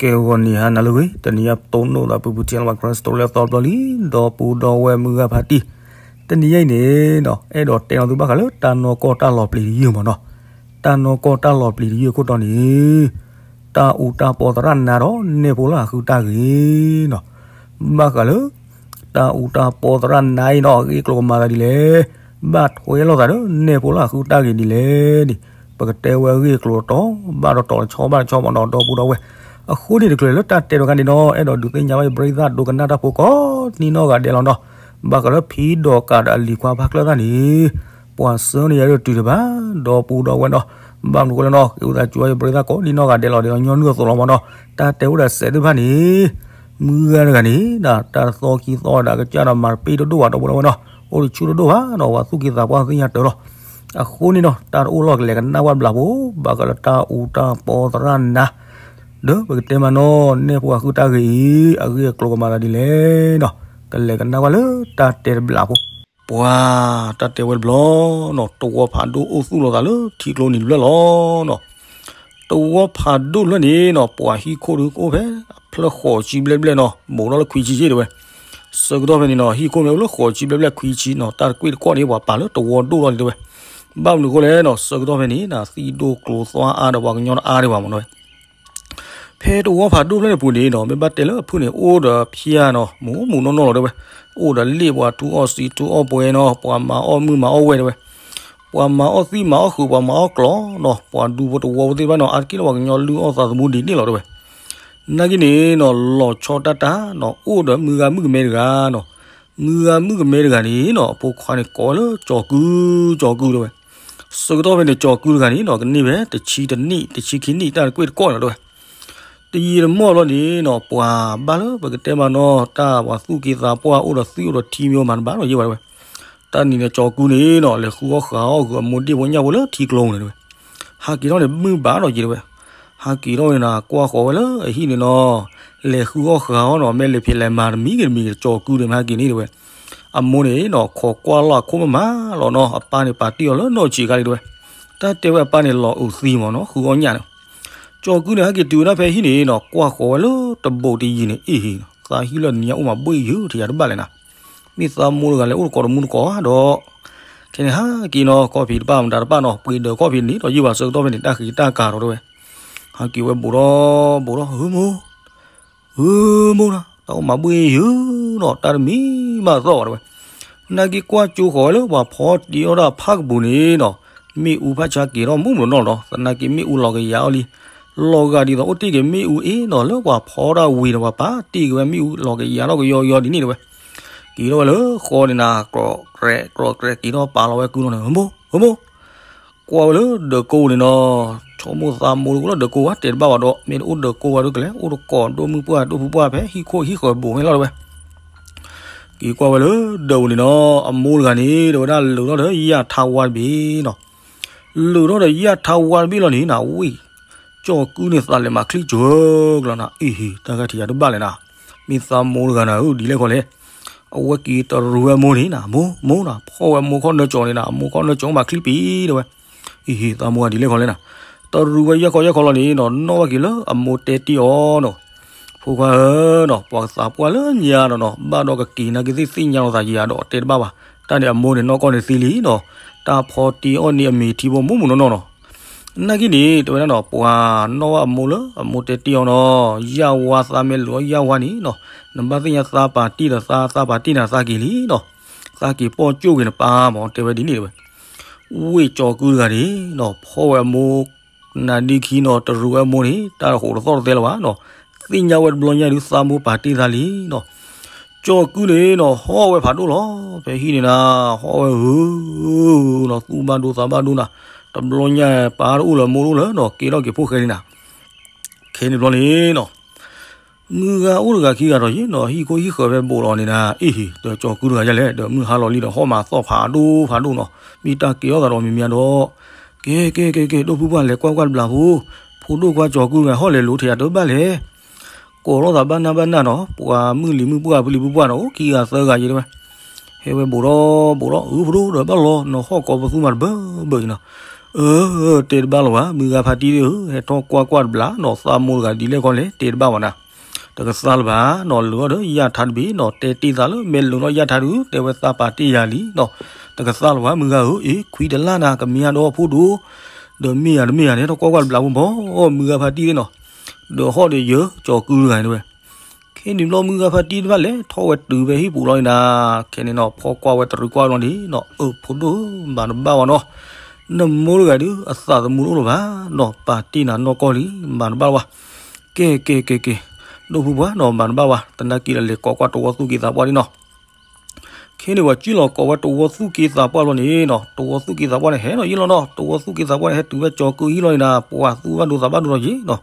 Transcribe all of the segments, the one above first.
ကဲ ဂီၤနံၤဟါနၤလၢအဂ့ၤ, တနံၤအံၤပတိၢ်နီၣ်သးပူၤပူၤထံလီၤ Christmas လၢအသီတဘျီလံ, ဒီပုၢ်ဒီဝဲၢ်မုၢ်ဂၤဖါတံၢ်, တနံၤအံၤန့ၣ်နီၤ အဲၣ်ဒိးတဲလီၤသုဘၣ်ဃးလၢတၢ်နီၢ်ကီၢ်တၢ်လီၤပျံၤတယုၢ်မ့ၢ်နီၤ, တၢ်နီၢ်ကီၢ်တၢ်လီၤပျံၤတယုၢ်အခိၣ်တီန့ၣ် တၢ်အူတၢ်ပီသရၣ်နါဒီးနဲၣ်ဖိလၢအဃုတၢ်ဂ့ၤနီၤ, ဘၣ်ဃးလၢ တၢ်အူတၢ်ပီသရၣ်နါအံၤနီၤ အဂ့ၢ်အကျိၤကမၤသးဒ်လဲၣ်, ဘၣ်ထွဲလိာ်သးဒီးနဲၣ်ဖိလၢအဃုတၢ်ဂ့ၤဒ်လဲၣ်န့ၣ် ပကတဲဝဲအဂ့ၢ်အကျိၤတီၤဘၣ်ဒီးတီၤတဆီဘၣ်တဆီမ့ၢ်နီၤ ဒီပုၢ်ဒီဝဲၢ်, အဃိန့ၣ်တချုးလၢတၢ်တဲတခါန့ၣ်နီၤ အဲၣ်ဒိးဒုးသ့ၣ်ညါဘၣ်ယပရံသၣ်ဒိကနၣ်တၢ်ဖိကိးနီၢ်ဂၤဒဲးလီၤနီၤ, ဘၣ်ဃးလၢဖံဒီးကးဒီးအလံၤခွါဖးကျၢၢ်သၣ်န့ၣ် ပှၤဆှၢန့ၢ်ယၤဒီးတုၤတဘၣ်, ဒီပုၢ်ဒီဝဲၢ်နီၤ, ဘၣ်မနုၤအဃိလဲၣ်နီၤ ကအိၣ်သးစူၤယပရံသၣ်ကိးနီၢ်ဂၤဒဲးလီၤ ဒ်သိးညီနုၢ်အသိးလီၤမ့ၢ်နီၤ, တၢ်တဲအိၣ်ဒီးစဲးသ့ၣ်တဖၣ်န့ၣ် မုၢ်ဂၤတဂၤန့ၣ် တၢ်သီခံသီဒၣ်ကစၢ်ဒီးမၤတပ့ၢ်တဒိၣ်ဘၣ် ဒီပုၢ်ဒီဝဲၢ်နီၤ, အိၣ်တဆူၣ်တဒိၣ်ဘၣ်နီၤ ပှၤသူၣ်က့သးပှၢ်သ့ၣ်ညါတၢ်လီၤ, အဃိန့ၣ်နီၤ တၢ်တအိၣ်လီၤကလဲၤကနၣ်ဝဲတဘျီဖိ ဘၣ်ဃးလၢတၢ်အူတၢ်ပီသရၣ်နါ ဒီးပကတဲမ့ၢ်နီၤ နဲၣ်ဖိအဃုတၢ်ဂ့ၤအံၤ အဂ့ၢ်အကျိၤကမၤသးဒ်လဲၣ်နီၤ, ကလဲၤကနၣ်ဝဲလၢတၢ်တဲတဘျီဖိ, ပှၤ တၢ်တဲဝဲတဘျီနီၤ တဝီဖးဒိၣ်အိၣ်သူၣ်လီၤသးလၢထံကျိနံၤတဖျၢၣ်လီၤနီၤ တဝီဖးဒိၣ်တဖျၢၣ်န့ၣ်နီၤ ပှၤဟံၣ်ခိၣ်ဒုးကအိၣ်ဖဲအဖျၢၣ်ဃိးဆံဘျဲၣ်ဘျဲၣ်နီၤ ဘူးထီၣ်လၢခွံဆံဆ့တဲဝဲ, ဆၢကတီၢ်ဖဲန့ၣ်နီၤ ဟံၣ်ခိၣ်မ့ၢ်အိၣ်လၢဃိးဆံဘျဲၣ်ဘျဲၣ်ခွံဆံနီၤ တၢ်တကွ့ၢ်တကွီၢ်န့ၣ် ပှၤပာ်လၢတဝီဒိၣ်လီၤန့ၣ်တဲဝဲ, ဘၣ်မနုၤအဃိလဲၣ်နီၤ ဆၢကတီၢ်ဖဲန့ၣ် သံၣ်ဒိၣ်ကျိၤသွါအါဒီးပှၤကညီတအါဒံးဘၣ်မ့ၢ်နီၤ ဖဲတဝီဖးဒိၣ်ဖျၢၣ်န့ၣ်ပူၤန့ၣ်နီၤ မ့ၢ်ဘၣ်တဲလၢအဖုၣ်န့ၣ် အိၣ်ဒီးဖၠၣ်နီၤ မူးမူးနီၢ်နီၢ်လီၤတဲဝဲ, အိၣ်ဒီးလ့ၣ်ပှၤထူအီၣ်စံထူအီၣ်ပှဲၤနီၤ ပှၤမၤအီၣ်မုၢ်မၤအီၣ်ဝဲၢ်တဲဝဲ, ပှၤမၤအီၣ်သံၣ်မၤအီၣ်ဃုာ် ပှၤမၤအီၣ်ကျီနီၤ ပှၤဒူဖိတဝီဖိသ့ၣ်တဖၣ်နီၤ အါတက့ၢ်လၢပှၤကညီလုၢ်အီၣ်သးသမူဒ်န့ၣ်လီၤတဲဝဲ, နာ်က့န့ၣ်နီၤ လီၤဆီတၢ်တၢ်နီၤ အိၣ်ဒီးမုၢ်ဂၤမုၣ်ကမဲတဂၤနီၤ, မုၢ်ဂၤမုၣ်ကမဲတဂၤန့ၣ်နီၤ အဖိခွါန့ၣ်ကိးဝဲလၢကၠီၤကု ကၠီၤကုတဲဝဲ, ဆၢကတီၢ်ဖဲန့ၣ် ကၠီၤကုတဂၤန့ၣ်နီၤ ကန့ၢ်ဖဲတဆံတနံၣ် တဆံခံနံၣ် တၢ်တကွ့ၢ်တကွီၢ်န့ၣ်လီၤတဲဝဲ တယံာ်တမီၢ်ဘျီန့ၣ်နီၤ ပှၤဘၣ်လၢပကတဲမ့ၢ်နီၤ တၢ်ပှၤသူၣ်က့သးပှၢ်အိၣ်ဒီးသွံၣ်အိၣ်ဒီးထံမ့ၢ်အိၣ်မးတဘၣ်ဒီးယဲၢ်ဘၣ်တဲဝဲ, တၢ်နံၤန့ၣ် ကၠီၤကုန့ၣ်နီၤ လဲၤဃုအီၣ်ဃုအီၣ်ဃုာ်အမိၢ်ဒ့ၣ်ဖိညၣ်ဖိလၢထံကျိန့ၣ်တဲဝဲ, ဟးက့ၤထီၣ်န့ၣ်မုၢ်ဘၣ်ဒီးက့ၤတဲဝဲ, ဟးက့ၤထီၣ်န့ၣ်နီၤ ကွၢ်ဃီၤဝဲလၢအဟံၣ်န့ၣ်နီၤ, လဲၤဃုအီၣ်ဃုအီၣ်နီၤ မ့ၢ်လဲၤဖံးလဲၤမၤတမံၤဂ့ၤတမံၤဂ့ၤ ကၠီၤကုန့ၣ် မ့ၢ်ဟဲက့ၤန့ၣ်တဲဝဲ အမိၢ်န့ၣ်နီၤ ခိးကွၢ်လီၤအခိၣ်မးမးလီၤနီၤ အပၢ်န့ၣ်ပာ်တ့ၢ်အီၤလၢနီၢ်ဆံးခါလံတဲဝဲ, တၢ်တဲဝဲအပၢ်န့ၣ်လီၤအုးသံမ့ၢ်နီၤ ဃုအီၣ်ညၣ်န့ၣ်, ကၠီၤကုန့ၣ်ဟဲက့ၤတုၤဝဲဒၣ်ဖဲဟံၣ်န့ၣ်နီၤ ကွၢ်ဃီၤဝဲလၢတဘိးတယံၤန့ၣ် အ့ၣ်ဟ့ၣ် သးဟံၣ်လၢနံၤညါအိၣ်မးဘှ့ၣ်ယုာ်ထံၣ်ယၤတဘၣ်လဲၣ်နၤ, မ့ၢ်သးမိၢ်တဂၤလဲၤအိၣ်တကိးတမူတကိးဒီး ခဲန့ၣ်ဟဲက့ၤနီၤ ခီၣ်ဖံးတပၣ်မတၤတပၣ်နီၤ ပှ့ၤဒၢးခီၣ်ဖံးန့ၣ်ဒီးယုၢ်ဘၣ်ဆၢကတီၢ်ဖဲန့ၣ် တၢ်ဃံးတၢ်ကၤဒီးတဲဝဲ, ဟဲက့ၤဝဲဘူးဒီးဘူးဒီး ဧၢမိၢ် ဧၢမိၢ်နီၤ တၢ်အိၣ်မးဘှ့ၣ်ယုာ်နီၤ တၢ်တမံၤဘၣ်သီၣ်ဘၣ်တဲဝဲ, နာ်က့ကွၢ်ကၠိဃီၤဝဲလၢပှၤဖီတ့အီၣ်တၢ်ဖးကပူၤန့ၣ်နီၤ, မ့ၣ်အူဖးဆါက့ၤထီၣ်မူးမူးနီၢ်နီၢ်လီၤ သနာ်က့မ့ၣ်အူလီၤကယၤအီၤလံ, လီၤဂာ်ဒ်သိးအိၣ်တ့ၢ်က့ၤမ့ၣ်အူအ့နီၤ လၢပှၤဖီတၢ်ဝံၤဒီးပှၤပာ်တ့ၢ်က့ၤဝဲမ့ၣ်အူလီၤကယၤထီၣ်ကယီကယီဒ်န့ၣ်တဲဝဲ, က့ၤထီၣ်ဝဲလၢဃီန့ၣ်နၤ ကြီးကြဲးကြီးကြဲးက့ၤထီၣ်ပာ်လီၤဝဲကုလီၤန့ၣ် ဧၢမိၢ် ဧၢမိၢ် ကွၢ်ဝဲလၢဒၢးကိန့ၣ်နီၤ, ဆိကမိၣ်သးမိၢ်တအိၣ်လၢဒၢးကိဘၣ် တဲတဘၣ်ဘၣ်ဒီး မ့ၢ်တအိၣ်ဒၢးကိဘၣ်ဒီးကလဲၤအိၣ်တကိးဒိၣ်မုၢ်ပှၢ်ဒိၣ်ဖုပှၢ်ဖဲဟံၣ်ခိၣ်ဟံၣ်ဃၢၤဘူးန့ၣ်လီၤတဲဝဲ, က့ၤကွၢ်ဝဲလၢဒၢးပူၤန့ၣ်နီၤ အမိၢ်တဂၤန့ၣ် တဲဝဲဒၣ်လၢာ်ထီၣ်ဒီးယၣ်ထါဝါတဘ့ၣ်နီၤ, လၢာ်ထီၣ်ဒီးယၣ်ထါဝါတဘ့ၣ်လီၤန့ၣ်နၤ ဝ့ၢ် ကၠီၤကုန့ၣ်သးလဲၤမၤချံကၠိၤကျီၤနၤ အ့ၣ်ဟ့ၣ် တၢ်ဂၤထံၣ်ယၤတဘၣ်လဲၣ်နၤ, မ့ၢ်သးမိၢ်တဂၤနၤဧၢ ဒ်လဲၣ်ခီလဲၣ်, အဝဲက့ၤတရူးဝဲမိၢ်န့ၣ်နၤ မိၢ်မိၢ်နၤ ဖီၣ်ဝဲမိၢ်ခီၣ်နၢကၠီၤန့ၣ်နၤ အမိၢ်ခီၣ်နၢကၠီၤမၤချံပံၤတဲဝဲ, အ့ၣ်ဟ့ၣ် သးမိၢ်ဂၤဒ်လဲၣ်ခီလဲၣ်နၤ, တရူးဝဲယဲၢ်ခီယဲၢ်ခီလီၤန့ၣ်နီၤ နီၣ်ဘၣ်က့ၤလၢအမိၢ်တဲတ့ၢ်အီၤနီၤ, ဖိခွါဧၢနီၤ ပှၤသးပှၢ်လၢညါနီၤနီၤ ဘၣ်ဒီးကက့ၤနာ်က့ၤသ့ၣ်သ့ၣ်ညါလီၤသးယၤဒီးတဲတဘၣ်ဘၣ်, တၢ်န့ၣ်အမိၢ်န့ၣ်နီၢ်ကီၢ်န့ၣ်သံလံနီၤ, တၢ်ဖီတ့အီၣ်န့ၢ်အမံၤထံဖိမူးမူးနီၢ်နီၢ်နီၤ နာ်က့န့ၣ် တဲဝဲဒၣ်နီၤ ပှၤနီၣ်ဘၣ်အမိၢ်လၢအမိၢ်တဲတ့ၢ်အီၤနီၤ, ယၣ်ဝါသးမ့ၢ်လၢာ်အီၣ်ယၣ်ဝါန့ၣ်နီၤ, နဘၣ်သ့ၣ်ညါသးပာ်တ့ၢ်ဒီးသး သးပာ်တ့ၢ်နၤသးက့ၤလံနီၤ, သးက့ၤပီၢ်ကၠိၣ်က့ၤနပၢ်မး တဲဝဲဒ်န့ၣ်တဲဝဲ, ဝ့ၢ်ကၠီၤကုတဂၤန့ၣ်နီၤ ဖီၣ်ဝဲအမိၢ် နၤဒ့ခံနီၤ တရူးဝဲအမိၢ်န့ၣ် တၢ်တဃိးတသီၣ်တသဲလၢၤဘၣ်နီၤ, သ့ၣ်ညါဝဲတဘျီညါဒုးသးမိၢ်ပာ်တ့ၢ်သးလံနီၤ, ကၠီၤကုန့ၣ်နီၤ ဟီၣ်ဝဲဖးဒိၣ်လီၤ, ဖဲဟံၣ်န့ၣ်နၤ ဟီၣ်ဝဲဧၢနီၤ သူၣ်ဘၣ်ဒိသးဘၣ်ဒိနၤ, တဘျီညါပၢ်တအိၣ်လၢၤမိၢ်တအိၣ်လၢၤနီၤ ကဲထီၣ်က့ၤဖိၣ်ဃဲန့ၣ်နၤ, ခဲန့ၣ်ဘျီန့ၣ်နီၤ မုၢ်ဂၤအိၣ်တဂၤခံဂၤဒီးယ့ၣ်နီၤ ဟံၣ်ခိၣ်ဟံၣ်ဃၢၤဖဲဘူးလီၤန့ၣ်နၤ အ့ၣ်ဟ့ၣ် ဒီးကၠီၤကုတဂၤယဲလဲၣ် ဒီးမုၢ်ဟါလီၤလံဒီးဟီၣ်မးသီၣ်ဖးဒိၣ်ဖးဒိၣ်နီၤ, မ့ၢ်တၢ်ကဲထီၣ်သးဒီးမံၤမံၤဒီး ကဲကဲကဲကဲ ဒိၣ်ဖုပှၢ်လဲၤကွၢ်ကွၢ်တဘျီဖိ, ဖိဒိၣ်ခွါကၠီၤကုတဂၤဟီၣ်လဲၤလိာ်ထံးယၤတဘၣ်လဲၣ်, ကိးလိာ်သးဘၣ်နၢ်ဘၣ်နၢ်နီၤ ပှၤမုၢ်လံၤမုၢ်ပှၢ်ဖုလံၤဖုပှၢ်နီၤ အိၣ်ခံဂၤသၢဂၤယ့ၣ်တဲဝဲ, ဟဲဝဲဘူးဒီးဘူးဒီး အုၣ်ဖဒိၣ်ဒီးဘၣ်လီၤ နီၤဟီၣ်ကိးပသူမးတဘၢဘၢအံၤနီၤ, အၢ တဲတဘၣ်လၢၤဘၣ် မုၢ်ဂၤဖါတံၢ်ဧၢ, ဟဲထီၣ်ကွၢ်ကွၢ်တဘျီနီၤ သးမိၢ်တဂၤဒ်လဲၣ်ခီလဲၣ် တဲတဘၣ်ဘၣ်နၤ. တကသါလၢၤဘၣ်နီၤ လၢာ်ထီၣ်ဒီးယၣ်ထါတဘ့ၣ်နီၤ တဲတ့ၢ်သးလၢမဲာ်လၢာ်ထီၣ်ယၣ်ထါဒုး တဲဝဲသးပာ်တ့ၢ်ယၤလံနီၤ. တကသါလၢၤဘၣ် မုၢ်ဂၤဧၢ, အ့ ခွံတလၢ်နၤ ကမ့ၢ်အဒီးဖိဒိၣ် ဒီးမ့ၢ်ယၤတမ့ၢ်ယၤန့ၣ် ထီၣ်ကွၢ်ကွၢ်တဘျီဖိဘီ မုၢ်ဂၤဖါတံၢ်န့ၣ်နီၤ. ဒီးဟီၣ်ဒီးယၢၤ ကၠီၤကုတဂၤန့ၣ်ဝဲ ခဲန့ၣ်ဘျီ မုၢ်ဂၤဖါတံၢ်တဖၣ်လဲၤထီၣ်ဝဲတုၤဖဲဟံၣ်ပူၤလီၤန့ၣ်နၤ. ခဲန့ၣ်နီၤ ဖီကွၢ်ဝဲတရံးကွၢ်လီၤန့ၣ်နီၤ အၢ ဖိဒိၣ် မၤတဘၣ်ဘၣ်နီၤ. နမိၢ်တဂၤဒုး အသးသမူတအိၣ်လၢၤဘၣ်နီၤ ပာ်တ့ၢ်နၤနီၢ်ကီၢ်လံ မၤတဘၣ်ဘၣ်. ကဲ ကဲ ကဲ ကဲ ဒိၣ်ဖုပှၢ်နီၤ မၤတဘၣ်ဘၣ် သနာ်က့ဒီး လဲၤကိးကွၢ်တဝီသူၣ်က့သးပှၢ်ဒ်နီၤ. ခဲန့ၣ်ပှၤစံၣ်လီၤကိးဝဲတဝီသူၣ်က့သးပှၢ်လီၤန့ၣ်နီၤ တဝီသူၣ်က့သးပှၢ်န့ၣ် ဟဲလီၤယံာ်လီၤနီၤ တဝီသူၣ်က့သးပှၢ်န့ၣ် ဟဲတုၤဝဲကၠီၤကုဟံၣ်လီၤန့ၣ်နၤ ပှၤသူဘၣ်ဒိသးဘၣ်ဒိလီၤယံာ်နီၤ.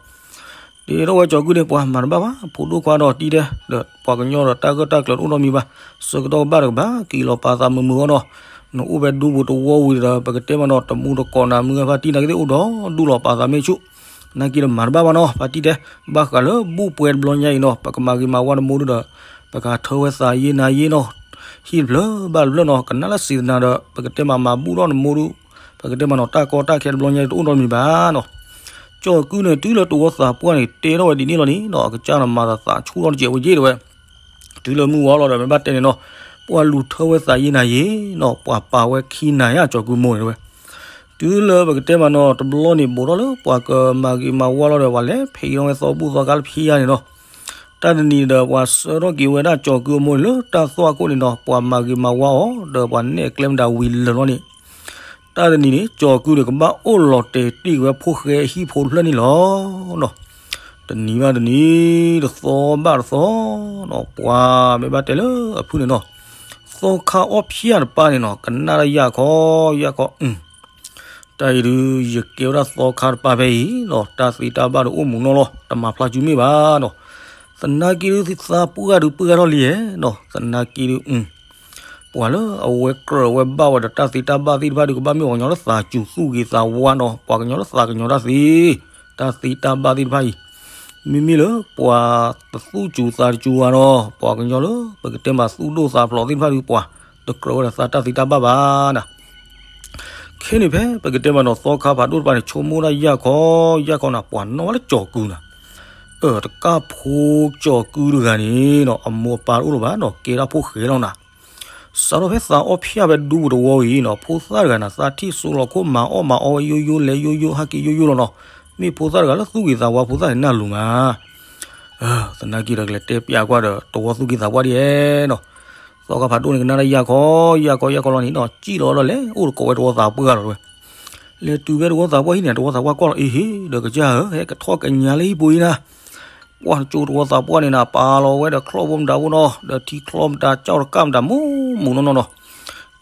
တဲထီၣ်ဝဲကၠီၤကုန့ၣ် ပှၤမၤတဘၣ်ဘၣ် ဖိဒိၣ်ခွါဒီးတံၤဒဲး ဒီးပှၤကညီဒီးတၢ်ဂၢၢ်တၢ်ကျၢၤတအိၣ်နီတမံၤဘၣ် ဆၢကတီၢ်ကဘၣ်တကဘၣ် က့ၤလီၤပာ်သးမုာ်မုာ်အီၤနီၤ. နအိၣ်ဖဲဒူပူၤတဝီဝံၤဒီး ပကတဲမးနီၤ တမူတကိးနၤ မုၢ်ဂၤဖါတံၢ်နၤကသ့ၣ်အိၣ်ဒီးဒူလီၤပာ်သးမ့ၢ်ဆူၣ် နာ်က့ဒီးမၤတဘၣ်ဘၣ်နီၤ ဖါတံၢ်တဲ ဘၣ်ဃးလၢဘူၣ်ပှဲၤတဘျီညါအံၤနီၤ ပကမၤဂ့ၤမၤဝါနမိၢ်ဒုဒီး ပကထၢဝဲသးယ့နၤယ့နီၤ ဟံၣ်တဖျၢၣ်ဘၣ်တဖျၢၣ်နီၤ ကနၣ်လၢစံးသနၤဒီး ပကတဲမၤမၤဘူၣ်ထီၣ်နမိၢ်ဒု ပကတဲမးနီၤ တၢ်ကီတၢ်ခဲတဘျီညါတအိၣ်နီတမံၤဘၣ်နီၤ. ကၠီၤကုန့ၣ် တုၤလၢတဝီသးပှၢ်န့ၣ် တဲထီၣ်ဝဲဒ်န့ၣ်လီၤန့ၣ်နီၤ အကစၢ်နီၤ မၤသးသးဆူၣ်ထီၣ်တစဲးဝဲယ့ၣ်တဲဝဲ တုၤလၢမုၢ်ဝါလီၤဒီး မ့ၢ်ဘၣ်တဲန့ၣ်နီၤ ပှၤလူၤထၢဝဲသးယ့နၤယ့နီၤ ပှၤပာ်ဝဲခံနၤယါကၠီၤကုမိၢ်န့ၣ်တဲဝဲ တုၤလၢပကတဲမးနီၤ တဘျီန့ၣ် ဘူးထီၣ်လၢပှၤကမၤဂ့ၤမၤဝါလီၤဒီး ပှၤလဲၤဖံးထီၣ်ဝဲသီဘူၣ်သီခါလၢဖံးယါန့ၣ်နီၤ တၢ်တနံၤဒီး ပှၤဆှၢထီၣ်က့ၤဝဲဒၣ်ကၠီၤကုအမိၢ်န့ၣ်လၢတၢ်သွၣ်အခိၣ်န့ၣ်နီၤ ပှၤမၤဂ့ၤမၤဝါအီၤ ဒီးပှၤနဲၣ်ကျဲမတၤဝံၤလၢာ်လီၤန့ၣ် တၢ်တနံၤန့ၣ် ကၠီၤကုန့ၣ် ကဘၣ်အိၣ်လီၤတဲာ်တ့ၢ်က့ၤဝဲဖိၣ်ဃဲအဟံၣ်ဖိတဖျၢၣ်န့ၣ်လီၤနီၤ. တနံၤဘၣ်တနံၤ တသီဘၣ်တသီနီၤ ပှၤမ့ၢ်ဘၣ်တဲလၢအဖုၣ်န့ၣ်နီၤ သီခါအီၣ်ဖျၢၣ်တပၢ်န့ၣ်နီၤ ကနၣ်တၢ်ယၢ်ခီ ယၢ်ခီ အု တၢ်အံၤဒုး ယကဲဝဲဒၣ်သီခါတပၢ်ဖဲအံၤနီၤ တၢ်သ့တၢ်ဘၣ်ဒုးအိၣ်မူနီၤလီၤ တမၤဖျါစုမ့ၢ်ဘၣ်နီၤ. သနာ်က့ဒုး သးပှၢ်ဒုးပှၢ်ထီၣ်လံဧါနီၤ သနာ်က့ဒုး ပှၤလၢအဝဲကြၢးဝဲဘၣ်ဝဲဒီးတၢ်သ့တၢ်ဘၣ်သ့ၣ်တဖၣ်ဒုး ကဘၣ်မ့ၢ်ပှၤကညီလၢသးစူၤသူၣ်ဂ့ၤသးဝါနီၤ ပှၤကညီလၢသးကညီၤတၢ်သ့ တၢ်သ့တၢ်ဘၣ်သ့ၣ်တဖၣ်အံၤ မ့မ့ၢ်လၢပှၤတသူၣ်စူၤသးတစူၤဝဲနီၤ ပှၤကညီလၢပကတဲမးသူၣ်ဒိၣ်သးဖျိးသ့ၣ်တဖၣ်ဒုး ပှၤတကြၢးဝဲဒီးသးတၢ်သ့တၢ်ဘၣ်ဘၣ်နၤ ခဲန့ၣ်ဖဲပကတဲမးနီၤ သီခါဖးဒိၣ်တပၤန့ၣ် ဆိကမိၣ်ဒၣ်ယၢ်ခီ ယၢ်ခီနၤ ပှၤနီၣ်ဝဲလၢကၠီၤကုနၤ အၢ တကၣ်ဖိကၠီၤကုတဂၤန့ၣ်နီၤ အမိၢ်အပၢ်တအိၣ်လၢၤဘၣ်နီၤ ကဲဒၣ်ဖိၣ်ဃဲလီၤနၤ စးထီၣ်ဖဲသးအီၣ်ဖျၢၣ်ဖဲဒူပူၤတဝီအံၤနီၤ ဖိသၣ်တဂၤနၤ သးထံၣ်စိလီၤခိၣ်မၤအီၣ်မၤအီဝဲယိယိလဲၤယိယိဟဲက့ၤယိယိလီၤနီၤ မ့ၢ်ဖိသၣ်တဂၤလၢသူၣ်ဂ့ၤသးဝါဖိသၣ်န့ၣ်နၢ်လိၤမး သနာ်က့ဒီးကလဲၤတဲပျးကွၢ်ဒီးတဝီသူၣ်က့သးပှၢ်ဒ်အဲၣ်နီၤ သီခါဖးဒိၣ်န့ၣ်ကနၣ်ဒၣ်ယၢ်ခီ ယၢ်ခီ ယၢ်ခီလီၤန့ၣ်နီၤ စံၣ်လီၤဒီးလဲၤအိၣ်တကိးဝဲတဝီသးပှၢ်လီၤတဲဝဲ လဲၤတုၤဖဲတဝီသးပှၢ်ဟံၣ်န့ၣ် တဝီသးပှၢ်ကွၢ်လီၤ အ့ဟ့ ဒီးကစၢ်ဧၢ ဟဲကထီၣ်ကညးလၢဟံၣ်ပူၤအံၤနၤ ပှၢ်တကၠိတဝီသးပှၢ်န့ၣ်နၤ ပာ်လီၤဝဲဒီးချီၣ်ဖိမတၤဖိနီၤ ဒီးထံချီမတၤကၠီၣ်တကၣ်မတၤမူးမူးနီၢ်နီၢ်နီၤ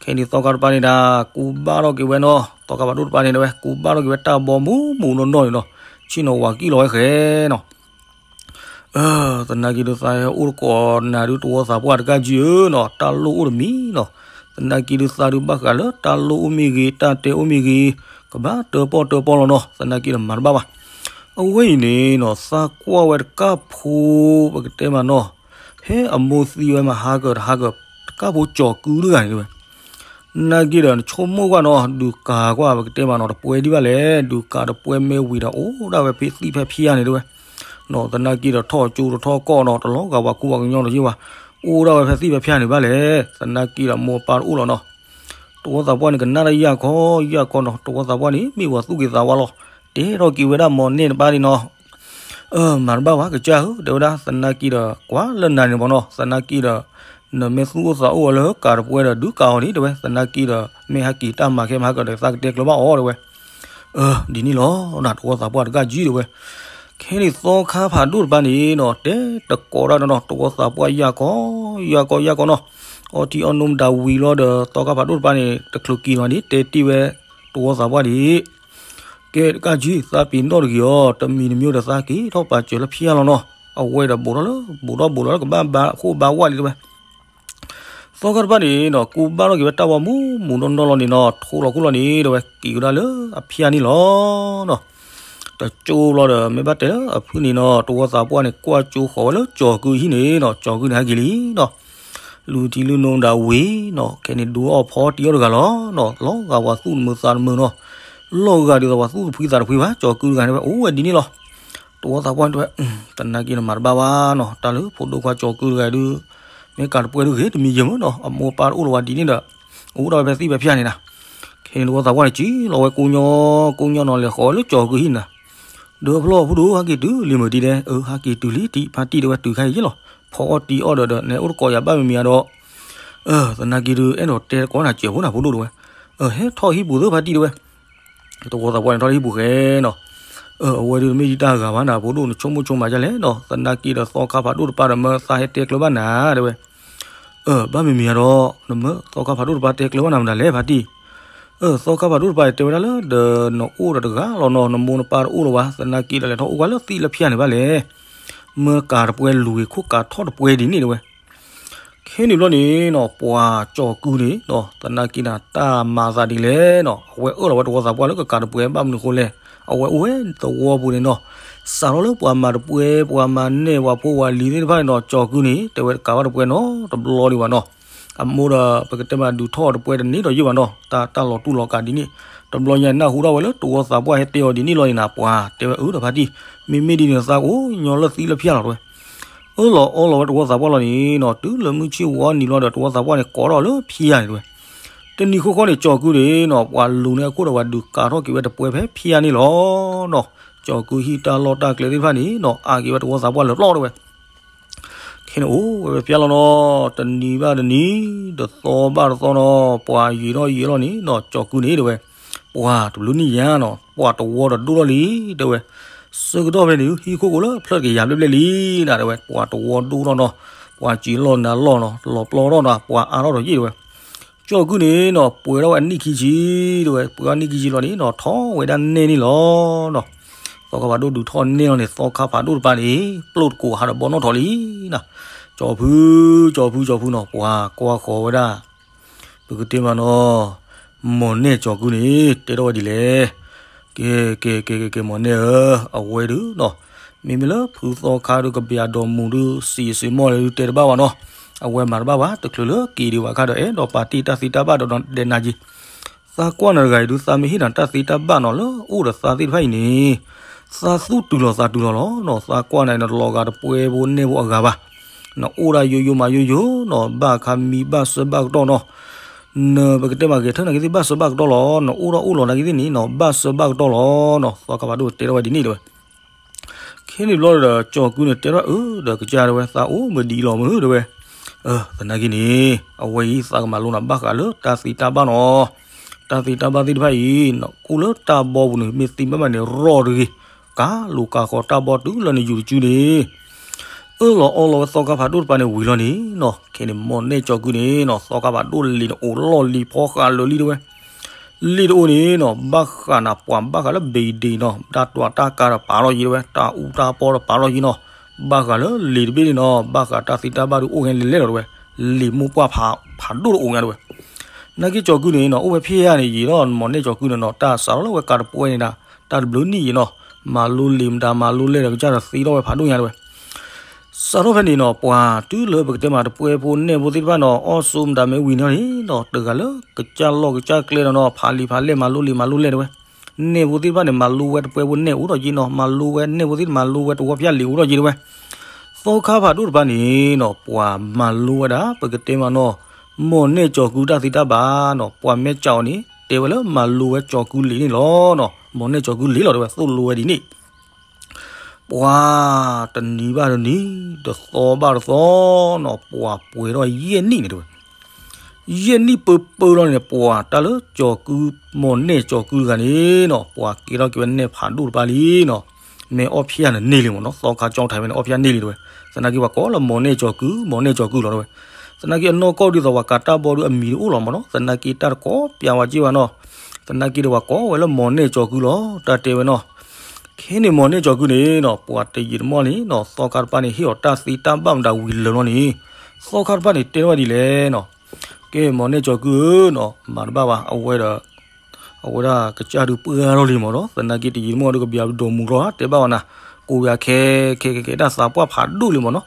ခဲန့ၣ်သီခါတပၤန့ၣ်ဒၣ် ကူဘၣ်ထီၣ်က့ၤဝဲနီၤ သီခါဖးဒိၣ်တပၤန့ၣ်ဝဲ ကူဘၣ်ထီၣ်က့ၤဝဲတၢ်ဘီမူးမူးနီၢ်နီၢ်န့ၣ်နီၤ ဆ့ၣ်နီၤဝၤကံၣ်လီၤဝဲဃဲနီၤ သနာ်က့ဒုးသးဟဲအိၣ်တကိးနၤဒုးတဝီသးပှၢ်တကၢ်ကံဧၢနီၤ တၢ်လိၣ်အိၣ်တမံၤနီၤ သနာ်က့ဒုးသးဒုးဘၣ်ဃးလၢတၢ်လိၣ်အိၣ်မ့ၢ်ဂ့ၤ တၢ်တဲအိၣ်မ့ၢ်ဂ့ၤ ကဘၣ်တၢပီၣ်တၢပီၣ်လီၤနီၤ သနာ်က့ဒီးမၤတဘၣ်ဘၣ် အဝဲအံၤန့ၣ်နီၤ သးကွၢ်ဝဲတကၢ်ဖိ ပကတဲမးနီၤ ဖဲအမိၢ်သံဝဲမးဟါကၢၤတဟါကၢၤ တကၢ်ဖိကၠီၤကုတဂၤန့ၣ်တဲဝဲ နာ်က့ဒီးနဆိကမိၣ်ကွၢ်နီၤ ဒုးကၤကွၢ် ပကတဲမးနီၤ တပှဲၤဒံးဘၣ်လဲၣ် ဒုးကၤတပှဲၤမ့ၢ်ဝံၤဒီး အိၣ်ဒၣ်ဝဲဖဲသံၣ်ဖဲဖၠါန့ၣ်တဲဝဲ သနာ်က့ဒီးထီၣ်ကၠိတထီၣ်ကီၢ်နီၤ တလီၤဂာ်ပှၤကူပှၤကညီလီၤယ့ၢ်ဝဲ အိၣ်ဒၣ်ဝဲဖဲသံၣ်ဖဲဖၠါန့ၣ်ဘၣ်လဲၣ် သနာ်က့ဒီးမိၢ်ပၢ်တအိၣ်လီၤနီၤ တဝီသးပှၢ်န့ၣ် ကနၣ်ဒၣ်ယၢ်ခီ ယၢ်ခီနီၤ တဝီသးပှၢ်န့ၣ် မ့ၢ်ပှၤသူၣ်က့သးဝါလီၤ တဲထီၣ်က့ၤဝဲဒၣ်မိၢ်န့ၢ်တပၤန့ၣ်နီၤ အၢ မၤတဘၣ်ဘၣ် ကစၢ်ဧၢ တဲဝဲဒၣ် သနာ်က့ဒီး ကွၢ်လၢနၤန့ၣ်မးနီၤ သနာ်က့ဒီး နမ့ၢ်သူၣ်အိၣ်သးအိၣ်အီၤလၢကၤတပှဲၤဒီး ဒုးကၤအီၤန့ၣ် တဲဝဲ သနာ်က့ဒီး မ့ၢ်ဟဲက့ၤတၢ်မၤခဲမၤဟါကၢၤဒီး သးကတဲကျၢၤဘၣ်အီၤ တဲဝဲ အၢ ဒ်န့ၣ်လီၤ တဝီသးပှၢ်တကၢ်ကံ တဲဝဲ ခဲန့ၣ်သီခါဖးဒိၣ်တပၤန့ၣ်နီၤ တဲတကိးဒၣ်နီၤ တဝီသးပှၢ်ယၢ်ကီ ယၢ်ကီ ယၢ်ကီနီၤ အီထံအီနိမတၤဝံၤလီၤဒီး သီခါဖးဒိၣ်တပၤန့ၣ် တချုးက့ၤလီၤန့ၣ် တဲတ့ၢ်ဝဲတဝီသးပှၢ်ဒ်အံၤ ကဲတကၢ်ကံ သးပ့ၤနီၣ်တဂ့ၤအီၤ တမံၤတမံၤဒီးသးက့ၤထီၣ်ပာ်စၢၤလၢဖၠါလီၤနီၤ အဝဲဒီးဘူးထီၣ်လၢ ဘူးထီၣ်ဘူးလီၤလၢကဘၣ်ဘါဃိၣ်ဘါဝါလံတဲဝဲ သီခါတပၤန့ၣ်နီၤ ကူဘၣ်ထီၣ်က့ၤဝဲတၢ်ဘီမူးမူးနီၢ်နီၢ်လီၤန့ၣ်နီၤ ထိလီၤခိၣ်လီၤန့ၣ် တဲဝဲ က့ၤဝဲဒၣ်လၢအဖၠါန့ၣ်လီၤနီၤ တကၠိဘျီဒီး မ့ၢ်ဘၣ်တဲလၢအဖုၣ်န့ၣ်နီၤ တဝီသးပှၢ်န့ၣ် ကွၢ်ကၠိဃီၤဝဲလၢကၠီၤကုဟံၣ်န့ၣ်နီၤ ကၠီၤကုန့ၣ်ဟဲက့ၤလံနီၤ လူၤထံလူၤနိမတၤဝံၤနီၤ ခဲန့ၣ်ဒုးအီၣ်ဖီတံၢ်အီၣ်တဂၤလီၤနီၤ လီၤဂာ်ပှၤသူၣ်တမုာ်သးတမုာ်နီၤ လီၢ်ဂာ်ဒ်သိးပှၤသူၣ်တဖှံသးတဖှံဘၣ်, ကၠီၤကုတဂၤန့ၣ်ဝဲ အိၣ်ဝဲဒ်န့ၣ်လီၤ. တဝီသးပှၢ်န့ၣ်တဲဝဲ, သနာ်က့နမၤတဘၣ်ဘၣ်နီၤ, တၢ်လၢဖိဒိၣ်ခွါကၠီၤကုတဂၤဒုး, မ့ၢ်ကးတပှဲၤဒုးဂ့ၤတမံၤယဲၢ်မၢ်နီၤ, အမိၢ်အပၢ်တအိၣ်လၢၤဝဲဒ်န့ၣ်ဒီး, အိၣ်ဒၣ်ဝဲဖဲသံၣ်ဖဲဖၠၣ်န့ၣ်နၤ. ခဲန့ၣ်တဝီသးပှၢ်န့ၣ် ကံလီၤဝဲကိညိ, ကိညိနီၤ လဲၤဃီၤဝဲလၢကၠီၤကုဟံၣ်နၤ. ဒီးဖျီၣ်ဖိဒိၣ် ဟဲက့ၤတုၤလံမုၢ်ဒံးဒဲး, အၢ ဟဲက့ၤတုၤလံတံၢ် ဖါတံၢ်တဲဝဲ တုၤခါအံၤယဲၢ်လီၤ, ဖီအီၣ်တံၢ်အီၣ်ဒီးဒီး နဲအိၣ်တကိးယၤဘၣ်မံၤမံၤဧါဒီး သနာ်က့ဒုး အဲၣ်ဒိးတဲတကိးနၤစဲးဖိနၤ ဖိဒိၣ်တဲဝဲ, ဟဲထီၣ်ဟံၣ်ပူၤသၢဖါတံၢ်တဲဝဲ. တဝီသးပှၢ်န့ၣ်ထီၣ်လၢဟံၣ်ပူၤဃဲနီၤ, အဝဲဒုးတမ့ၢ်ယတၢ်ဂၤဘၣ်နၤ ဖိဒိၣ် နဆိကမိၣ်ဆိကမးဒ်လဲၣ်နီၤ, သနာ်က့ဒီးသီခါဖးဒိၣ်တပၤဒီးမၢသးဟဲတဲကျၢၤဘၣ်နၤတဲဝဲ. ဘၣ်မံၤမံၤဧါဒီး နမၢသီခါဖးဒိၣ်တပၤတဲကျၢၤဘၣ်နၤမတၤလဲၣ်ဖါတံၢ်. သီခါဖးဒိၣ်တပၤတဲဝဲဒၣ်လၢ ဒီးနအိၣ်ဒီးတဂၤလီၤနီၤ, နမိၢ်နပၢ်တအိၣ်လၢၤဘၣ်, သနာ်က့ဒီးလဲၤထီၣ်အိၣ်ကွၢ်လၢသံၣ်လၢဖၠၣ်န့ၣ်ဘၣ်လဲၣ်. မၢကးတပှဲၤ လူၤဂ့ၤခိၣ်ကးထီၣ်တပှဲၤဒ်န့ၣ်တဲဝဲ. ခဲန့ၣ်ဘျီန့ၣ်နီၤ ပှၤကၠီၤကုန့ၣ်နီၤ သနာ်က့နၤ တၢ်မၤသးဒ်လဲၣ်နီၤ, အဝဲအၢၣ်လီၤဝဲတဝီသးပှၢ်လၢကကးတပှဲၤ ဘၣ်မနုၤဃိလဲၣ်, အဝဲအိၣ်ဝဲသဝီပူၤန့ၣ်နီၤ, စးထီၣ်လၢပှၤမၤတပှဲၤ ပှၤမၤနဲၣ် ပှၤဖိပှၤလံၤသ့ၣ်တဖၣ်န့ၣ်နီၤ, ကၠီၤကုန့ၣ် တဲဝဲတကးဘၣ်တပှဲၤနီတဘျီဒံးဘၣ်နီၤ. အမိၢ်ဒီးပကတဲမးဒုးထီၣ်အီၤတပှဲၤတန့ၢ်ဒီးယဲၢ်ဘၣ်နီၤ, တၢ် တၢ်လီၤတူၢ်လီၤကာ်ဒ်န့ၣ်, တဘျီညါနၢ်ဟူထီၣ်ဝဲလၢတဝီသးပှၢ်ဟဲတဲအီၤဒ်န့ၣ်လီၤန့ၣ်နၤ, ပှၤတဲဝဲအၢဒီးဖါတံၢ်, မ့မ့ၢ်ဒ်န့ၣ် နသးကအိၣ်ညီလၢသံလၢဖၠၣ်လီၤတဲဝဲ. အၢၣ်လီၤအီလီၤဝဲတဝီသးပှၢ်လီၤန့ၣ်နီၤ, တုၤလၢမုၢ်ဆ့ၣ်ဝီနံၤလီၤဒီး တဝီသးပှၢ်န့ၣ် ကိးထီၣ်လၢဖၠၣ်န့ၣ်တဲဝဲ. တနံၤဃီဃီန့ၣ် ကၠီၤကုန့ၣ်နီၤ ပှၤလူၤန့ၢ်အခိၣ်ဒီးပှၤဒုးကးထီၣ်က့ၤဝဲတပှဲၤဖဲဖၠၣ်န့ၣ်လီၤနီၤ. ကၠီၤကုဟံၣ်တၢ်လီၢ်တၢ်ကျဲသ့ၣ်တဖၣ်န့ၣ်နီၤ အါက့ၤဝဲတဝီသးပှၢ်လၢာ်ပျီတဲဝဲ. ခဲန့ၣ်အိၣ်ဝဲဖဲဖၠၣ်လီၤနီၤ, တနံၤဘၣ်တနံၤ, တသီဘၣ်တသီနီၤ, ပှၤယံာ်ထီၣ်ယံာ်ထီၣ်န့ၣ်နီၤ, ကၠီၤကုန့ၣ်တဲဝဲ, ပှၤတဘျုးနံၣ်ညါနီၤ, ပှၤတဝီဒီးဒိၣ်ထီၣ်လံတဲဝဲ. ဆၢကတီၢ်ဖဲန့ၣ် ဟံၣ်ခိၣ်ကိးလၢဖျၢၣ်တကယၤဘျဲၣ်ဘျဲၣ်လံနၤတဲဝဲ, ပှၤတဝီဒိၣ်ထီၣ်နီၤ, ပှၤစံးလီၢ်နၤလီၢ်နီၤ, လီၤပျီထီၣ်နီၤ, ပှၤအါထီၣ်ဒီးယဲၢ်တဲဝဲ. ကၠီၤကုန့ၣ်နီၤ ပှဲၤထီၣ်ဝဲအနံၣ်ခံဆံတဲဝဲ, ပှဲၤအနံၣ်ခံဆံလီၤန့ၣ်နီၤ, ထီၣ်ဝဲဒၣ်နဲၣ်န့ၣ်လီၤနီၤ. သီခါဖးဒိၣ်ဒုးထီၣ်နဲၣ်လီၤန့ၣ် သီခါဖးဒိၣ်တပၤန့ၣ် ပျိၢ်တကိးဟးဒီးဘီနီၣ်ထီၣ်လံနီၤ. ကၠီၤဖု, ကၠီၤဖု, ကၠီၤဖုနီၤ, ပှၤကွၢ်ဃီၤဝဲဒၣ် ပကတဲမးနီၤ, မိၢ်နဲၣ်ကၠီၤကုန့ၣ် တဲထီၣ်ဝဲဒ်လဲၣ်. ကဲ, ကဲ, ကဲ, ကဲ, ကဲ, မိၢ်နဲၣ်ဧၢ, အဝဲဒုးနီၤ, မ့မ့ၢ်လၢဖုသီခါဒုးကဘျးဒိးမူဒုး စံးစ့ၢ်မီၢ်လၢဒုးတဲတဘၣ်ဘၣ်နီၤ, အဝဲမၤတဘၣ်ဘၣ်, တချုးလၢက့ၤဒံးဘၣ်ခါဒီး အဲၣ်ဒိးပာ်တ့ၢ်တၢ်သံတၢ်ဘၣ်ဒီးဒဲးနၤက့ၤ သးကွၢ်နၤတဂၤအံၤဒုး သးမ့ၢ်ဟ့ၣ်နၤတၢ်သံတၢ်ဘၣ်နီၤ လၢအိၣ်ဒီးသးသ့ၣ်တဖၣ်အံၤန့ၣ်, သးသူၣ်တုၤလီၤသးတုၤလီၤလီၤနီၤ. သးကွၢ်နၤအံၤ နတလီၤဂာ်တပှဲၤဖိနဲၣ်ဖိအဂၤဘၣ်. နအိၣ်ဒၣ်ယိယိမးယိယိနီၤ, ဘၣ်ခါမံဘၣ်ဆၢဘၣ်ကတီၢ်နီၤ. နပကတဲမးဂဲၤထၢၣ်နၤက့ၤသ့ၣ် ဘၣ်ဆၢဘၣ်ကတီၢ်လီၤ, နအိၣ်ထီၣ်အိၣ်လီၤနၤက့ၤသ့ၣ်န့ၣ်နီၤ ဘၣ်ဆၢဘၣ်ကတီၢ်လီၤနီၤ. သီခါဖးဒိၣ်တဲထီၣ်ဝဲဒ်န့ၣ်တဲဝဲ. ခဲန့ၣ်ဘျီဒီး ကၠီၤကုန့ၣ်တဲထီၣ်အၢဒီးကစၢ်တဲဝဲ, သးအိၣ်မုာ်ဒံးလီၤမုာ်တဲဝဲ. သနာ်က့န့ၣ် အဝဲအံၤသးကမၤလိနၤဘၣ်ဃးလၢတၢ်သံတၢ်ဘၣ်နီၤ. တၢ်သံတၢ်ဘၣ်သ့ၣ်တဖၣ်အံၤ နအိၣ်လၢတၢ်ဘီပူၤန့ၣ် မ့ၢ်သံဘၣ်မးန့ၣ် ရီၢ်တဂ့ၤ, ကးလိာ်ကးဃီၤတၢ်ဘီတုၤလၢနယူၤတစုန့ၣ် အၢၣ်လီၤအီလီၤဝဲသီခါဖးဒိၣ်တပၤန့ၣ်ဝံၤလီၤန့ၣ်နီၤ. ခဲန့ၣ် မိၢ်နဲၣ်ကၠီၤကုန့ၣ်နီၤ သီခါဖးဒိၣ်လံာ်န့ၣ်အိးလီၢ်လံာ်ဖီဃာ်လၢာ်လံတဲဝဲ. လံာ်တအိၣ်န့ၣ်နီၤ ဘၣ်ဃးနၤပှၤဘၣ်ဃးလၢဘ့ၣ်ဒ့ၣ်နီၤ တၢ်တွၤတၢ်ကါဒီးပာ်ထီၣ်ယံၤတဲဝဲ, တၢ်အူတၢ်ပီဒီးပာ်ထီၣ်ယံၤနီၤ. ဘၣ်ဃးလၢလံာ်တဘ့ၣ်န့ၣ်နီၤ ဘၣ်ဃးတၢ်သံတၢ်ဘၣ်ဒုးအိၣ်ဂဲၤလဲၤလဲၤလီၤတဲဝဲ. လံာ်မိၢ်ပှၢ်ဖးဒိၣ်တအိၣ်ညါတဲဝဲ. နာ်က့ကၠီၤကုန့ၣ်နီၤ အိၣ်ဝဲဖဲယဲၢ်န့ၣ်ယံာ်ဒီး မိၢ်နဲၣ်ကၠီၤကုန့ၣ်နီၤ တၢ်စးထီၣ်လၢဝဲကးတပှဲၤန့ၣ်ဒၣ် တၢ်တဘျုးနံၣ်ယံာ်နီၤ မၤလိလံာ်မတၤမၤလိလဲၢ်ဒီးကစၢ်ဒီးသံထီၣ်ဝဲဖးဒိၣ်ညါတဲဝဲ. စးထီၣ်ဖဲန့ၣ်နီၤ ပှၤတုၤလၢပကတဲမးတပှဲၤဖိနဲၣ်ဖိသ့ၣ်တဖၣ်နီၤ အီၣ်ဆိးမတၤမ့ၢ်ဝံၤန့ၣ်နီၤ တဂၤလၢကစၢ်လီၢ်ကစၢ်ကျဲဒီးနီၤ ဖးလံာ်ဖးလဲၢ်မၤလိလံာ်မၤလိလဲၢ်တဲဝဲ. နဲၣ်ဖိသ့ၣ်တဖၣ်န့ၣ် မၤလိဝဲတပှဲၤဖိနဲၣ်အိၣ်ထီၣ်က့နီၤ မၤလိဝဲနဲၣ်ဖိသ့ၣ်တဖၣ်မၤလိဝဲတဝီဖၠၣ်လံာ်အိၣ်ထီၣ်က့တဲဝဲ. သီခါဖးဒိၣ်တပၤန့ၣ်နီၤ ပှၤမၤလိဝဲဒၣ် ပကတဲမးနီၤ မိၢ်နဲၣ်ကၠီၤကုတၢ်သံတၢ်ဘၣ်နီၤ ပှၤမဲာ်ကၠးအီၤန့ၣ် တဲဝဲလၢမၤလိဝဲကၠီၤကုလံာ်န့ၣ်လီၤနီၤ မိၢ်နဲၣ်ကၠီၤကုလံာ်လီၤတဲဝဲ သိၣ်လိဝဲဒ်န့ၣ် ပှၤတနံၤဘၣ်တနံၤ တသီဘၣ်တသီနီၤ ပှၤပှဲၤထီၣ်ယဲၢ်နံၣ်န့ၣ်တဲဝဲ. ယဲၢ်နံၣ်ပၢပၢလီၤန့ၣ် ပှၤတၢ်လၢကၠီၤကု မိၢ်နဲၣ်ကၠီၤကုတဂၤန့ၣ်နီၤ ပှၤကဲထီၣ်က့ၤဝဲနဲၣ်ဖးဒိၣ်တပၤလံနီၤ. မ့ၢ်အီၣ်ဖၠၣ်န့ၣ်န့ၢ်လံမ့ၢ်နီၤ သီခါကၠီထံးဖဲန့ၣ် အီၣ်ဖၠၣ်န့ၢ်လံတဲဝဲ. သနာ်က့ပှၤကိးလၢမိၢ်နဲၣ်ကၠီၤကု မိၢ်နဲၣ်ကၠီၤကုလီၤတဲဝဲ. သနာ်က့အနီၢ်ကီၢ်ဒ်သိးပှၤကးတၢ်ဘီဒုးအမံၤတအိၣ်လီၤမ့ၢ်နီၤ သနာ်က့တၢ်တကိးပျးဝဲက့ဘၣ်နီၤ. သနာ်က့ဒီးပှၤကိးဝဲလၢမိၢ်နဲၣ်ကၠီၤကုလီၤ တၢ်တဲဝဲနီၤ. ခဲန့ၣ်မိၢ်နဲၣ်ကၠီၤကုန့ၣ်နီၤ ပှၤတယံာ်တမီၢ်န့ၣ်နီၤ သီခါတပၤန့ၣ် ဟ့ၣ်အီၤတၢ်သံတၢ်ဘၣ်မတၤဝံၤလၢာ်လီၤန့ၣ် သီခါတပၤန့ၣ်တဲထီၣ်ဝဲဒ်လဲၣ်နီၤ. ကဲ မိၢ်နဲၣ်ကၠီၤကုဧၢနီၤ မၤတဘၣ်ဘၣ် အဝဲဒီး အဝဲဒၣ်ကစၢ်ဒုးပှၢ်ထီၣ်လံမ့ၢ်နီၤ သနာ်က့တယံာ်တမီၢ်ဒုးကဘျးဒိးမူလီၤ တဲဘၣ်ဝဲနၤ ကိးယၤခဲခဲခဲခဲ တၢ်သးပှၢ်ဖးဒိၣ်လံမ့ၢ်နီၤ.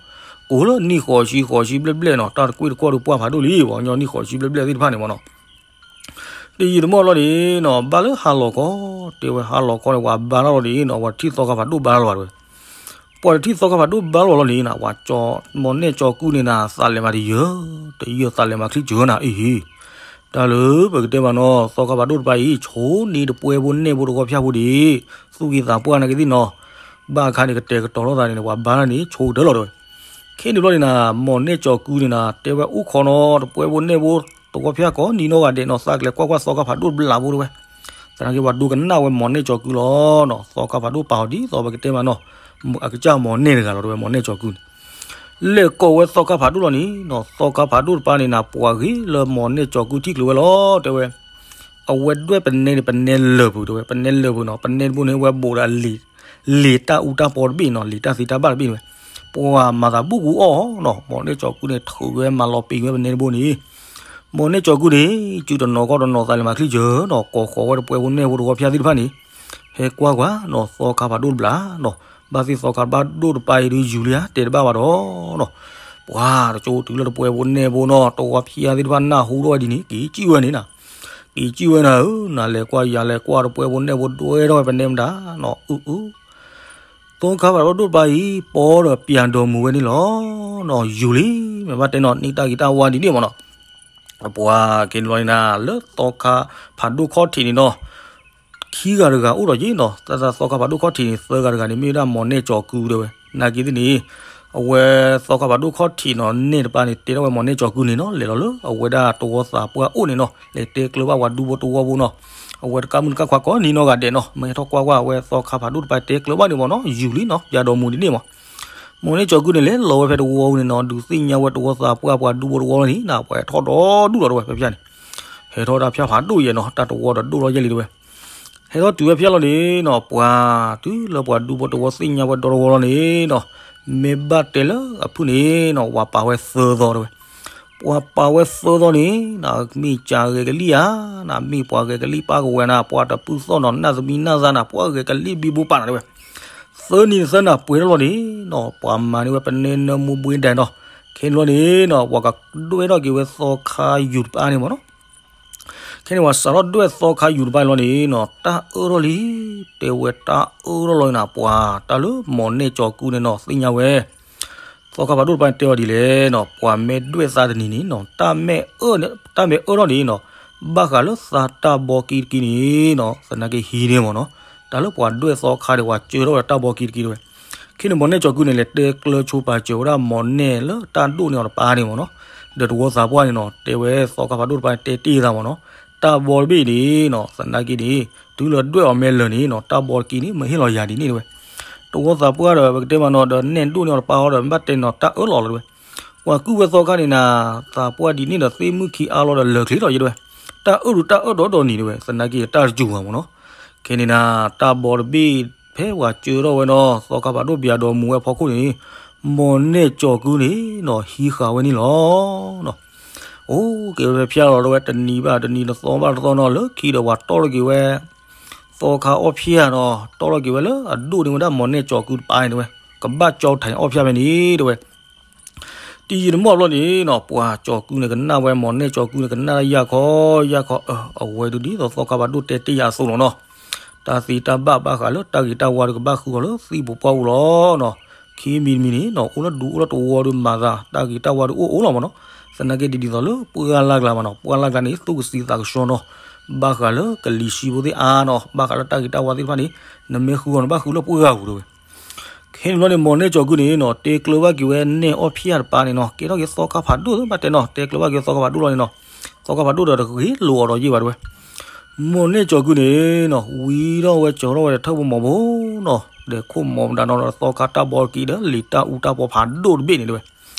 ကိးလၢနံၣ်ဃိးဆံဃိးဆံဘျဲၣ်ဘျဲၣ်နီၤ တၢ်တကွ့ၢ်တကွီၢ်ဒုးပှၢ်ဖးဒိၣ်လံ ပှၤကညီနံၣ်ဃိးဆံဘျဲၣ်ဘျဲၣ်သ့ၣ်တဖၣ်န့ၣ်မ့ၢ်နီၤ. တယံာ်တမီၢ်လီၤန့ၣ်နီၤ ဘၣ်လၢဟါလီၤခီ, တဲဝဲဟါလီၤခီန့ၣ် ပှၤဘါထီၣ်လီၤန့ၣ်နီၤ ပှၤထံၣ်သီခါဖးဒိၣ်ဘါထီၣ်လီၤတဲဝဲ. ပှၤတထံၣ်သီခါဖးဒိၣ်ဘါထီၣ်လီၤန့ၣ်နီၤ ပှၤကၠီ မိၢ်နဲၣ်ကၠီကုန့ၣ်နၤ သးလဲၤမၤတယၢၤ, တယၢၤသးလဲၤမၤချံစၢၤနၤအံၤ, တၢ်လၢပကတဲမးနီၤ သီခါဖးဒိၣ်တပၤအံၤ ဆိန့ၢ်တပှဲၤဖိနဲၣ်ဖိတဝီဖၠၣ်ဖိဒံး, သူၣ်က့သးပှၢ်နာ်က့သ့ၣ်နီၤ, ဘၣ်အခါန့ၣ် ကတဲာ်ကတီၤထီၣ်သးန့ၣ် ပှၤဘါထီၣ်န့ၣ် ဆိကတၢၢ်လီၤတဲဝဲ. ခဲန့ၣ်ဘျီန့ၣ်နၤ မိၢ်နဲၣ်ကၠီကုန့ၣ်နၤ တဲဝဲအိၣ်ခိးနီၤ တပှဲၤဖိနဲၣ်ဖိ တဝီဖၠၣ်ကိးနံၤနီၢ်ဂၤဒဲးနီၤ သးကလဲၤကွၢ်ကွၢ်သီခါဖးဒိၣ်တဘျးဖိတဲဝဲ. သနာ်က့ပှၤဒိကနၣ်ဝဲမိၢ်နဲၣ်ကၠီကုလီၤနီၤ သီခါဖးဒိၣ်ပာ်အီၤဒ်သိးပကတဲမးနီၤ, အကစၢ်မိၢ်နဲၣ်တဂၤလီၤတဲဝဲ မိၢ်နဲၣ်ကၠီကုန့ၣ် လဲၤကိးဝဲသီခါဖးဒိၣ်လီၤန့ၣ်နီၤ သီခါဖးဒိၣ်တပၤန့ၣ်နၤ ပှၤဂ့ၤလၢမိၢ်နဲၣ်ကၠီကုထံၣ်ကျၢၤဝဲလီၤတဲဝဲ. အဝဲဒွဲၣ်ပနဲန့ၣ် ပနဲလၢာ်ပူၤတဲဝဲ ပနဲလၢာ်ပူၤနီၤ ပနဲတဘိန့ၣ် အဝဲဘိးဒီးအ လံာ်တၢ်အူတၢ်ပီတဘ့ၣ်နီၤ လံာ်တၢ်သ့တၢ်ဘၣ်တဘ့ၣ်န့ၣ်ဝဲ, ပှၤမၤသးဘူၣ်ကူအီၣ်နီၤ မိၢ်နဲၣ်ကၠီကုန့ၣ် ထုးဝဲမၤလီၤပံာ်ဝဲပနဲတဘိန့ၣ်, မိၢ်နဲၣ်ကၠီကုန့ၣ် စုတနီၤခီၣ်တနီၤသးလဲၤမၤချံစၢၤနီၤ ကိးဃီၤဝဲတပှဲၤဖိနဲၣ်ဖိတဝီဖၠၣ်သ့ၣ်တဖၣ်န့ၣ်, ဟဲကွၢ်ကွၢ်နီၤ သီခါဖးဒိၣ်တဘျးနီၤ, ဘၣ်သ့ၣ်သီခါဖးဒိၣ်တပၤအံၤဒုးယူၤလံဧါ တဲတဘၣ်ဘၣ်ဒီးနီၤ, ပှၤတကၠိတုၤလၢတပှဲၤဖိနဲၣ်ဖိနီၤ တဝီဖၠၣ်သ့ၣ်တဖၣ်နၢ်ဟူထီၣ်ဝဲဒ်န့ၣ် က့ၤစံၣ်ဝဲန့ၣ်နၤ က့ၤစံၣ်ဝဲနၤဧၢ, နၤလဲၤကွၢ်ယၤလဲၤကွၢ်တပှဲၤဖိနဲၣ်ဖိဒွဲထီၣ်ဝဲပနဲမတၤနီၤ အု အု သီခါဖးဒိၣ်တပၤအံၤ ပီဒီးပၠးဒီးမူၤဝဲန့ၣ်လီၤနီၤ ယူၤလံ မ့ၢ်ဘၣ်တဲနီၤ န့ၢ်တၢ်ဂ့ၤတၢ်ဝါဒ်န့ၣ်မးနီၤ, ပှၤက့ၤန့ၣ်လီၤန့ၣ်နၤ လၢသီခါဖးဒိၣ်ခီၣ်ထံးန့ၣ်နီၤ ခံဂၤတဂၤအိၣ်ဒီးယ့ၣ်နီၤ တၢ်သီခါဖးဒိၣ်ခီၣ်ထံးန့ၣ် သၢဂၤတဂၤန့ၣ် မ့ၢ်ဝဲဒၣ်မိၢ်နဲၣ်ကၠီၤကုတဲဝဲ, နာ်က့သ့ၣ်န့ၣ် အဝဲသီခါဖးဒိၣ်ခီၣ်ထံးနီၤ နဲၣ်တပၤန့ၣ် တဲထီၣ်ဝဲမိၢ်နဲၣ်ကၠီၤကုန့ၣ်နီၤ လဲၤလီၤလၢအဝဲဒၣ်တဝီသးပှၢ်အိၣ်န့ၣ်နီၤ လဲၤတဲကျၢၤဘၣ်ပှၤဒူဖိတဝီဖိနီၤ, အဝဲတကးမုၢ်တကးခွါကိးနံၤနီၢ်ဂၤဒဲးနီၤ မ့ၢ်ဟဲထီၣ်ကွၢ်ကွၢ်ဝဲသီခါဖးဒိၣ်တပၤတဲကျၢၤဘၣ်န့ၣ်မးနီၤ ယူၤလံနီၤ ပၠးဒီးမူၤဒ်န့ၣ်မး မိၢ်နဲၣ်ကၠီၤကုန့ၣ် လဲၤလီၤဝဲဖဲတဝီန့ၣ်နီၤ ဒုးသ့ၣ်ညါဝဲတဝီသးပှၢ်ပှၤဒူဖိတဝီလီၤန့ၣ် နပှၤဟဲထီၣ်ဒီဒူၣ်လီၤတဲဝဲဖဲဖၠၣ်န့ၣ် ဟဲထီၣ်တၢ်ဖၠၣ်ဖးဒိၣ်ယဲနီၤ တၢ်တဝီဒီးဒိၣ်လီၤယဲလံတဲဝဲ, ဟဲထီၣ်တုၤဝဲဖၠၣ်လီၤန့ၣ်နီၤ ပှၤတုၤလၢပှၤဒူဖိတဝီသ့ၣ်ညါဝဲဒီတဝီလီၤန့ၣ်နီၤ, မ့ၢ်ဘၣ်တဲလၢအဖုၣ်န့ၣ်နီၤ ပှၤပာ်ဝဲသၢသီတဲဝဲ, ပှၤပာ်ဝဲသၢသီန့ၣ် နမ့ၢ်ကဂဲၤကလံၣ်ဧါ, နမ့ၢ်ပှၤဂဲၤကလံၣ်ပၢ်ကဝဲၤနၤ ပှၤတပုၢ်သီၣ်နီၤ နၢ်သမံနၢ်သါနၤ ပှၤဂဲၤကလံၣ်ဘံဘူပာ်နၤတဲဝဲ, သၢနံၤသၢနၤပှဲၤထီၣ်လီၤန့ၣ်နီၤ ပှၤမၤန့ၢ်ဝဲပနဲနၢမူဘှ့ဒဲးနီၤ, ခဲန့ၣ်လီၤန့ၣ်နီၤ ပှၤကဒွဲၣ်ထီၣ်က့ၤဝဲသီခါယူၤတပၤန့ၣ်မးနီၤ ခဲန့ၣ်ပှၤစးထီၣ်ဒွဲၣ်သီခါယူၤတပၤန့ၣ်လီၤန့ၣ်နီၤ တၢ်အၢထီၣ်လံ, တဲဝဲတၢ်အၢထီၣ်လီၤနၤ ပှၤတၢ်လၢမိၢ်နဲၣ်ကၠီၤကုန့ၣ်နီၤ သ့ၣ်ညါဝဲ သီခါဖးဒိၣ်တပၤန့ၣ်တဲအီၤဒ်လဲၣ်နီၤ ပှၤမ့ၢ်ဒွဲၣ်သးတနံၤန့ၣ်နီၤ တၢ်မ့ၢ်အၢထီၣ်န့ၣ်နီၤ ဘၣ်ဃးလၢသးတၢ်ဘီကံတကံန့ၣ်နီၤ သနာ်က့ဟံးန့ၢ်မးနီၤ, တၢ်လၢပှၤဒွဲၣ်သီခါန့ၣ် ပှၤစၢထီၣ်ဝဲဒီးတၢ်ဘီကံတကံတဲဝဲ, ခဲန့ၣ်မိၢ်နဲၣ်ကၠီၤကုန့ၣ် လဲၤတဲကျၢၤဆိပာ်စၢၤဝဲဒၣ်မိၢ်နဲၣ်လၢတၢ်ဒိၣ်န့ၢ်အီၤတပၤန့ၣ်မးနီၤ, ဒီးတဝီသးပှၢ်န့ၣ်နီၤ တဲဝဲသီခါဖးဒိၣ်တပၤန့ၣ် တဲတ့ၢ်သးမးနီၤ, တၢ်ဘီတဘ့ၣ်န့ၣ်နီၤ သနာ်က့န့ၣ် တုၤလၢဒွဲၣ်အီၤမဲာ်လၢာ်န့ၣ်နီၤ တၢ်ဘီတကံန့ၣ် မ့ၢ်ဟ့ၣ်လီၤယၤဒ်န့ၣ်တဲဝဲ, တဝီသးပှၢ်ဒီး ပကတဲမးနီၤ ဒီးနဲၣ်ဒိၣ်န့ၢ်အီၤတပၤအီၤဒီး ဘၣ်တဲနီၤ တၢ်အၢၣ်လီၤလီၤတဲဝဲ, ပှၤကူၣ်ဝဲသီခါန့ၣ်နၤ သးပှၢ်ဒ်န့ၣ်ဒီး သ့ၣ်မုၣ်ခံအါလီၤဒီးလၢာ်ချ့လီၤယဲတဲဝဲ, တၢ်အၢၣ်ဒုးတၢ်အၢၣ်ဒီးဒီးနံၤတဲဝဲ သနာ်က့တၢ်တစူၤဘၣ်မးနီၤ, ခဲန့ၣ်နၤ တၢ်ဘီတဘ့ၣ် ဖဲပှၤစၢထီၣ်ဝဲနီၤ သီခါဖးဒိၣ်ပၠးဒီးမူၤဝဲအဖီခိၣ်န့ၣ် မိၢ်နဲၣ်ကၠီၤကုန့ၣ်နီၤ ဟံးဃာ်ဝဲန့ၣ်လီၤ. အိၣ်က့ၤဝဲဖဲဖၠၣ်လီၤတဲဝဲ တနံၤဘၣ်တနံၤတသီဘၣ်တသီနီၤ လၢခံဒီးပှၤတီၢ်ထီၣ်က့ၤဝဲ သီခါအီၣ်ဖၠၣ်နီၤ တီၢ်ထီၣ်က့ၤဝဲလၢအဒိၣ်န့ၢ်ဝဲဒၣ်မိၢ်နဲၣ်ကၠီၤကုတပၤန့ၣ်တဲဝဲ, ကဘၣ်ကၠီထံးအီၣ်ဖၠၣ်ဖဲန့ၣ်တဲဝဲ တယံာ်တမီၢ်ဘျီန့ၣ်နီၤ ပှၤကၠီၤကုန့ၣ် ကနၣ်ဝဲမိၢ်နဲၣ်ကၠီၤကုန့ၣ် ကနၣ်ယၢ်ခီယၢ်ခီ အဝဲဒုးဒ်သိးသီခါဖးဒိၣ်တဲတ့ၢ်ယၤအသိးလီၤနီၤ, တၢ်သ့တၢ်ဘၣ်ဘၣ်ဃးလၢတၢ်ဂ့ၤတၢ်ဝါဒီး ကဘၣ်ဃုအီၤလၢသံၣ်ပူၤပှၢ်ပူၤလီၤနီၤ, ခံမံၤတမံၤန့ၣ်နီၤ အိၣ်လၢဒူအိၣ်လၢတဝီဒီးမၤသး တၢ်ဂ့ၤတၢ်ဝါဒီးအိၣ်အိၣ်လီၤမးနီၤ, သနာ်က့ဒ်သိးလၢပှၢ်လၢ်ကျါမးနီၤ ပှၢ်လၢ်ကျါန့ၣ် သူၣ်ကသံသးကဆှီနီၤ, ဘၣ်ဃးလၢကလံၤဆှံဖိသ့ၣ်အါနီၤ ဘၣ်ဃးလၢတၢ်ဂ့ၤတၢ်ဝါသ့ၣ်တဖၣ်န့ၣ် နမ့ၢ်ဃုအီၤန့ၣ် ဘၣ်ဃုလၢပှၢ်ပူၤတဲဝဲ ခဲန့ၣ်ဘျီန့ၣ် မိၢ်နဲၣ်ကၠီၤကုန့ၣ်နီၤ တဲကျၢၤဘၣ်က့ၤဝဲနဲၣ်အီၣ်ဖၠၣ်တပၤန့ၣ်နီၤ ကဲထီၣ်က့ၤသီခါဖးဒိၣ်ဘၣ်တဲနီၤ တဲကျၢၤဘၣ်က့ၤသီခါဖးဒိၣ်လီၤန့ၣ်နီၤ, သီခါဖးဒိၣ်ဒီးတဂ့ၤလိာ်အီၤဒီးယ့ၢ်ဘၣ်တဲဝဲ, မိၢ်နဲၣ်ကၠီၤကုန့ၣ်နီၤ ဝံထီၣ်ဝဲကၠီၤထီၣ်ဝဲဒီးထၢၣ်ဖိမီၤဖိနီၤ ဒီးခိၣ်မီၤမတၤနီၤဒီးသီခါတၢ်ဘီကံဒီးလံာ်တၢ်အူတၢ်ပီဖးဒိၣ်တဘ့ၣ်န့ၣ်တဲဝဲ,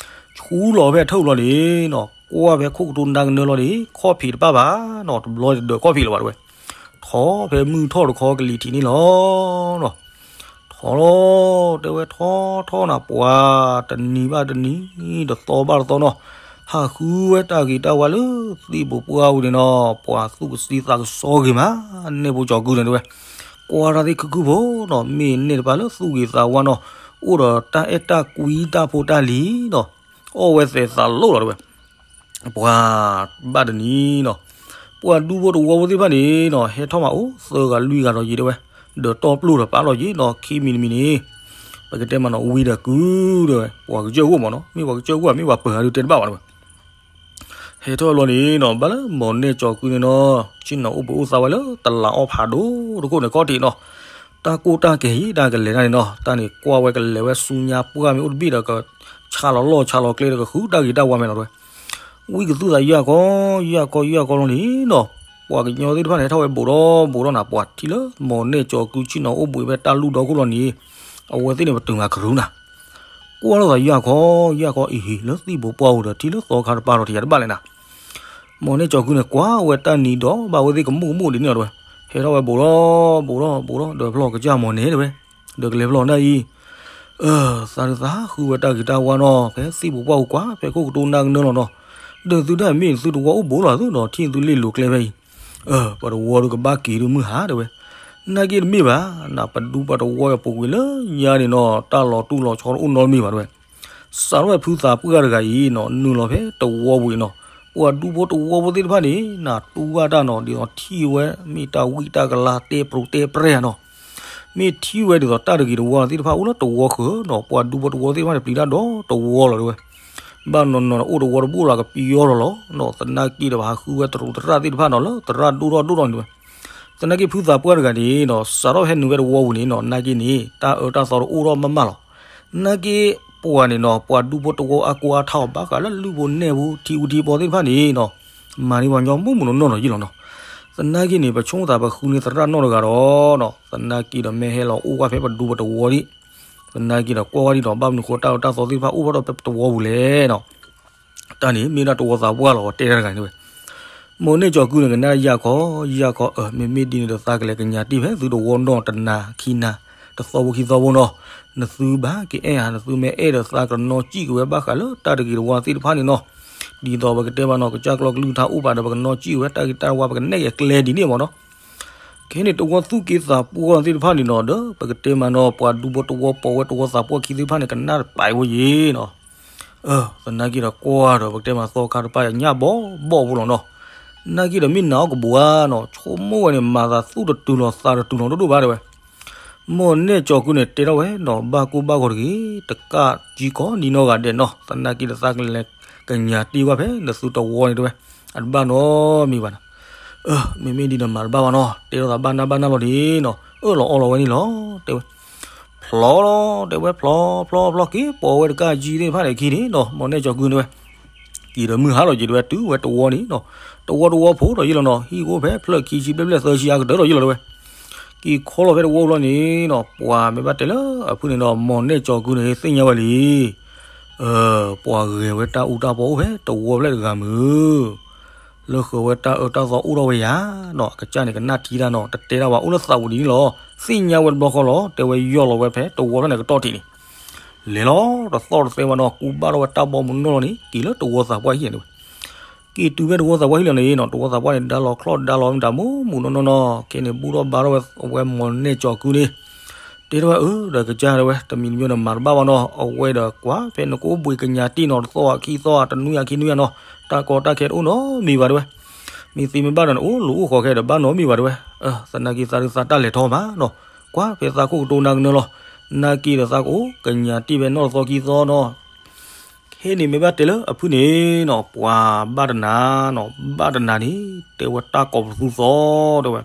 ဆူလီၤဖဲထၢၣ်ဘျီန့ၣ်နီၤ ကွၢ်ဖဲခိၣ်ကတိၤနါကနၢလီၤန့ၣ် ခီၣ်ဖံးတပၣ်ဘၣ်နီၤ တဘျီတဒၢးခီၣ်ဖံးလၢၤဘၣ်တဲဝဲ ထီၣ်ဖဲမုၢ်ထီၣ်တခီကလံၤထံးန့ၣ်လီၤနီၤ, ထီၣ်လီၤ တဲဝဲထီၣ်ထီၣ်နၤပှၤ တနံၤဘၣ်တနံၤ တသီဘၣ်တသီနီၤ, ဟးဃုဝဲတၢ်ဂ့ၤတၢ်ဝါလၢသံၣ်ပူၤပှၢ်ပူၤန့ၣ်နီၤ ပှၤသူၣ်ကသံသးကစီဂ့ၤမး နဲၣ်ဖိကၠီၤကုန့ၣ်တဲဝဲ, ကွၢ်တၢ်သ့ၣ်ခုၣ်ခုၣ်ဖိနီၤ မ့ၢ်နဲၣ်တပၤလၢသူၣ်ဂ့ၤသးဝါနီၤ, အိၣ်ဒီးတၢ်အဲၣ်တၢ်ကွံတၢ်ဖိတၢ်လံၤနီၤ, အီၣ်ဝဲသဲးသးလိၣ်လီၤတဲဝဲ ပှၤဘၣ်တနံၤနီၤ, ပှၤဒူဖိတဝီဖိသ့ၣ်တဖၣ်န့ၣ်နီၤ ဟဲထီၣ်မးအိၣ်သၢဂၤလွံၢ်ဂၤဒီးယံၤတဲဝဲ, ဒီးတီပျိၢ်ဒီးပာ်လီၤယံၤနီၤ ခံမံၤတမံၤန့ၣ်, ပကတဲမးနီၤ ဝံၤဒီးကုဒီးဝဲ ပှၤကစၢၢ်ဂိၢ်မးနီၤ မ့ၢ်ပှၤကစၢၢ်ဂိၢ်ဧါ မ့ၢ်ပှၤပၢၤဧါဒုးတဲတဘၣ်ဘၣ်တဲဝဲ. ဟဲထီၣ်လီၤန့ၣ်နီၤ ဘၣ်လၢမီၢ်နဲၣ်ကၠီၤကုန့ၣ်နီၤ ဆ့ၣ်နီၤအိၣ်ဘှံးအိၣ်သါဝဲလၢတလးအီၣ်ဖးဒိၣ်တခိၣ်န့ၣ်ခီၣ်ထံးနီၤ, တၢ်ကိၢ်တၢ်ကဲၤယံၤတၢ်ကလဲၤတၢ်န့ၣ်နီၤ တၢ်န့ၣ်ကွၢ်ဝဲကလဲၤဝဲဆူညါပှၢ်မ့ၢ်အိၣ်တဘ့ၣ်ဒီး ကဆါလီၤလီၢ်ဆါလီၤကျဲဒီးကဃုတၢ်ဂ့ၤတၢ်ဝါမဲာ်နီၤတဲဝဲ. ဝံကသူၣ်သးယၢ်ခီ ယၢ်ခီယၢ်ခီလီၤန့ၣ်နီၤ, ပှၤကညီသ့ၣ်တဖၣ်န့ၣ် ဟဲထီၣ်ဝဲဘူးဒီးဘူးဒီးနၤ ပှၤထံၣ်လၢမီၢ်နဲၣ်ကၠီၤကုဆ့ၣ်နီၤအိၣ်ဘှံးဝဲတၢ်လုၢ်ဒီခိၣ်လီၤန့ၣ်, အဝဲသ့ၣ်န့ၣ်ပတုာ်မၤကရူၤနၤ ကွၢ်လိာ်သးယၢ်ခီ ယၢ်ခီအံၤဟံးလၢသံၣ်ဘိပှၢ်ပူၤဒီးထံၣ်လၢသီခါတပၤဒီးထံၣ်တဘၣ်လဲၣ်နၤ. မီၢ်နဲၣ်ကၠီၤကုန့ၣ် ကွၢ်ဝဲတၢ်နံၤဒီးဘၣ်ဝဲသ့ၣ်ကမူၣ်ကမူၣ်ဒ်န့ၣ်လီၤတဲဝဲ, ဟဲထီၣ်ဝဲဘူးဒီးဘူးဒီးဘူးဒီး ဒီးဖျီၣ်ကစၢ်မီၢ်နဲၣ်တဲဝဲ, ဒီးကလဲၤဖျီၣ်နၢ်အံၤ အၢ သးဒုးသးဃုဝဲတၢ်ဂ့ၤတၢ်ဝါနီၤ ဖဲသံၣ်ဘိပှၢ်ပူၤကွၢ် ဖဲခိၣ်ကတိၤနၢ်ကနၢလီၤနီၤ, ဒီးသုတၢ်မ့ၢ်သုတဝီအိၣ်ဘူးလီၤသုဒီး ထံၣ်သုလ့ၣ်လိၤကျဲဖဲအံၤ, အၢ ပှၤတဝီဒုးကဘၣ်က့ၤဒုးမုၢ်ဟါတဲဝဲ, နာ်က့တမ့ၢ်ဘၣ်, နပဒူပှၤတဝီအပူၤကွံာ်လၢညါန့ၣ်နီၤ တၢ်လီၤတူၢ်လီၤဆီတအိၣ်နီတမံၤဘၣ်တဲဝဲ, စးထီၣ်ဝဲဖုသးပှၢ်တဂၤအံၤနီၤ နုာ်လီၤဖဲတဝီပူၤအံၤနီၤ, ပှၤဒူဖိတဝီဖိသ့ၣ်တဖၣ်န့ၣ် နတူၢ်ဘၣ်တၢ်နီၤ ဒ်သိးထံၣ်ဝဲ မ့ၢ်တၢ်ဝံၣ်တၢ်ကလၤတဲပရိးတဲပြဲၢ်နီၤ မ့ၢ်ထံၣ်ဝဲဒ်သိးတၢ်တဂ့ၤတဝါသ့ၣ်တဖၣ်အိၣ်လၢတဝီဃၢၤနီၤ ပှၤဒူဖိတဝီသ့ၣ်တဖၣ်န့ၣ် ပျံၤတၢ်ဒီးတဝီလီၤတဲဝဲ, ဘၣ်နီၤနီၤအိၣ်တဝီတဘိလီၤကပံၤယီလီၤလီၤနီၤ သနာ်က့ဒီးပဟးဃုဝဲတရူးသရၣ်သ့ၣ်တဖၣ်နီၤလၢသရၣ်ဒိၣ်ထီၣ်ဒိၣ်ထီၣ်န့ၣ်တဲဝဲ, သနာ်က့ဖုသးပှၢ်တဂၤန့ၣ်နီၤ စးထီၣ်ဟဲနုာ်ဝဲတဝီပူၤန့ၣ်နီၤ နာ်က့န့ၣ် တၢ်အၢတၢ်သီတအိၣ်ထီၣ်မးမးလီၤ, နာ်က့ပှၤန့ၣ်နီၤ ပှၤဒူဖိတဝီအါကိးအါထီၣ်ဘၣ်ဃးလၢလုၢ်ဖိနဲၣ်ဖိထံဖိထံဖိသ့ၣ်တဖၣ်န့ၣ်နီၤ မၤန့ၢ်ပှၤကညီမုၢ်မုၢ်နီၢ်နီၢ်ဒီးယ့ၢ်လီၤနီၤ, သနာ်က့န့ၣ် ပဆိကမိၣ်သးပဃုန့ၢ်သရၣ်နီၢ်တဂၤဒီးနီၤ သနာ်က့ဒီးမ့ၢ်ဟဲလီၤအိၣ်ဝဲဖဲပဒူပတဝီဒံး, သနာ်က့ဒီးကွၢ်ဝဲဒံးဒီး ဘၣ်မနုၤဃိတၢ်အၢတၢ်သီသ့ၣ်တဖၣ်အိၣ်ထီၣ်ဒီးဖဲပတဝီပူၤလဲၣ်နီၤ တၢ်န့ၣ်မ့ၢ်ဒၣ်တဝီသးပှၢ်လီၤ တဲတၢ်တဂၤန့ၣ်ဝဲ, မီၢ်နဲၣ်ကၠီၤကုန့ၣ် ကနၣ်ယၢ်ခီ ယၢ်ခီ အၢ မ့မ့ၢ်ဒ်န့ၣ်ဒီးသးကလဲၤကညးတ့ၢ်ဖဲသုတဝီနီၢ်တနၤခံနၤ တသီဖိခံသီဖိနီၤ, နသုဘၣ်ကအဲၣ်ဧါ နသုမ့ၢ်အဲၣ်ဒီးသးကနီၣ်စံၣ်က့ၤဝဲ ဘၣ်ဃးလၢတၢ်တဂ့ၤတဝါသ့ၣ်တဖၣ်န့ၣ်နီၤ, ဒ်သိးပကတဲမးနီၤ ကစၢ်ကျီကလုၢ်ကထါအိၣ်ပာ်ဒီး ပကနီၣ်စံၣ်က့ၤဝဲ တၢ်ဂ့ၤတၢ်ဝါ ပကနဲၣ်က့ၤကျဲဒ်န့ၣ်မးနီၤ ခဲန့ၣ် တဝီသူၣ်က့သးပှၢ်သ့ၣ်တဖၣ်န့ၣ်နီၤ ဒီးပကတဲမးနီၤ ပှၤဒူဖိတဝီပိာ်ဝဲတဝီသးပှၢ်ခံသ့ၣ်တဖၣ်န့ၣ် ကနၣ်တပာ်အံၤဝဲယ့ၣ်နီၤ, အၢ သနာ်က့ဒီးကွၢ်ဒီး ပကတဲမးသီခါတပၤညၣ်ဘီဘီဖိလီၤနီၤ, နာ်က့ဒီးမ့ၢ်နာ်အီၣ်ကဘူးဧါနီၤ ဆိကမိၣ်ဝဲန့ၣ် မၤသးသူၣ်တတုၤလီၤသးတတုၤလီၤဒိၣ်ဒိၣ်ဘၣ်တဲဝဲ မီၢ်နဲၣ်ကၠီၤကုန့ၣ် တဲထီၣ်ဝဲနီၤ ဘၣ်ကိၢ်ဘၣ်ဂီၤတဂ့ၤ, တကးကံကီနံၤနီၢ်ဂၤဒဲးနီၤ သနာ်က့ဒီးသးကလဲၤကညးတ့ၢ်ဝဲဖဲနသုတဝီန့ၣ်တဲဝဲ, အတဘၣ်နီတမံၤဘၣ်နီၤ, အၢ မ့မ့ၢ်ဒ်န့ၣ်မၤတဘၣ်ဘၣ်နီၤ တဲထီၣ်သးဘၣ်နၢ်ဘၣ်နၢ်လီၤဒ်နီၤ အၢၣ်လီၤအီလီၤဝဲန့ၣ်လီၤ တဲဝဲ, ဖျီလီၤ တဲဝဲ ဖျီ ဖျီ ဖျီက့ၤ ပိာ်ဝဲတကးကံသ့ၣ်တဖၣ်န့ၣ်အခံန့ၣ်နီၤ မီၢ်နဲၣ်ကၠီၤကုန့ၣ်ဝဲ က့ၤဒီးမုၢ်ဟါလီၤက့ၤတဲဝဲ တုၤဝဲတဝီန့ၣ်နီၤ, တဝီတဝီဖိဒီးယ့ၢ်လီၤနီၤ ဟံၣ်ကအိၣ်ဖဲဖျၢၣ်ခံဆံဘျဲၣ်ဘျဲၣ်သၢဆံအါကတၢၢ်ဒီးယ့ၢ်လီၤတဲဝဲ, က့ၤခီလီၤဖဲတဝီလီၤန့ၣ်နီၤ ပှၤမ့ၢ်ဘၣ်တဲလၢအဖုန့ၣ်ဒီး မီၢ်နဲၣ်ကၠီၤကုန့ၣ် သ့ၣ်ညါဝဲလံ ပှၤဂဲၤဝဲတၢ်အူတၢ်ပီအိၣ်ဖဲတဝီဖျဲၣ်တဂၤမုၢ် လၢဃၢၤဝဲတၢ်အၢတၢ်သီအိၣ်ထီၣ်ဝဲယၤနီၤ အကစၢ်န့ၣ် ကနၣ်ထံတၢ်နီၤ တတဲတၢ်ဝဲအိၣ်လၢသးပူၤဒ်န့ၣ်လီၤ သ့ၣ်ညါဝဲတဘျီဃီလီၤ တဲဝဲယီၢ်လီၤဝဲဖဲတဝီဖျဲၣ်န့ၣ်ကတီၢ်ထံးန့ၣ် လဲၤလီၤတသီၣ်တသဲဝဲနီၤ ကူဘၣ်ထီၣ်ဝဲတၢ်ဘီမုၢ်နီၢ်လီၤန့ၣ် က့ၤလၢတဝီသးပှၢ်ဟံၣ်န့ၣ်ဝဲ က့ၤတုၤဖဲတဝီသးပှၢ်ဟံၣ်လီၤန့ၣ်နီၤ တဝီသးပှၢ်န့ၣ် ဒါလီၤချီၣ်ဒါလီၤမတၤမူမူနီၢ်နီၢ်နီၤ ခဲန့ၣ် ဘူၣ်ထီၣ်ဘါထီၣ်ဝဲအဝဲမီၢ်နဲၣ်ကၠီၤကုန့ၣ် တဲထီၣ်ဝဲအၢ ဒီးကစၢ်တဲဝဲ တမံၤတမံၤဒီးမၤတဘၣ်ဘၣ်နီၤ အဝဲဒီးကွၢ်ဖဲနကအိၣ်ဘှံးကညးတ့ၢ်နီၤ တသီၣ်ခံသီၣ် တနွံအခံနွံနီၤ တၢ်ကီတၢ်ခဲတအိၣ်နီတမံၤဘၣ်တဲဝဲ မ့ၢ်သ့မ့ၢ်ဘၣ်ဒီးနအိၣ်လူၤအိၣ်ဃီခဲဒီးဘၣ်နီတမံၤဘၣ်တဲဝဲ သနာ်က့သးဒုးသးတၢ်လဲၤထီၣ်မးနီၤ ကွၢ်ဖဲသးခိၣ်ကတိၤနၤကနၢလီၤ နာ်က့ဒီးသးကအိၣ်ကညးတ့ၢ်ဖဲနီၢ်တသီခံသီနီၤ ခဲန့ၣ်မ့ၢ်ဘၣ်တဲလၢအဖုန့ၣ်နီၤ ပှၤဘၣ်တနၤနီၤ ဘၣ်တနၤန့ၣ် တဲဝဲတၢ်ကိးပသူသီၣ်တဲဝဲ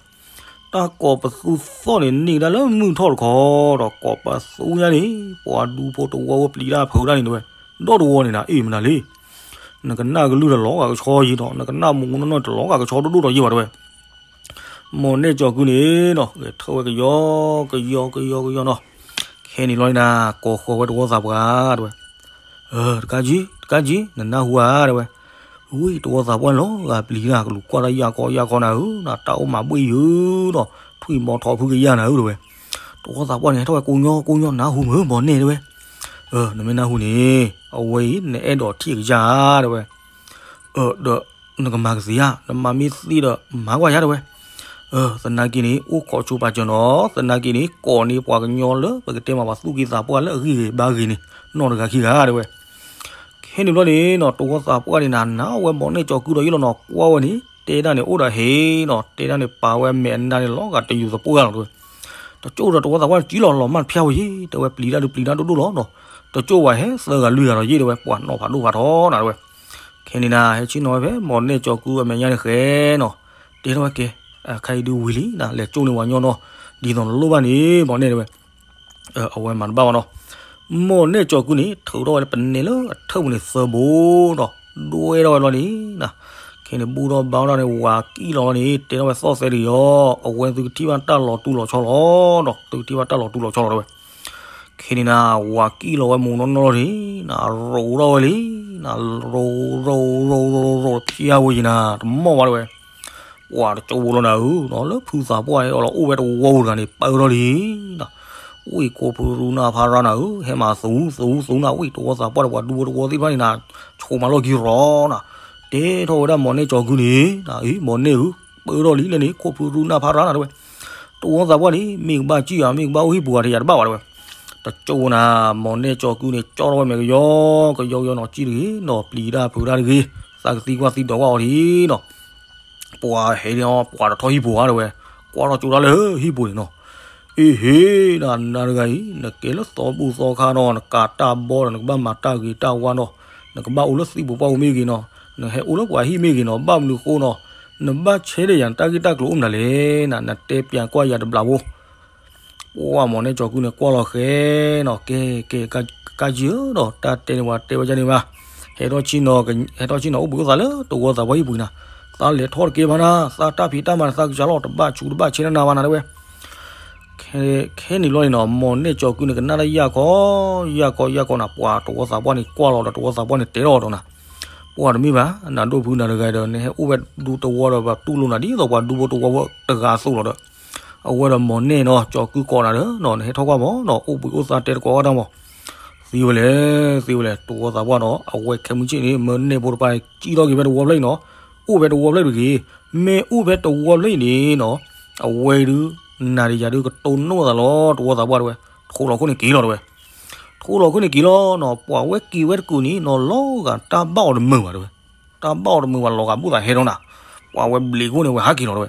တၢ်ကိးပသူသီၣ်န့ၣ် န့ၢ်ဒၣ်လၢမုၢ်ထီၣ်တခီဒီး ကိးပသူညါန့ၣ် ပှၤဒူဖိတဝီဝဲပျံၤတၢ်ဖုးတၢ်န့ၣ်တဲဝဲ ဒီတဝီန့ၣ်နၤအ့ၣ်မနုၤလံ နကနၣ်ကလုၢ်တလီၤဂာ်ကဆီယံၤနီၤ နကနၣ်မူးမူးနီၢ်နီၢ်တလီၤဂာ်ကဆီဒိၣ်ဒိၣ်ဒီးယံၤဘၣ်တဲဝဲ မီၢ်နဲၣ်ကၠီၤကုန့ၣ်နီၤ ဂဲၤထၢၣ်ဝဲကယီ ကယီ ကယီ ကယီနီၤ ခဲန့ၣ်လီၤန့ၣ်နၤ ကိးဃီၤဝဲတဝီသးပှၢ်တဲဝဲ တကးကံ တကးကံ နနၢ်ဟူဧါတဲဝဲ ဝံၤတဝီသးပှၢ်န့ၣ်လီၤ ဂၤပျံၤတၢ်ကလူၤကွၢ်တၢ်ယၢ်ကီယၢ်ကီနၤဧၢ နတၢ်အိၣ်မၤဘှံးယုာ်နီၤ ထွံၣ်မီထီၣ်ဖုကယၢ်နၤဧၢတဲဝဲ တဝီသးပှၢ်န့ၣ် ဟဲထီၣ်ဝဲကိးညီကိးညီ နၢ်ဟူမုၢ်မီၢ်နဲၣ်တဲဝဲ နမ့ၢ်နၢ်ဟူန့ၣ် အဝဲအံၤ နအဲၣ်ဒိးထံၣ်အကစၢ်ဧါတဲဝဲ ဒီးနကမၤကသ့ဧါ နမၤမ့ၢ်သ့ဒီးမၤကွၢ်ယါတဲဝဲ သနာ်က့န့ၣ် အိၣ်ခိးဆိပာ်စၢၤနီၤ သနာ်က့န့ၣ် ကိးန့ၢ်ပှၤကညီလၢပကတဲမးပှၤသူၣ်က့သးပှၢ်လၢအဂံၢ်ဂ့ၤဘါဂ့ၤန့ၣ် နီၢ်တဂၤခံဂၤတဲဝဲ ခဲန့ၣ်ဘျီန့ၣ်နီၤ တဝီသးပှၢ်န့ၣ်နၤ နၤဝဲမီၢ်နဲၣ်ကၠီၤကုဒီးယ့ၢ်လီၤနီၤ ကွၢ်ဝဲန့ၣ် တဲဒၣ်န့ၣ်အိၣ်ဒီးဟ့ၣ်နီၤ, တဲဒၣ်န့ၣ်ပာ်ဝဲအမဲာ်အနါန့ၣ်လီၤဂာ်တယူၤသပှၢ်လီၤတဲဝဲ. တကၠိၣ်ဒီးတဝီသးပှၢ်န့ၣ် ကံလီၤလီၤမၢ်တဖၠၣ်ဝဲယ့ၣ် တဲဝဲပျံၤတၢ်ဒုးပျံၤတၢ်ဒိၣ်ဒိၣ်လီၤနီၤ. တကၠိၣ်ဝဲဟဲသၢဂၤလွံၢ်ဂၤဒီးယ့ၣ်တဲဝဲ ပှၤနီၤဖးဒိၣ်ဖးထီနၤတဲဝဲ. ခဲန့ၣ်နၤ ဟဲဆ့ၣ်နီၤဝဲဖဲ မိၢ်နဲၣ်ကၠီၤကုအမဲာ်ညါန့ၣ်ဃဲနီၤ, တဲထီၣ်ဝဲကဲ, အခါအံၤဒုးဝံၤလံနၤ လဲၤကၠိၣ်န့ၢ်ဝဲညီနီၤ, ဒ်သိးနလိၣ်ဘၣ်န့ၣ် မိၢ်နဲၣ်တဲဝဲ. အဝဲမၤတဘၣ်ဘၣ်နီၤ. မိၢ်နဲၣ်ကၠီၤကုန့ၣ် ထုးထီၣ်ဝဲလၢပနဲလၢအထၢၣ်ပူၤန့ၣ်သၢဘိနီၤ, ဒွဲထီၣ်ဝဲလီၤန့ၣ်နၤ. ခဲန့ၣ်ဘူၣ်ထီၣ်ဘါထီၣ်န့ၣ် ဝၤကံၣ်လီၤလီၤန့ၣ် တဲထီၣ်ဝဲသီၣ်သဲတဂ့ၤအီၤ, အဝဲသုကထံၣ်ဘၣ်တၢ်လီၤတူၢ်လီၤဆီလီၤနီၤ, သုကထံၣ်ဘၣ်တၢ်လီၤတူၢ်လီၤဆီလီၤတဲဝဲ. ခဲန့ၣ်နၤ ဝၤကံၣ်လီၤဝဲမူနီၢ်နီၢ်လီၤန့ၣ် နၤရိးထီၣ်ဝဲလံ, နၤရိးရိးရိးရိးရိးဖျါဝဲယံၤနၤ တမီၢ်ဘၣ်တဲဝဲ. ပှၤတကၠိဖိလီၤနၤဧၢ, လၢဖုသးပှၢ်အီၤလီၤအိၣ်ဝဲတဝီပူၤတဂၤန့ၣ် ပၢထီၣ်လံနၤ. ဝံၢ်ခိၣ်ဖုရူနၢ်ဖးရါနၤဧၢ, ဟဲမၤသူသူသူနၤ ဝံၢ်တဝီသးပှၢ်ဒီးပှၤဒူဖိတဝီသ့ၣ်တဖၣ်န့ၣ်နၤ, ဆိးမၤလီၢ်ခံရီနၤ. တဲထီၣ်ဝဲဒၣ်မိၢ်နဲၣ်ကၠီၤကုန့ၣ်, အံၤ မိၢ်နဲၣ်ဧၢ, ပၢထီၣ်လံလၢန့ၣ် ခိၣ်ဖုရူနၢ်ဖးရါနၤတဲဝဲ. တဝီသးပှၢ်န့ၣ် မ့ၢ်ကဘၣ်စံၣ်ယၤ မ့ၢ်ကဘၣ်အိၣ်ဟံၣ်ပူၤဂၤတယၤတဘၣ်ဘၣ်တဲဝဲ. တကၠိဖိနၤ မိၢ်နဲၣ်ကၠီၤကုန့ၣ် ကၠီထီၣ်ဝဲမဲာ်ကယီကယီကယီနီၤ စံၣ်တဂ့ၤနီၤ ပျံၤတၢ်ဖုးတၢ်တဂ့ၤ, သးကသံကွၢ်သံဒိးကွၢ်အီၤဒ်နီၤ. ပှၤဟဲန့ၣ် ပှၤတထီၣ်ဟံၣ်ပူၤဧါတဲဝဲ, ကွၢ်ထီၣ်ကၠိတၢ်လၢဟံၣ်ပူၤန့ၣ်နီၤ. အ့ဟ့ နၤတဂၤအံၤ နကဲလၢသီဘူၣ်သီခါနီၤ နကးတၢ်ဘီဒီး နကဘၣ်မၤတၢ်ဂ့ၤတၢ်ဝါနီၤ, နကဘၣ်အိၣ်လၢသံၣ်ပူၤပှၢ်ပူၤမ့ၢ်ဂ့ၤနီၤ, နဟဲအိၣ်လၢပှၤဟံၣ်မ့ၢ်ဂ့ၤနီၤ, ဘၣ်မနုၤဃိနီၤ, နဘၣ်ဆဲးဒီးယၤ နတၢ်ဂ့ၢ်တၢ်ကျိၤအိၣ်မနုၤလဲၣ်နၤ, နတဲပျးကွၢ်ယၤတဘျီဖိ. ပှၤမိၢ်နဲၣ်ကၠီၤကုန့ၣ် ကွၢ်လီၤဃဲနီၤ, ကဲ ကဲ ကါယုၢ်ဒီး တၢ်တဲန့ၣ်ပှၤတဲဝဲဒ်န့ၣ်ဘၣ်, ဟဲထီၣ်ဆ့ၣ်နီၤ ဟဲထီၣ်ဆ့ၣ်နီၤအိၣ်ဘှံးအိၣ်သးလၢတဝီသးပှၢ်ဟံၣ်ပူၤနၤ, သးလဲၤထီၣ်တကဲဘၣ်နၤ, သးတၢ်ဖံးတၢ်မၤန့ၣ် သးကစၢ်လီၤ တဘၣ်ဆူးတဘၣ်ဆဲးနၤဘၣ်နၤတဲဝဲ. ခဲန့ၣ်ဘျီန့ၣ်နီၤ မိၢ်နဲၣ်ကၠီၤကုန့ၣ် ကနၣ်တၢ်ယၢ်ခီ ယၢ်ခီ ယၢ်ခီနၤ, ပှၤတဝီသးပှၢ်န့ၣ် ကွၢ်လီၤဒီးတဝီသးပှၢ်န့ၣ် တဲထီၣ်ဒီးနၤ, ပှၤတမ့ၢ်ဘၣ် နၤဒိၣ်ဖုနၤတဂၤဒီး နဟဲအိၣ်ဝဲဒူတဝီဒီး ပှၤတူၢ်လိာ်နၤဒ်သိးပှၤဒူဖိတဝီဖိတဂၤအသိးလီၤဒီး, အဝဲဒီးမိၢ်နဲၣ်နီၤ ကၠီၤကုကိးနၤဒီး နဟဲထီၣ်ကွၢ်မးနီၤ အိၣ်ဘှံးအိၣ်သါတဲတကိးဘၣ်တၢ်မး, သံဝဲလဲၣ် သံဝဲလဲၣ် တဝီသးပှၢ်နီၤ အဝဲခဲမုၢ်ဆ့ၣ်န့ၣ် မိၢ်နဲၣ်ဖိတပၤ ကံၣ်ထီၣ်က့ၤဖဲတဝီဖျၢၣ်အံၤနီၤ, အိၣ်ဖဲတဝီဖျၢၣ်တဂ့ၤ, မ့ၢ်အိၣ်ဖဲတဝီဖျၢၣ်အံၤန့ၣ်နီၤ, အဝဲဒုး နၤဒီးယၤဒုးကတိၢ်နီၣ်သးလီၤ တဝီသးပှၢ်တဲဝဲ, ထိးလီၤခိၣ်န့ၣ်က့ၤလီၤတဲဝဲ, ထိးလီၤခိၣ်န့ၣ်က့ၤလီၤနီၤ ပှၤဝဲက့ၤဝဲတကူာ်န့ၣ်နီၤ လီၤဂာ်တၢ်ဘၣ်အီၤတမုာ်ဘၣ်တဲဝဲ, တၢ်ဘၣ်အီၤတမုာ်ဘၣ်လီၤဂာ်ဘူၣ်သးဟဲထီၣ်နၤ, ပှၤဝဲဘျံးခိၣ်န့ၣ် ဝဲဟးက့ၤလီၤတဲဝဲ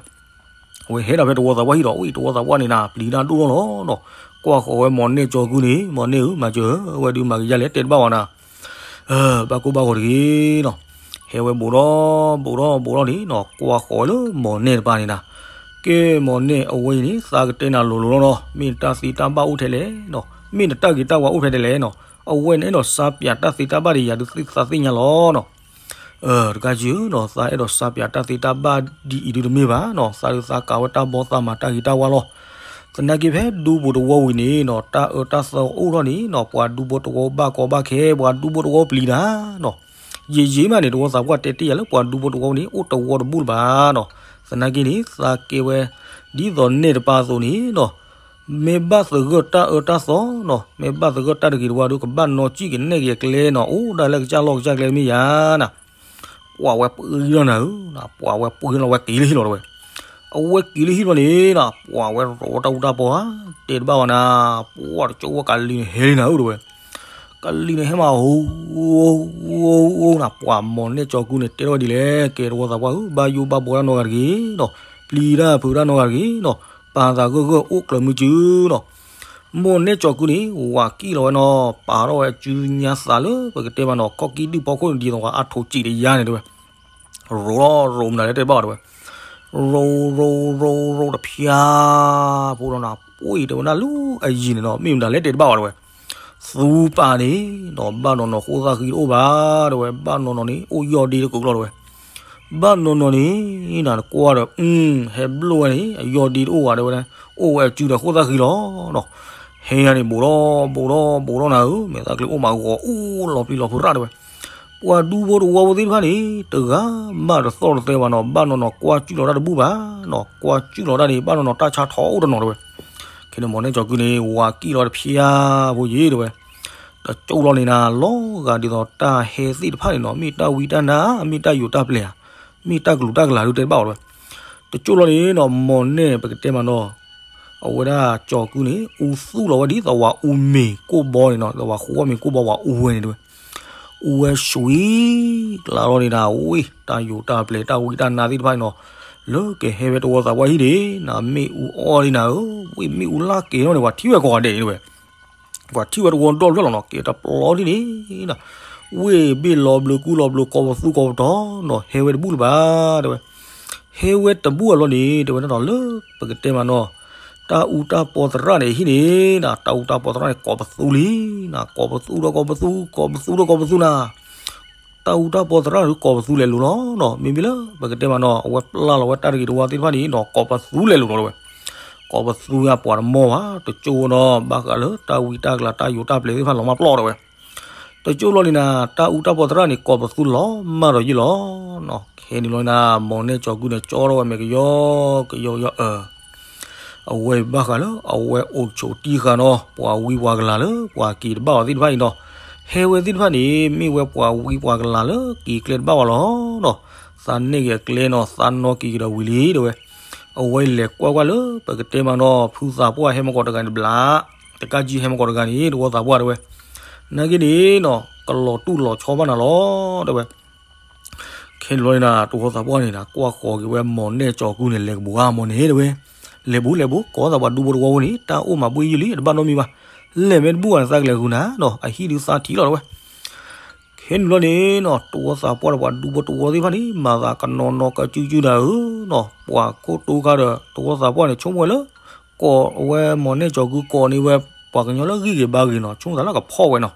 အဝဲဟဲဒၣ်ဖဲတဝီသးပှၢ်ဟံၣ်ဒီး အံၤ တဝီသးပှၢ်န့ၣ်နၤ ပျံၤတၢ်ဒိၣ်ထီၣ်လီၤနီၤ, ကွၢ်ဃီၤဝဲမိၢ်နဲၣ်ကၠီၤကုန့ၣ် မိၢ်နဲၣ်ဧၢ မၤစၢၤဧၢ ဝဲဒုးမၤကယၤလဲၣ်တဲတဘၣ်ဝဲနၤ, ဘၣ်ကိၢ်ဘၣ်ဂီၤတဂ့ၤနီၤ, ဟဲဝဲဘူးထီၣ်ဘူးထီၣ်ဘူးထီၣ်န့ၣ်နီၤ ကွၢ်ဃီၤဝဲလၢမိၢ်နဲၣ်တပၤန့ၣ်နၤ, ကဲမိၢ်နဲၣ်အဝဲအံၤန့ၣ် သးကတဲနၤလိၤလိၤလီၤနီၤ, မ့ၢ်နတၢ်သ့တၢ်ဘၣ်အိၣ်ထဲလဲၣ်နီၤ, မ့ၢ်နတၢ်ဂ့ၤတၢ်ဝါအိၣ်ထဲဒ်လဲၣ်နီၤ, အဝဲန့ၣ်အဲၣ်ဒိးစါပၠးတၢ်သ့တၢ်ဘၣ်ဒီးယၤဒုးသ့ၣ်သးသ့ၣ်ညါလီၤနီၤ တကးယုၢ်နီၤ သးအဲၣ်ဒိးစါပၠးတၢ်သ့တၢ်ဘၣ်ဒ်အံၤဒုးတမ့ၢ်ဘၣ်နီၤ, သးဒုးသးကးဝဲတၢ်ဘီသးမၤတၢ်ဂ့ၤတၢ်ဝါလီၤ. သနာ်က့ဖဲဒူပူၤတဝီဝံၤန့ၣ်နီၤ တၢ်အၢတၢ်သီအိၣ်ထီၣ်န့ၣ်နီၤ ပှၤဒူဖိတဝီဘၣ်ကီဘၣ်ခဲ ပှၤဒူဖိတဝီပျံၤနၤနီၤ, ယံာ်ယံာ်မးန့ၣ် တဝီသးပှၢ်တဲတ့ၢ်ယၤလၢပှၤဒူဖိတဝီန့ၣ် အိၣ်တဝီတဘူၣ်လၢၤဘၣ်နီၤ, သနာ်က့န့ၣ် သးကဲဝဲ ဒ်သိးနဲၣ်တပၤအသိးန့ၣ်နီၤ မ့ၢ်ဘၣ်သဂၢၢ်တၢ်အၢတၢ်သီနီၤ မ့ၢ်ဘၣ်သဂၢၢ်တၢ်တဂ့ၤတဝါဒီး ကဘၣ်နီၣ်စံၣ်ကနဲၣ်က့ၤအကျဲနီၤ အိၣ်ဒၣ်လၢကစၢ်လီၢ်ကစၢ်ကျဲမ့ၢ်ယါနၤ, ပှၤဝဲပှံၢ်ထီၣ်နၤဧၢ, ပှၤဝဲပှံၢ်ထီၣ်လီၤဝဲက့ၤလၢဟံၣ်လီၤတဲဝဲ, အဝဲက့ၤလၢဟံၣ်လီၤန့ၣ်နၤ ပှၤဝဲရိးတၢ်အူတၢ်ပီဧါ, တဲတဘၣ်ဝဲနၤ, ပှၤတကၠိဖိကလံၤန့ၣ်ဟဲလံနၤဧၢတဲဝဲ ကလံၤန့ၣ်ဟဲမး အိ အိ အိ နၤ ပှၤမိၢ်နဲၣ်ကၠီၤကုန့ၣ် တဲထီၣ်ဝဲဒ်လဲၣ် ကဲတဝီသးပှၢ်ဧၢ ဘၣ်ယိၣ်ဘၣ်ဘှီတၢ်နီတဂၤတဂ့ၤနီၤ, ပျံၤတၢ်ဖုးတၢ်နီတဂၤတဂ့ၤနီၤ, ပာ်သးဂၢၢ်ဂၢၢ်အိၣ်ကျၢၤမုၢ်စုနီၤ, မိၢ်နဲၣ်ကၠီၤကုန့ၣ် ဝၤကံၣ်လီၤဝဲနီၤ ပာ်ထီၣ်ဝဲအစုညါသးလၢပကတဲမးနီၤ ခီၣ်ကံၣ်ဒုၣ်ဖီခိၣ်န့ၣ်ဒ်သိးဝဲအါထိးစံးတယါန့ၣ်တဲဝဲ ရိးရိးရိးမနုၤလဲၣ်တဲတဘၣ်ဝဲတဲဝဲ, ရိးရိးရိးရိးတဖျါ ဖိဒီးနၤ ပှ့ၤတဲဝဲဒၣ်လၢအယံၤန့ၣ်နီၤ မ့ၢ်မနုၤလဲၣ်တဲတဘၣ်ဝဲတဲဝဲ, သူပာ်န့ၣ်နီၤ ဘၣ်နီၢ်နီၢ်ဃိသၣ်ဃံတအိၣ်ဘၣ်တဲဝဲ, ဘၣ်နီၢ်နီၢ်န့ၣ် အိၣ်ယီၢ်ဒ့တကူာ်လီၤတဲဝဲ, ဘၣ်နီၢ်နီၢ်န့ၣ် နၤနကွၢ်ဒီး ဟဲဘျိၣ်ဝဲန့ၣ် အယီၢ်ဒ့တအိၣ်ဘၣ်တဲဝဲ, အိၣ်ဝဲအစုဒီးဃိသၣ်ဃံလီၤနီၤ, ဟဲယၤန့ၣ် ဘူးထီၣ်ဘူးထီၣ်ဘူးထီၣ်နၤဧၢ မဲာ်သၣ်ချံအိၣ်မးဂီၤအိၣ်လီၤပျံၤလီၤဖုးရၣ်တဲဝဲ ပှၤဒူဖိတဝီဖိသ့ၣ်တဖၣ်န့ၣ် တဂၤဘၣ်တသီၣ်တသဲဘၣ်နီၤ ဘၣ်နီၢ်နီၢ်ကွၢ်စူၣ်လီၤတၢ်တဘူၣ်ဘၣ်နီၤ ကွၢ်စူၣ်လီၤတၢ်န့ၣ် ဘၣ်နီၢ်နီၢ်တၢ်ဆါထီၣ်အိၣ်တနီၤတဲဝဲ, ခဲန့ၣ်မိၢ်နဲၣ်ကၠီၤကုန့ၣ် ဝၤကံၣ်လီၤတဖျါဖိယ့ၣ်တဲဝဲ, တကၠိလီၤန့ၣ်နၤ လီၤဂာ်ဒ်သိးတၢ်ဟဲသ့ၣ်တဖၣ်န့ၣ်နီၤ မ့ၢ်တၢ်ဝံတၢ်နါ မ့ၢ်တၢ်ယိာ်တၢ်ပျဲၢ်ဧါ မ့ၢ်တၢ်ကလူးတၢ်ကလၤဒုးတဲတဘၣ်ဝဲတဲဝဲ, တကၠိလီၤန့ၣ်နီၤ မိၢ်နဲၣ်ပကတဲမးနီၤ အဝဲဒၣ်ကၠီၤကုန့ၣ် အူသူၣ်လီၤဝဲဒ်သိးဝၤအူမ့ၤကိၢ်ဘီန့ၣ်နီၤ ဝၤဃိမ့ၤကိၢ်ဘီဝၤအူဝဲန့ၣ်တဲဝဲ, အ အူဝဲဆှံကျါလီၤန့ၣ်နၤ, ဝ့ၢ်တၢ်ယိာ်တၢ်ပျဲၤတၢ်ဝံတၢ်နါသ့ၣ်တဖၣ်န့ၣ်နီၤ, လၢကဟဲဝဲတဝီသးပှၢ်ဟံၣ်န့ၣ်နၤ, မ့ၣ်အူအီၣ်လံနၤဧၢ, ဝ့ၢ်မ့ၣ်အူလၢက့ၤထီၣ်န့ၣ် ပှၤထံၣ်ဝဲကိးဂၤဒဲးန့ၣ်တဝဲ, ပှၤထံၣ်ဝဲတဝီဒီဖျၢၣ်လီၤနီၤ, ကဲတပျီထံၣ်န့ၣ်နၤ, ဝ့ၢ်ဘ့ၣ်လီၤဘျုးကူလီၤဘျုး ကိးပသူကိးပတီၤနီၤ, ဟဲဝဲတဘူၣ်လၢၤဘၣ်တဝဲ. ဟဲဝဲတဘူၣ်အလီၢ်န့ၣ် တဝဲဒၣ်နီၤ, လၢပကတဲမးနီၤ, တၢ်အူတၢ်ပီသရၣ်န့ၣ်ဟံၣ်န့ၣ်နၤ, တၢ်အူတၢ်ပီသရၣ်န့ၣ် ကိးပသူလံနၤ, ကိးပသူဒီးကိးပသူ, ကိးပသူဒီးကိးပသူနၤ, တၢ်အူတၢ်ပီသရၣ်န့ၣ် ကိးပသူလဲၤလိၤလီၤနီၤ. မ့မ့ၢ်လၢပကတဲမးနီၤ, အဝဲပျၢ်လီၤဝဲတၢ်တဂ့ၤတဝါသ့ၣ်တဖၣ်န့ၣ်နီၤ, ကိးပသူလဲၤလိၤလီၤတဝဲ. ကိးပသူညါပှၤတမီၢ်ဘၣ်, တကၠိၣ်နီၤ, ဘၣ်ဃးလၢတၢ်ဝံတၢ်ကလၤ တၢ်ယိာ်တၢ်ပျဲၤသ့ၣ်တဖၣ်လီၤမၢ်ပျီၢ်တဝဲ. တကၠိၣ်လီၤန့ၣ်နၤ, တၢ်အူတၢ်ပီသရၣ်န့ၣ် ကိးပသူလီၤမၢ်ဒီးယ့ၢ်လီၤနီၤ. ခဲန့ၣ်လီၤနၤ, မိၢ်နဲၣ်ကၠီၤကုန့ၣ် ကၠီထီၣ်ဝဲမဲာ်ကယီကယီကယီအၢ အဝဲဘၣ်ဃးလၢအဝဲအိၣ်ဆိးတံၢ်ဃာ်နီၤ, ပှၤဝံပှၤကလၤလၢပှၤက့ၤတဘၣ်အီၤသ့ၣ်တဖၣ်အံၤနီၤ. ဟဲဝဲသ့ၣ်တဖၣ်န့ၣ် မ့ၢ်ဝဲပှၤဝံပှၤကလၤလၢက့ၤကျဲတဘၣ်ဝဲလီၤနီၤ. သးနဲၣ်က့ၤအကျဲနီၤ, သးနီၣ်က့ၤကဒီးဝံၤလံတဝဲ. အဝဲလဲၤကွၢ်ကွၢ်လၢပကတဲမးနီၤ, ဖုသးပှၢ်ဟဲမ့ၢ်ကီးတဂၤန့ၣ်တဘျီ, တကးကံဟဲမ့ၢ်ကီးတဂၤန့ၣ် တဝီသးပှၢ်တဝဲ. နာ်က့န့ၣ်နီၤ, ကလီၤတူၢ်လီၤဆီဘၣ်နၤလီၤတဝဲ. ခဲန့ၣ်လီၤန့ၣ်နၤ, တဝီသးပှၢ်န့ၣ်နၤ, ကွၢ်ဃီၤက့ၤဝဲမိၢ်နဲၣ်ကၠီၤကုန့ၣ် လဲၤကပူၤဧါမ့ၢ်န့ၣ်တဝဲ. လဲၤဘူးလဲၤဘူး, ကိးသးပှၤဒူဖိတဝီဖိန့ၣ် တၢ်အိၣ်မၤဘှ့ယုၢ်လံ, တဘၣ်နီတမံၤဘၣ်. လဲၤမ့ၢ်တဘူၣ်ဘၣ်န့ၣ် သးကလဲၤဃုာ်နၤနီၤ, အဟံၣ်ဒုးသးထံးလီၤတဝဲ. ခဲန့ၣ်လီၤန့ၣ်နီၤ, တဝီသးပှၢ်ဒီးပှၤဒူဖိတဝီသ့ၣ်တဖၣ်န့ၣ် မၤသးကနီၤနီၤကစုကစုနၤဧၢနီၤ. ပှၤခိၣ်တိခါဒီး တဝီသးပှၢ်န့ၣ် ဆိကမိၣ်ဝဲလၢ ကိးဝဲမိၢ်နဲၣ်ကၠီၤကု ကိးန့ၢ်ဝဲပှၤကညီလၢဂံၢ်ဂ့ၤဘါဂ့ၤနီၤ, ဆိကမိၣ်သးလၢကဖီၣ်ဝဲနီၤ.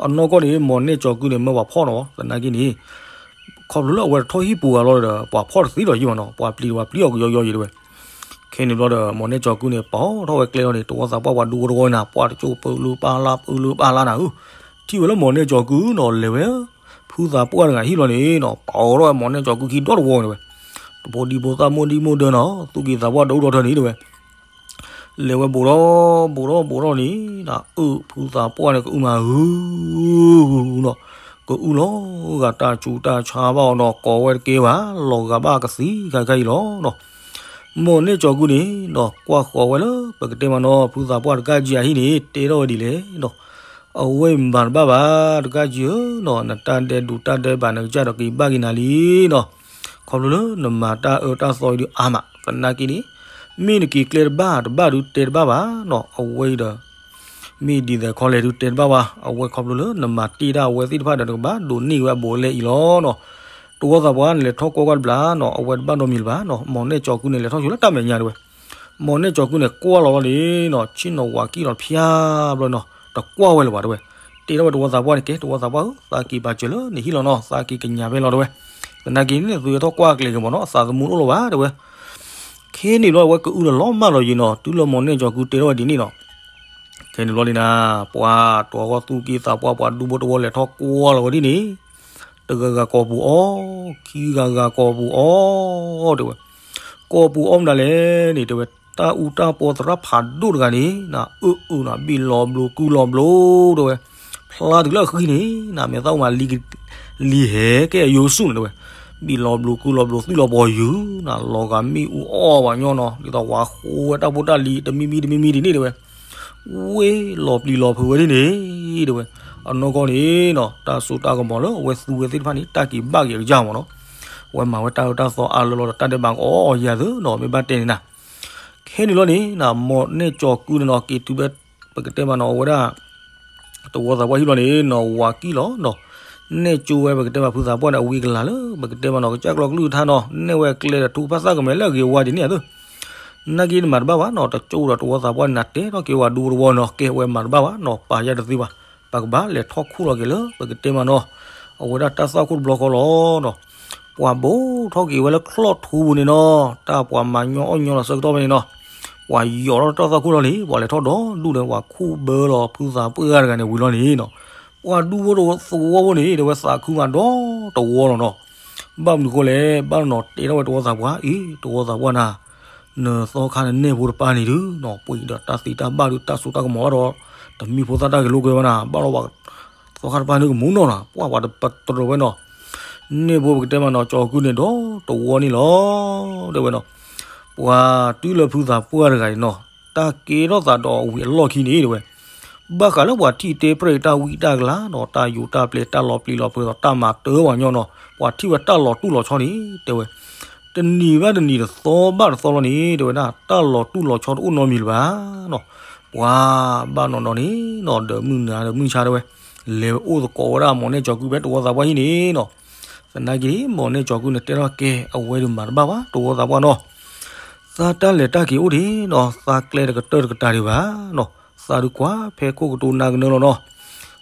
အနီၢ်ကီၢ်န့ၣ် မိၢ်နဲၣ်ကၠီၤကုန့ၣ် မၢပှၤဖီၣ်နီၤ, သနာ်က့န့ၣ် ခီဖျိလၢအဝဲတထီၣ်ဟံၣ်ပူၤအလီၢ်ဒီး ပှၤဖီၣ်တသ့ဒီးယံာ်ဘၣ်နီၤ, ပှၤပျံၤဒီးပှၤပျံၤအီၤကယီကယီယံာ်တဝဲ. ခဲန့ၣ်ဘျီဒီး မိၢ်နဲၣ်ကၠီၤကုန့ၣ် ပာ်ထီၣ်ဝဲကျဲလီၤန့ၣ် တဝီသးပှၢ်ပှၤဒူဖိတဝီန့ၣ် ပှၤတကၠိၣ်ပၢလၢပၢ်လၢ် ပၢလၢပၢ်လၢ်နၤဧၢ, ထံၣ်ဝဲလၢမိၢ်နဲၣ်ကၠီၤကုနီၤ လဲၤဝဲ ဖုသးပှၢ်တဂၤဟံၣ်လီၤန့ၣ်နီၤ, ပာ်ထီၣ်ဝဲမိၢ်နဲၣ်ကၠီၤကုခံဒီတဝီန့ၣ်တဝဲ. တဖိဒံဖိသၣ်မိၢ်ဒံမိၢ်ဒၢနီၤ, သူၣ်က့သးပှၢ်ဒိၣ်ဒီထၢန့ၣ်တဝဲ. လဲၤဝဲဘူးဒီး ဘူးဒီး ဘူးဒီးန့ၣ် အုၣ်ဖုသးပှၢ်န့ၣ် ကအုၣ်မးဧၢနီၤ, ကအုၣ်လီၤဂာ်တၢ်ဆူးတၢ်ဆါဘၣ်အီၤနီၤ, ကိးဝဲတကဲဘၣ်, လီၤဂာ်ဘၣ်ကသံခါခါအံၤလီၤနီၤ. မိၢ်နဲၣ်ကၠီၤကုန့ၣ်နီၤ ကွၢ်ဃီၤဝဲလၢ ပကတဲမးနီၤ ဖုသးပှၢ်တကးကံအဟံၣ်န့ၣ် တဲထီၣ်ဝဲဒ်လဲၣ်နီၤ, အဝဲမၤတဘၣ်ဘၣ် တကးကံဧၢနီၤ, နတၢ်ဒဲးဒိးတၢ်ဒဲးဘးနကစၢ်ဒီးက့ၤဘၣ်က့ၤနၤလံနီၤ, ခီဖျိလၢနမၤတၢ်အၢတၢ်သီအံၤဒုးအါမး, သနာ်က့န့ၣ် မ့ၢ်နက့ၤကျဲတဘၣ်တဘၣ်ဒုးတဲတဘၣ်ဘၣ်နီၤ, အဝဲအံၤဒီး မ့ၢ်ဒ်သိးခီလဲၣ်ဒုးတဲတဘၣ်ဘၣ်, အဝဲခီဖျိလၢနမၤတ့ၢ်တၢ်အဝဲသ့ၣ်တဖၣ်ဒီး နကဘၣ်ဒိးန့ၢ်ဝဲအဘူးအလဲအံၤလီၤနီၤ. တဝီသးပှၢ်န့ၣ် လဲၤထီၣ်ကွၢ်ကွၢ်တဘျီနီၤ, အဝဲတဘၣ်နီတမံၤလၢၤဘၣ်နီၤ, မိၢ်နဲၣ်ကၠီၤကုန့ၣ် လဲၤထီၣ်ဆိလၢတၢ်မဲာ်ညါတဝဲ. မိၢ်နဲၣ်ကၠီၤကုန့ၣ် ကွၢ်လီၤလီၤန့ၣ်နီၤ, ဆ့ၣ်နီၤဝၤကံၣ်လီၤဖၠါဘျီနီၤ, တကွၢ်ဝဲလၢၤဘၣ်တဝဲ. တဲထီၣ်ဝဲတဝီသးပှၢ်န့ၣ် ကဲ တဝီသးပှၢ်ဧၢ, သးက့ၤပာ်စၢၤလၢနဟံၣ်လီၤနီၤ, သးက့ၤကညးဖဲလီၤတဝဲ. သနာ်က့န့ၣ် သုဝဲထီၣ်ကွၢ်ကျဲၤက့ၤမးနီၤ, အသးသမူတအိၣ်လၢၤဘၣ်တဝဲ. ခဲန့ၣ်ဘျီ အဝဲကအုလီၤလီၤမၢ်လီၤယံၤနီၤ, တုၤလၢမိၢ်နဲၣ်ကၠီၤကုတဲထီၣ်ဝဲဒ်န့ၣ်နီၤ. ခဲန့ၣ်ဘျီန့ၣ်နၤ, ပှၤတဝီသူၣ်က့သးပှၢ် ပှၤဒူဖိတဝီလဲၤထီၣ်ကွၢ်လီၤဝဲဒ်န့ၣ်, တဂၤဂၤကိးပူၤအီၤ, ခံဂၤဂၤကိးပူၤအီၤတဲဝဲ. ကိးပူၤအီၤမနုၤလဲၣ်န့ၣ် တဲဝဲ, တၢ်အူတၢ်ပီသရၣ်ဖးဒိၣ်တဂၤန့ၣ် နအုၣ်အုၣ်နၤ ဘံၣ်လီၤဘျိးကုၢ်လီၤဘျိးတဲဝဲ. ဖျါတုၤလၢအဃံန့ၣ် နမ့ၢ်သးအိၣ်မးလံ လံဟဲကဲအယိာ်ဆူၣ်န့ၣ်တဲဝဲ. ဘံၣ်လီၤဘျိးကုၢ်လီၤဘျိး သွံၣ်လီၤပှီၤယုာ်နၤ, လီၤဂာ်မ့ၣ်အူအီၣ်ပှၤညီနီၤ, ဒ်သိးဝၤဃိဝဲတၢ်ဖိတၢ်လံၤ တမံၤမံၤတမံၤမံၤဒ်န့ၣ်တဲဝဲ. ဝ့ၢ်လီၤပျံၤလီၤဖုးဝဲဒ်န့ၣ်တဲဝဲ. အနီၢ်ကီၢ်န့ၣ်နီၤ တၢ်စိတၢ်ကမီၤလၢအဝဲသူဝဲသ့ၣ်တဖၣ်န့ၣ် တၢ်က့ၤဘၣ်က့ၤအကစၢ်မးနီၤ. အဝဲမၤဝဲတၢ်အၢတၢ်သီအါလၢလီၤဒီး တၢ်ဒဲးဘးကအီၣ်အီၤယၤသ့နီၤ မ့ၢ်ဘၣ်တဲန့ၣ်နၤ. ခဲန့ၣ်လီၤန့ၣ်နီၤ မိၢ်နဲၣ်ကၠီၤကုန့ၣ်နီၤ က့ၤတုၤဖဲ ပကတဲမးနီၤ အဝဲဒၣ် တဝီသးပှၢ်ဟံၣ်လီၤန့ၣ်နီၤ ဝၤကံၣ်လီၤနီၤ. နဲၣ်ကၠိဝဲပကတဲမးဖုသးပှၢ်န့ၣ် အဝံအကလၤလၢ ပကတဲမးနီၤ ကစၢ်ကျီကလုၢ်ကထါနီၤ နဲၣ်ဝဲကျဲဒီးထူကဖၣ်သၣ်ကမဲာ်လၢအဂ့ၤဝါဒ်န့ၣ်အသိး နာ်က့နမၤတဘၣ်ဘၣ်နီၤ တကၠိဒီးတဝီသးပှၢ်န့ၣ် နတဲထီၣ်က့ၤဝဲဒူဖိတဝီနီၤ ကဲဝဲမၤတဘၣ်ဘၣ်နီၤ ပာ်ယၤတသ့ဘၣ်. ပကဘၣ်လဲၤထီၣ်ခူၣ်လီၤက့ၤလၢ ပကတဲမးနီၤ အဝဲဒၣ်တၢ်သွၣ်ခိၣ်တဘျီဃီလီၤနီၤ. ပှၤဘိးထီၣ်က့ၤဝဲလၢချီၣ်ထူပူၤန့ၣ်နီၤ တၢ်ပှၤမၤညီအီၣ်ညီလီၤဆၢကတီၢ်ဖဲန့ၣ်နီၤ ပှၤယီၤထီၣ်တၢ်သွၣ်ခိၣ်လီၤန့ၣ် ပှၤလဲၤထီၣ်ဒီးဒူၣ်န့ၣ် ပှၤခူၣ်ဘၢလီၤဖုသးပှၢ်တဂၤန့ၣ်ဝံၤလီၤန့ၣ်နီၤ ပှၤဒူဖိတဝီသဝီဖိန့ၣ် တဲဝဲသးခုမးဒီတဝီလီၤနီၤ. ဘၣ်မနုၤဃိလဲၣ် ဘၣ်နီၤတဲထီၣ်ဝဲတဝီသးပှၢ် အံၤ တဝီသးပှၢ်နၤ နသီခါနနဲၣ်ဖိတပၢ်န့ၣ်ဒုးနီၤ ပှ့ၤဒီးတၢ်သ့တၢ်ဘၣ်ဒုးတၢ်စိတၢ်ကမီၤဘၣ်ဒီး တမံၤဖိသၣ်တၢ်ဂ့ၤလိာ်ကွဲဝဲနၤ ဘၣ်ဒီးပှၤသီခါတပၢ်န့ၣ်ကမူနီၤနၤ ပှၤပှၤတပတြၢၤဝဲနီၤ နဲၣ်ဖိပကတဲမးနီၤ ကၠီၤကုန့ၣ်ဒီတဝီန့ၣ်လီၤ တဲဝဲနီၤ. ပှၤတုၤလၢဖုသးပှၢ်တဂၤန့ၣ်နီၤ တၢ်ကဲထီၣ်သးဒီးဝံၤအလီၢ်ခံန့ၣ်တဲဝဲ ဘၣ်ဃးလၢပှၤထံၣ်တဲပြဲၢ်တၢ်ဝံတၢ်ကလၤဒီး တၢ်ယူးတၢ်ပျဲၢ် တၢ်လီၤပျံၤလီၤဖုးဒီး တၢ်မၤတၢ်ပှၤကညီနီၤ, ပှၤထံၣ်ဝဲတၢ်လီၤတူၢ်လီၤဆီန့ၣ် တဲဝဲ တနံၤဘၣ်တနံၤ တသီဘၣ်တသီလီၤန့ၣ် တဲဝဲဒၣ် တၢ်လီၤတူၢ်လီၤဆီတအိၣ်နီတမံၤလၢၤဘၣ်နီၤ. ပှၤဘၣ်နီၢ်နီၢ်န့ၣ်နီၤ ဒီးမုၢ်နၤဒီးမုၢ်ဆါတဲဝဲ လဲၤအိၣ်သကိးဝဲဒၣ် မိၢ်နဲၣ်ကၠီၤကုၢ်ဖဲတဝီသးပှၢ်ဟံၣ်န့ၣ်နီၤ. သနာ်က့ မိၢ်နဲၣ်ကၠီၤကုၢ်န့ၣ် တဲထီၣ်ကဲ အဝဲဒုးမၤတဘၣ်ဘၣ် တဝီသးပှၢ်နီၤ. သးတၢ်လဲၤတၢ်က့ၤအိၣ်ဒံးနီၤ, သးကျဲတကတၢၢ်တကတၢၢ်ဒံးဘၣ်နီၤ. သးဒုးကွၢ်ဖဲခိၣ်ကတိၤနၤကနၢလီၤနီၤ.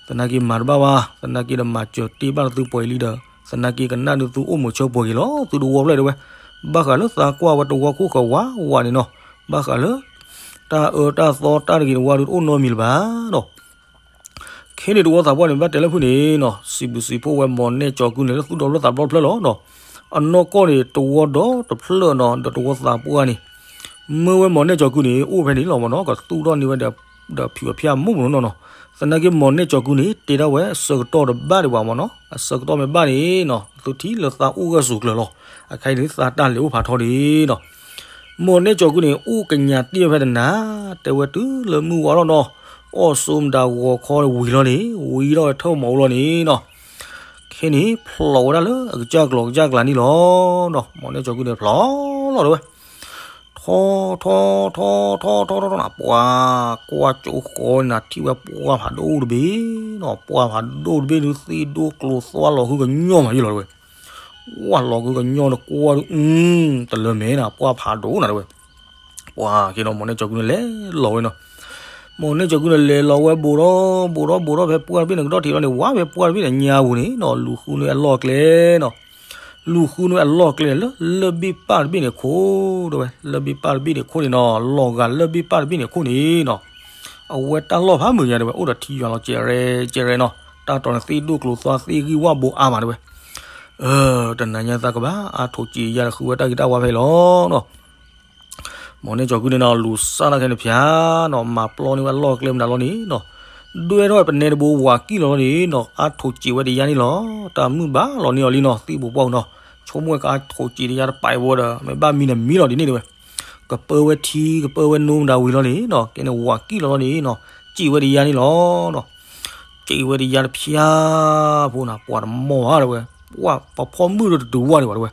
သနာ်က့မၤတဘၣ်ဘၣ်, သနာ်က့ဒီးမၤစၢၤတ့ၢ်ဘၣ်လၢသုပှဲၤလံဒီး သနာ်က့ကနၣ်ဒုးသုအိၣ်မုာ်ဆၢပှဲၤက့ၤလီၤ သုတဝီဖျၢၣ်တဲဝဲ. ဘၣ်ဃးလၢသးကွၢ်ဝဲတဝီခိၣ်ဃၢၤဝးဝးန့ၣ်နီၤ, ဘၣ်ဃးလၢ တၢ်အၢတၢ်သီတၢ်တဂ့ၤတဝါဒုးတအိၣ်နီတမံၤလၢၤဘၣ်နီၤ. ခဲန့ၣ်တဝီသးပှၢ်န့ၣ် ဘၣ်တဲလၢဖုၣ်န့ၣ်နီၤ, စံးဘျုးစံးဖှိၣ်ဝဲမိၢ်နဲၣ်ကၠီၤကုၢ်န့ၣ် လၢသူၣ်ဒီဖျၢၣ်သးဒီဖျၢၣ်လီၤနီၤ. အနီၢ်ကီၢ်န့ၣ် တဝီဒီတဖျၢၣ်နီၤ, ဒီးတဝီသးပှၢ်န့ၣ် မ့ၢ်ဝဲမိၢ်နဲၣ်ကၠီၤကုၢ်န့ၣ် အိၣ်ဖဲန့ၣ်လီၤမ့ၢ်နီၤ, ကသူၣ်ထီၣ်န့ၢ်ဝဲဒီး ဒီးဖုၣ်အဖၠၣ်မိၢ်မ့ၢ်နီၤနီၤ. သနာ်က့မိၢ်နဲၣ်ကၠီၤကုၢ်န့ၣ် တဲဒၣ်ဝဲအဆၢကတီၢ်တဘၣ်ဒံးဘၣ်မ့ၢ်နီၤ, အဆၢကတီၢ်မ့ၢ်ဘၣ်န့ၣ်နီၤ သုထံၣ်လၢသးအိၣ်ဂၢၢ်ဆိးကျၢၤလီၤ. အခါအံၤန့ၣ် သးတၢ်လဲၤအိၣ်ဖးထီဒံးနီၤ. မိၢ်နဲၣ်ကၠီၤကုၢ်န့ၣ် အိၣ်ကညးတ့ၢ်ဖဲတနၤ, တဲဝဲတုၤလၢမုၢ်ဝါထီၣ်နီၤ, အီၣ်စိမတၤဂီၤခီဝံၤလီၤန့ၣ်, ဝံၤထီၣ်ဝဲထၢၣ်မၤအူလီၤန့ၣ်နီၤ. ခဲန့ၣ် ဖျိးဝဲဒၣ်လၢအကစၢ်ကျီၤကစၢ်ကျါန့ၣ်လီၤနီၤ. မိၢ်နဲၣ်ကၠီၤကုၢ်န့ၣ် ဖျိးလီၤတဲဝဲ ထီထီထီထီထီထီထီထီနီၤ, ပှၤကွၢ်ကၠိဃီန့ၣ် ထံၣ်ဝဲပှၢ်ဖးဒိၣ်တဘ့ၣ်နီၤ, ပှၢ်ဖးဒိၣ်တဘ့ၣ်ဒုး သ့ၣ်ဒိၣ်ကျိၤသွါလီၤဃုကညီမးယုာ်လီၤတဲဝဲ. ဝဲလီၤဃုကညီန့ၣ်ကွၢ်ဒုး အ တလၢမဲာ်နီၤ, ပှၢ်ဖးဒိၣ်နၤတဲဝဲ. ပှၤက့ၤနီၤ မိၢ်နဲၣ်ကၠီၤကုၢ်န့ၣ် လဲၤလီၤဝဲနီၤ. မိၢ်နဲၣ်ကၠီၤကုၢ်န့ၣ် လဲၤလီၤဝဲဘူးဒီးဘူးဒီးဘူးဒီး ဖဲပှၢ်တဘ့ၣ်န့ၣ် ကဒီၣ်ထံးလီၤန့ၣ် ဝဲဖဲပှၢ်တဘ့ၣ်န့ၣ် ညါပူၤန့ၣ်နီၤ, လူၤဃုန့ၢ်အလီၢ်ကျဲနီၤ. လူၤဃုန့ၢ်အလီၢ်ကျဲန့ၣ် လၢလၢၢ်ဘ့ၣ်ပၢ်တဘ့ၣ်န့ၣ်ခိၣ်တဲဝဲ, လၢၢ်ဘ့ၣ်ပၢ်တဘ့ၣ်န့ၣ်ခိၣ်န့ၣ်နီၤ, လီၤဂာ်လၢၢ်ဘ့ၣ်ပၢ်တဘ့ၣ်န့ၣ်ခိၣ်န့ၣ်နီၤ, အဝဲတၢ်လီၢ်ဖးမုာ်ညါတဲဝဲ အိၣ်ဒီးထံယွၤလီၤ ကဲးရဲကဲးရဲနီၤ, တၢ်တီၤန့ၣ်သ့ၣ်ဒိၣ်ကျိၤသွါသ့ၣ်ဂံၢ်ဝၣ်ဘိအါမးတဲဝဲ. တနၤညါသးကဘၣ်အါထိၣ်စံးယါဒီးဃုဝဲတၢ်ဂ့ၢ်တၢ်ဝါဖဲအံၤလီၤနီၤ. မိၢ်နဲၣ်ကၠီၤကုၢ်န့ၣ်နီၤ လူၤစၢ်တၢ်ခဲန့ၣ်ဖၠါနီၤ, မၤပျီန့ၢ်ဝဲလီၢ်ကျဲမနုၤလီၤန့ၣ်နီၤ, ဒွဲထီၣ်ဝဲပနဲတဘိဝၤကံၣ်လီၤလီၤန့ၣ်နီၤ, အါထိၣ်စံးဝဲတယါန့ၣ်လီၤ. တၢ်မုၢ်ဘၣ်လီၤန့ၢ်အီၤလံနီၤ, သံၣ်ဘိပှၢ်ပူၤနီၤ, ဆိကမိၣ်ဝဲကအါထိၣ်စံးတယါတပာ်ဝဲဒီး မ့ၢ်ဘၣ်မံန့ၣ်မံလီၤဒ်န့ၣ်တဲဝဲ. ကပၢဝဲထံ ကပၢဝဲနိမတၤဝံၤလီၤန့ၣ်နီၤ, ကဲန့ၣ်ဝၤကံၣ်လီၤလီၤန့ၣ်နီၤ, စံးဝဲတယါန့ၣ်လီၤ. စံးဝဲတယါတဖၠါဖိနီၤ, ပှၤတမီၢ်ဘၣ်တဲဝဲ, ပှၤပဖီၣ်မုၢ်ဒီးတတုၤဝဲဒံးဘၣ်တဲဝဲ.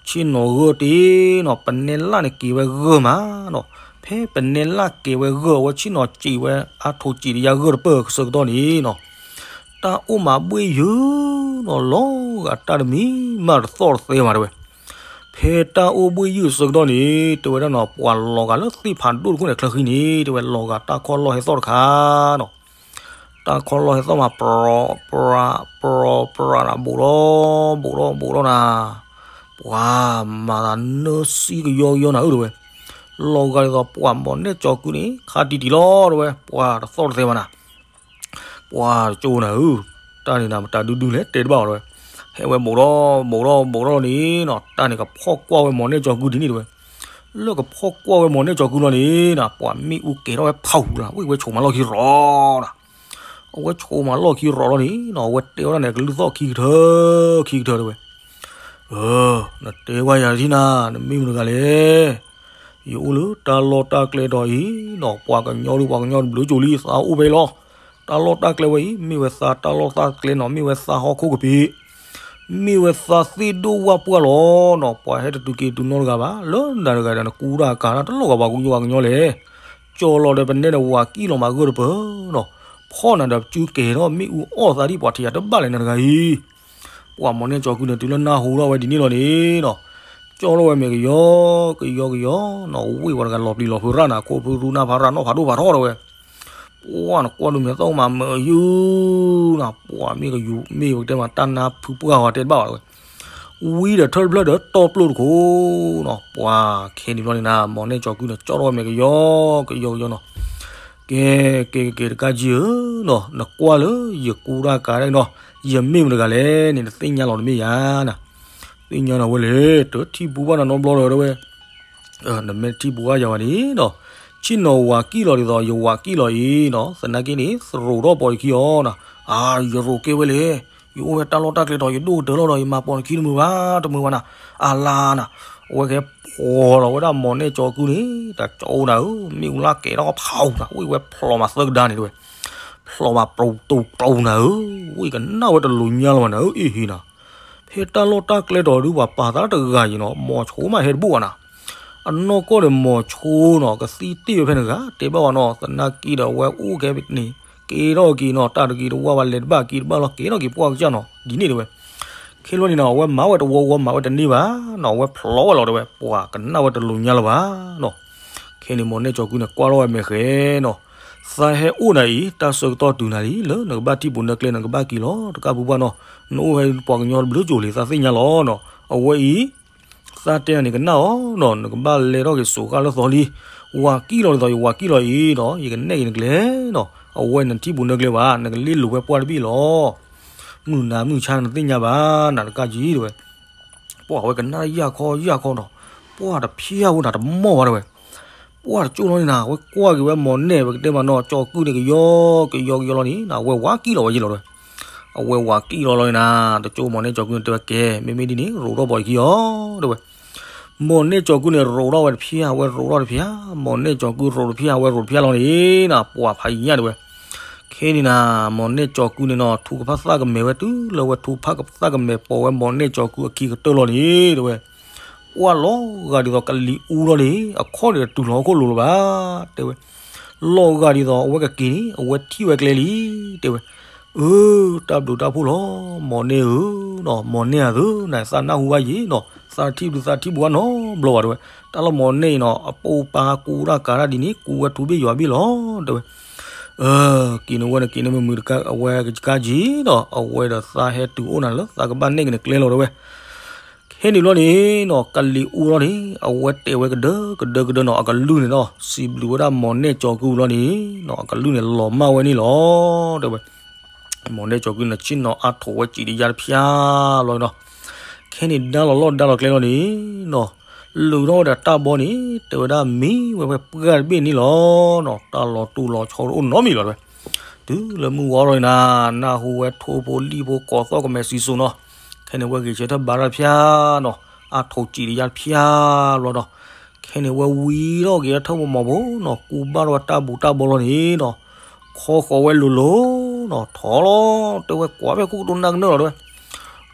ဆ့ၣ်နီၤဂၢၢ်တ့ၢ်နီၤ, ပနဲလၢ်န့ၣ်က့ၤဝဲဂၢၢ်မးနီၤ, ဖဲပနဲလၢ်က့ၤဝဲဂၢၢ် အဝဲဆ့ၣ်နီၤစံးဝဲအါထိၣ်စံးတယါဂၢၢ်တပၢၢ်အဆၢကတီၢ်န့ၣ်နီၤ, တၢ်အိၣ်မးဘှ့ၣ်ယုၢ်နီၤ, လီၤဂာ်တၢ်တမံၤမးတသီၣ်တသဲမးတဲဝဲ. ဖဲတၢ်အိၣ်ဘှ့ၣ်ယုၢ်အဆၢကတီၢ်န့ၣ် တဲဝဲဒၣ်နီၤ, ပှၤလီၤဂာ်လၢသ့ၣ်ဖးဒိၣ်တခိၣ်န့ၣ် ချၢဃံန့ၣ် တဲဝဲလီၤဂာ်တၢ်ခီၣ်လီၢ်ဟဲသီၣ်တခါနီၤ. တၢ်ခီၣ်လီၢ်ဟဲသီၣ်မး ပြီ ပြီ ပြီနၤ, ဘူးဒီး ဘူးဒီး ဘူးဒီးနၤ, ပှၤမၤသးနၢစံကယီကယီနၤဧၢတဲဝဲ. လီၤဂာ်ဒ်သိးပှၤမိၢ်နဲၣ်ကၠီၤကုၢ်န့ၣ် ခါတံၢ်တံၢ်လီၤတဲဝဲ, ပှၤတသီၣ်တသဲဘၣ်နၤ. ပှၤတကၠိနၤဧၢ, တၢ်န့ၣ်နၤ မတၤဒုဒုလဲၣ်တဲတဘၣ်အီၤတဲဝဲ. ဟဲဝဲဘူးဒီး ဘူးဒီး ဘူးဒီးန့ၣ်နီၤ, တၢ်န့ၣ်ကဖီၣ်ကွၢ်ဝဲမိၢ်နဲၣ်ကၠီၤကုၢ်ဒ်န့ၣ်တဲဝဲ. လၢကဖီၣ်ကွၢ်ဝဲမိၢ်နဲၣ်ကၠီၤကုၢ်လီၤန့ၣ်နီၤ, ပှၤမ့ၣ်အူကဲၤထီၣ်ဝဲဖးဟူလီၤ, ဝံၣ်ဝဲဆိးမးလီၢ်ခံရီၤနၤ. အဝဲဆိးမးလီၢ်ခံရီၤလီၤန့ၣ်နီၤ, အဝဲတဲဝဲဒၣ်န့ၣ် ကလုၢ်သီၣ်ခံကထၢ ခံကထၢတဲဝဲ. နတဲဝဲယၤတထံၣ်နၤ, နမ့ၢ်မတၤတဂၤလဲၣ်. ယအိၣ်လၢတၢ်လီၢ်တၢ်ကျဲတီၤအံၤနီၤ, ပှၤကညီဒုးပှၤကညီတဘျုးကၠိလံ, သးအိၣ်ဖဲအံၤလီၤ. တၢ်လီၢ်တၢ်ကျဲဝဲအံၤ မ့ၢ်ဝဲသးတၢ်လီၢ်တၢ်ကျဲနီၤ, မ့ၢ်ဝဲသးဟီၣ်ခိၣ်ကပ့ၤ, မ့ၢ်ဝဲသးသ့ၣ်ဒိၣ်ဝၣ်ပှၢ်လီၤနီၤ. ပှၤဟဲတတုၤက့ၤတုၤနီတဂၤဘၣ်, လၢနၤတဂၤဒီးနကူတၢ်ကၤတၢ်တလိၣ်ဂၤဘၣ်, ပှၤကညီပှၤကညီလဲၣ်. ကၠီလီၤဒီးပနဲန့ၣ် ဝၤကံၣ်လီၤမးဂၢၢ်တပၢၢ်နီၤ, ဖီၣ်နၤဒီးပစုကဲၤထီၣ်မ့ၣ်အူအီၣ်သးဒ်ပှၤထံးယၤတဘၣ်လဲၣ်နၤတဂၤအံၤ. ပှၤမိၢ်နဲၣ်ကၠီၤကုၢ်န့ၣ် တုၤလၢနၢ်ဟူထီၣ်ဝဲဒ်န့ၣ်လီၤန့ၣ်နီၤ, ကၠီထီၣ်ဝဲမဲာ်ကယီ ကယီကယီနီၤ, ဝ့ၢ်ဝဲတဂၤလီၤပျံၤလီၤဖုးရၣ်နၤ, ခိၣ်ဖုရူနၢ်ဖးရၣ်နီၣ်ဖးဒိၣ်ဖးထီတဲဝဲ. ပှၤနကွၢ်ဒုးမဲာ်သီၣ်မးမုာ်ယုၢ်နၤ, ပှၤမ့ၢ်ကယူၤမ့ၢ်ဝဲတဲမး တၢ်နါဖုပှၢ်ဝဲတဲတဘၣ်တဲဝဲ. ဝံၤဒီးထၢၣ်တဖျၢၣ်ဒီးတီၢ်ပျိၢ်တခိၣ်နီၤ, ပှၤခဲန့ၣ်ဘျီန့ၣ်နၤ, မိၢ်နဲၣ်ကၠီၤကုၢ်န့ၣ် ကၠီထီၣ်ဝဲမဲာ်ကယီ ကယီကယီနီၤ. ကဲ ကဲ ကဲ တကးကံၢ်ဧၢနီၤ, နကွၢ်လၢယကူတၢ်ကၤဒၣ်နီၤ, ယမ့ၢ်မတၤတဂၤလဲၣ်န့ၣ် နသ့ၣ်ညါလီၤတမ့ၢ်ယၤနၤ. သ့ၣ်ညါနၤဝဲလဲၣ်, တထံၣ်ပူၤဘၣ်နၤနီတဘျီလၢၤတဲဝဲ. နမ့ၢ်ထံၣ်ပူၤဘၣ်ယၤဘၣ်န့ၣ်နီၤ, ဆ့ၣ်နီၤဝၤကံၣ်လီၤဒ်သိး ယဝၤကံၣ်လီၤအံၤနီၤ, သနာ်က့န့ၣ် သရိးထီၣ်ပိာ်ယခံအီၤနၤ. အါ ယရိးကဲဝဲလဲၣ်, ယအိၣ်ဝဲတၢ်လီၢ်တၢ်ကျဲတီၤ ယဒိၣ်ကတၢၢ်လီၤဒီး ယမၤပိာ်နခံတမုာ်ဘၣ် တမုာ်ဘၣ်နၤ. အလါနၤ, အဝဲကဲဖှီၣ်လီၤဝဲဒၣ်မိၢ်နဲၣ်ကၠီၤကုၢ်န့ၣ် တကၠီနၤဧၢ, မ့ၣ်အူလၢကဲၤထီၣ်ဖးအူနၤ, ဝံၣ်ဝဲဖျိးမးသၢကဒါန့ၣ်တဲဝဲ. ဖျိးဘၣ်ပူၤတူၤတူၤနၤဧၢ, ဝဲကနၣ်ဝဲတလိၤညါလီၤဘၣ်နၤဧၢ, အ့ဟ့နၤ, ဖဲတၢ်လီၢ်တၢ်ကျဲတီၤဒုးပှၤပာ်သးတဂၤယံၤနီၤ, မိၤဆိမးဟဲတဘူၣ်ဘၣ်နၤ, အနီၢ်ကီၢ်ဒီးမိၤဆိနီၤ ကသံတ့ၢ်ဝဲဖဲန့ၣ်တဂၤ တဲဘၣ်ဝဲနီၤ, သနာ်က့ဒီးအဝဲအိၣ်ကဲန့ၣ် ကဲထီၣ်က့ၤနီၤ တၢ်တဂ့ၤတဝါဘၣ် လဲၤတဘၣ်က့ၤတဘၣ်လီၤ ကဲထီၣ်က့ၤပှၢ်ကစၢ်နီၤ ဒ်န့ၣ်တဲဝဲ, ခဲလီၤန့ၣ်နီၤ အဝဲမၤဝဲတဝီဝီ မၤဝဲတန့ၢ်ဘၣ်နီၤ အဝဲဖျိးဝဲလီၤတဲဝဲ, ပှၤကနၣ်ဝဲတလိၤညါလီၤဘၣ်နီၤ. ခဲန့ၣ်မိၤန့ၢ်ကၠီၤကုန့ၣ် ကွၢ်ထီၣ်ဝဲမဲာ်ဃဲနီၤ, သးဟဲအိၣ်နၤအံၤ တၢ်ဆၢကတီၢ်တုၤနၤလံ လၢနကဘၣ်ထံၣ်ပူၤနၢကျဲ နကဘၣ်က့ၤလီၤ တကၢ်ပူၤပှၢ်နီၤ, နအိၣ်ဖဲပှၤကညီတဘျုးကၠိၤလံ သးသ့ၣ်ညါလီၤနီၤ, အဝဲအံၤ သးတဲနၤန့ၣ်ကနၣ်အီၤနီၤ, နကဘၣ်လဲၤထီၣ်က့ၤစိာ်ဃၣ်လၢသီလံ, ဝၤကံၣ်လီၤဒ်သိး ယဝၤကံၣ်လီၤအံၤနီၤ ယကနဲၣ်က့ၤနကျဲနီၤ, အဝဲနထံၣ်ပူၤနၢကျဲဘၣ် နကလ့လိာ်ဝဲပှၢ်တဘ့ၣ်လီၤ. မုၢ်နၤမုၢ်ဆါနသ့ၣ်ညါဘၣ် နတကးကံၤတဲဝဲ, ပှၢ်ဝဲကနၣ်ယၢ်ခီယၢ်ခီနီၤ, ပှၢ်တဖျၢၣ်ဖိနၤတမီၢ်ဘၣ်တဲဝဲ, ပှၢ်တကၠိၢ်လီၤန့ၣ်နၤ အဝဲကွၢ်က့ၤဝဲမိၤန့ၢ် ပကတဲမးနီၤ ကၠီၤကုန့ၣ် ကယီကယီကယီလီၤန့ၣ် အဝဲဝၤကံၣ်လီၤဝဲယ့ၢ်လီၤတဲဝဲ, အဝဲဝၤကံၣ်လီၤလီၤန့ၣ်နၤ တကၠိၢ်မိၤန့ၢ်ကၠီၤကုန့ၣ်တဲဝဲ ကဲ မ့မ့ၢ်ဒ်န့ၣ် ရိးထီၣ်ဘီယခံအီၤတဲဝဲ, မိၤန့ၢ်ကၠီၤကုန့ၣ် ရိးထီၣ်ဝဲတဖျၢၣ် အဝဲရိးထီၣ်တဖျၢၣ်, မိၤန့ၢ်ကၠီၤကုရိးတဖျၢၣ် အဝဲရိးတဖျၢၣ်လီၤန့ၣ်နၤ ပှၢ်ဖးယံၤညါတဲဝဲ, ခဲန့ၣ်နၤ မိၤန့ၢ်ကၠီၤကုန့ၣ်နီၤ ထူကဖၣ်သၣ်ကမဲာ်ဝဲတုၤလၢဝဲထူကဖၣ်သၣ်ကမဲာ် ပိာ်ဝဲမိၤန့ၢ်ကၠီၤကုအခံကတၢၢ်လီၤန့ၣ်တဲဝဲ, ပှၢ်လီၤဂာ်ဒ်သိးကလံၤအူလီၤန့ၣ် အခီၣ်န့ၣ်တတုၤလီၤဟီၣ်ခိၣ်လိၤလၢၤဘၣ်တဲဝဲ, လီၤဂာ်ဒ်သိးအဝဲကက့ၤန့ၣ် အဝဲထံၣ်ဝဲကျဲလံတဲဝဲ, အၢ တၢ်ဘျုးတၢ်ဖှိၣ်လီၤ မိၤန့ၢ်ဧၢနီၤ မိၤန့ၢ်ဧၢ နသးနၢ်ဟူဘၣ်ယံၤနီၤ သးထံၣ်ဘျုးသးထံၣ်ဘှီနီတဘျီဘၣ်တဲဝဲ, တၢ်လီၢ်မိၤန့ၢ်အံၤနီၤ အပိာ်ပာ်ကူတၢ်ကၤတၢ်ဒ်န့ၣ် ကူဝဲထူဘ့ၣ်ယွၤဘ့ၣ်လီၤတဲဝဲ, အၢ က့ၤန့ၢ်ဝဲန့ၣ်က့ၤန့ၢ်မုာ်မုာ်တကး အဝဲကကါကံၤနီၤ အဝဲဒီးသးဟဲတုၤအိၣ်နၤလၢသးကဘၣ်နဲၣ်က့ၤနကျဲလီၤတဲဝဲ, ခဲန့ၣ်ဘျီန့ၣ်နီၤ ကလံၤအူလီၤန့ၣ် အဝဲတဲာ်ဝဲကဒၢကဒၢကဒၢနီၤ အကလုၢ်န့ၣ်နီၤ စံးဘျုးဝဲဒၣ်မိၤန့ၢ်ကၠီၤကုလီၤန့ၣ်နီၤ အကလုၢ်န့ၣ်လီၤမၢ်ဝဲန့ၣ်လီၤတဲဝဲ, မိၤန့ၢ်ကၠီၤကုန့ၣ် ဆ့ၣ်နီၤအါထိးဝဲစံးတယါတဖျၢၣ်လီၤနီၤ, ခဲန့ၣ်ဒါလီၤလီၢ်ဒါလီၤကျဲလီၤန့ၣ်နီၤ, လုာ်ထီၣ်ဝဲဒီးတၢ်ဘီန့ၣ် တဲဝဲဒၣ်မံဝဲဖဲပှၢ်တဘ့ၣ်န့ၣ်လီၤနီၤ တၢ်လီၤတူၢ်လီၤဆီတအိၣ်နီတမံၤလီၤတဲဝဲ, တုၤလၢမုၢ်ဝါထီၣ်န့ၣ်နၤ နၢ်ဟူဝဲထိဖိလံၣ်ဖိကိးသီၣ်ကမဲာ်စံၣ်စိၤနီၤ, ခဲန့ၣ်ဝဲဂဲၤဆၢထၢၣ်ဘါထီၣ်တဖျၢၣ်နီၤ, အါထိးစံးတယါတဖျၢၣ်လီၤနီၤ, ခဲန့ၣ်ဝဲဝံၤထီၣ်က့ၤထၢၣ်မိၢ်မိၢ်ဖိနီၤ ကူဘၣ်ထီၣ်ဝဲတၢ်ဘူးတၢ်ဘီလီၤန့ၣ်နီၤ, ခီဃီၤဝဲလိၤလိၤနီၤ ထီၣ်လီၤ တဲဝဲကွၢ်ဖဲခိၣ်ကတိၤနၢ်ကနၢၣ်လီၤတဲဝဲ,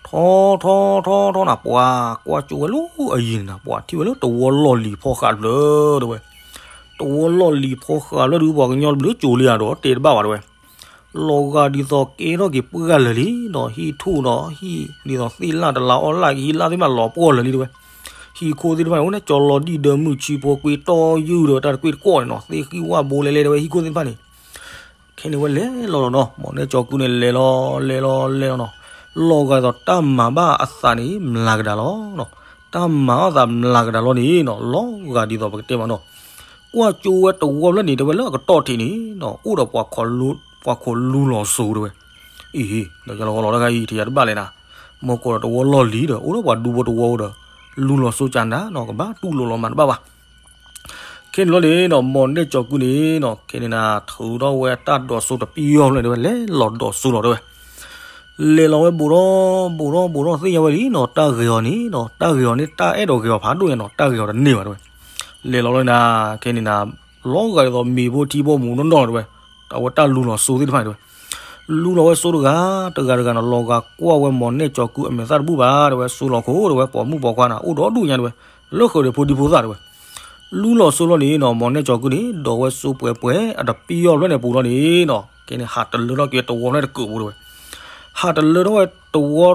ထီၣ်ထီၣ်ထီၣ်ထီၣ်နၤ ပှၤကွၢ်ကၠိဝဲလၢအယံၤန့ၣ်နၤ ပှၤထံၣ်ဝဲလၢတဝီလီၢ်လံၤဖီဃးတဖျၢၣ်တဲဝဲ, တဝီလီၢ်လံၤဖီဃးတဖျၢၣ်ဒုး ပှၤကညီတဘျုးကၠိၤလံဧါဒီးတဲတဘၣ်ဘၣ်တဲဝဲ လီၤဂာ်ဒ်သိးကဲထီၣ်က့ၤပှၢ်လၢာ်လံနီၤ ဟံၣ်ထူၣ်နီၤ ဟံၣ်ဒ်သိးသ့ၣ်လၣ်တလးအီလၣ်က့ၤ ဟံၣ်လၣ်သ့ၣ်တဖၣ်လီၤပှီၢ်လၢာ်လံတဲဝဲ, ဟံၣ်ခိၣ်သ့ၣ်တဖၣ်န့ၣ် အိၣ်န့ၣ် ကၠီလီၤဒံၣ်ဒၢမုၢ်ဆံဖိကွ့တီယုၢ်ဒီးတၢ်တကွ့ၢ်တကွီၢ်န့ၣ်နီၤ သ့ၣ်ဃံၣ်ဝၣ်ဘိလဲၤလဲၤတဲဝဲ ဟံၣ်ခိၣ်သ့ၣ်တဖၣ်န့ၣ် ခဲန့ၣ်ဝဲလဲၤလီၤလီၤနီၤ မိၤန့ၢ်ကၠီၤကုန့ၣ် လဲၤလီၤလဲၤလီၤလဲၤလီၤနီၤ, လီၤဂာ်ဒ်သိးတၢ်မၤဘၣ်အသးန့ၣ် မျးကဒါလီၤနီၤ, တၢ်မၤအသးမျးကဒါလီၤန့ၣ်နီၤ လီၤဂာ်ဒ်သိးပကတဲမးနီၤ, ကွၢ်ကၠိဝဲတဝီဖျၢၣ်န့ၣ် တဲဝဲလၢအကတီၢ်ထံးန့ၣ်နီၤ အိၣ်ဒီးပှၤခိးလူလီၤစိၤတဲဝဲ, အံၤ ဒီးယလီၤဂီၤလီၤတၢ်ခါအံၤ ထံၣ်ယၤတဘၣ်လဲၣ်နၤ, မ့ၢ်ကိးဒီးတဝီလီၢ်လံၤဒီး အိၣ်ဒီးပှၤဒူဖိတဝီဒီး လူလီၤစိၤကၢ်နၤနီၤ ကဘၣ်တူၢ်လိာ်လီၤမၤတဘၣ်ဘၣ် ခဲန့ၣ်လီၤန့ၣ်နီၤ မိၤန့ၢ်ကၠီၤကုန့ၣ်နီၤ ခဲန့ၣ်နၤ ထုးထီၣ်ဝဲတၢ်ဒိးစိတပံၢ်အီၤဖျၢၣ်န့ၣ် တဲဝဲလဲၤလီၤဒိးစိလီၤတဲဝဲ, လဲၤလီၤဝဲဘူးထီၣ်ဘူးထီၣ်ဘူးထီၣ်သ့ၣ်ညါဝဲလံနီၤ တၢ်ဂဲၤအီၤန့ၣ်နီၤ တၢ်ဂဲၤအီၤန့ၣ် တၢ်အဲၣ်ဒိးဂဲၤအီၤဖးဒိၣ်ညါနီၤ တၢ်ဂဲၤအီၤတန့ၢ်ဘၣ်တဲဝဲ, လဲၤလီၤလီၤနၤ ခဲန့ၣ်နၤ လီၤဂာ်ဒ်သိးမ့ၤဖိထံဖိမူၤနီၢ်နီၢ်တဲဝဲ, အဝဲတၢ်လူလီၤစိသ့ၣ်တဖၣ်န့ၣ်တဲဝဲ လူလီၤဝဲစိတဂၤ တဂၤတဂၤနီၤ လီၤဂာ်ကွၢ်ဝဲမိၤန့ၢ်ကၠီၤကုအမဲာ်သၣ်တဘူၣ်ဘၣ်တဲဝဲ စိလီၤခိၣ်တဲဝဲ ပိာ်မုၣ်ပိာ်ခွါနၤ အိၣ်ဒီးဒူၣ်ညါတဲဝဲ, လၢဃုာ်ဒီးဖိဒံဖိသၣ်တဲဝဲ, လူလီၤစိလီၤန့ၣ်နီၤ မိၤန့ၢ်ကၠီၤကုန့ၣ် ဒိးဝဲစိပှဲၤပှဲၤ အတပံၢ်အီၤဖျၢၣ်န့ၣ်ပူၤလီၤန့ၣ်နီၤ ခဲန့ၣ် ဟးတလၢထီၣ်က့ၤတဝီဖျၢၣ်န့ၣ်တကုာ်ပူၤတဲဝဲ, ဟးတလၢထီၣ်ဝဲတဝီ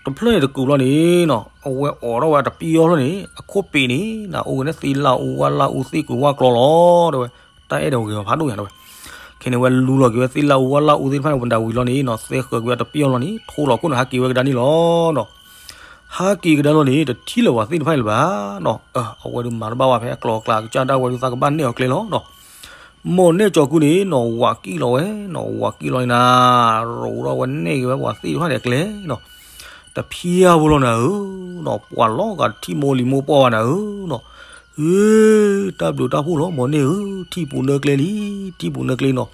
တဖျၢၣ်န့ၣ်တကုာ်လီၤန့ၣ်နီၤ အဝဲအိးထီၣ်ဝဲတပံၢ်အီၤဖျၢၣ်န့ၣ် အခိၣ်ပ့ၤန့ၣ် နအိၣ်ဝဲန့ၣ်သ့ၣ်လၣ်အူဝါလၣ်အူသ့ၣ်ကုၤဝၣ်ကျီလီၤတဲဝဲ, တၢ်အဲၣ်ဒိးဂ့ၤအီၤဖးဒိၣ်ညါတဲဝဲ, ခဲန့ၣ်ဝဲလူလီၤက့ၤဝဲသ့ၣ်လၣ်အူဝါလၣ်အူသ့ၣ်တဖၣ်န့ၣ် ဝဲဒၣ်ဝံၤလီၤန့ၣ်နီၤ သဲဃၢၤက့ၤဝဲတပံၢ်အီၤလီၤန့ၣ် ထိလီၤခိၣ်န့ၣ် ဟးက့ၤဝဲကဒါန့ၣ်လီၤနီၤ ဟးက့ၤကဒါလီၤန့ၣ် တထံၣ်လၢၤဝဲသ့ၣ်တဖၣ်န့ၣ်လၢၤဘၣ်နီၤ အဝဲဒုးမၤတဘၣ်ဝဲဖဲအကျိၤအကျဲကစၢ်ဒၣ်ဝဲဒုးသးကဘၣ်နဲၣ်အီၤကျဲလီၤနီၤ မိၤန့ၢ်ကၠီၤကုန့ၣ်နီၤ ဝးကံၣ်လီၤဝဲနီၤ ဝးကံၣ်လီၤန့ၣ်နၤ ရိးထီၣ်ဝဲနဲၣ်က့ၤဝဲပှၤသ့ၣ်တဖၣ်န့ၣ်အကျဲနီၤ တဖျါဖိလီၤနၤဧၢနီၤ ပှၤလီၤဂာ်တထံၣ်မိၢ်လံၤမိၢ်ပှၢ်ဘၣ်နၤဧၢနီၤ အ့ တၢ်ဘျုးတၢ်ဖှိၣ်လီၤ မိၤန့ၢ်ဧၢ ထံၣ်ပူၤနၢကျဲလံ ထံၣ်ပူၤနၢကျဲနီၤ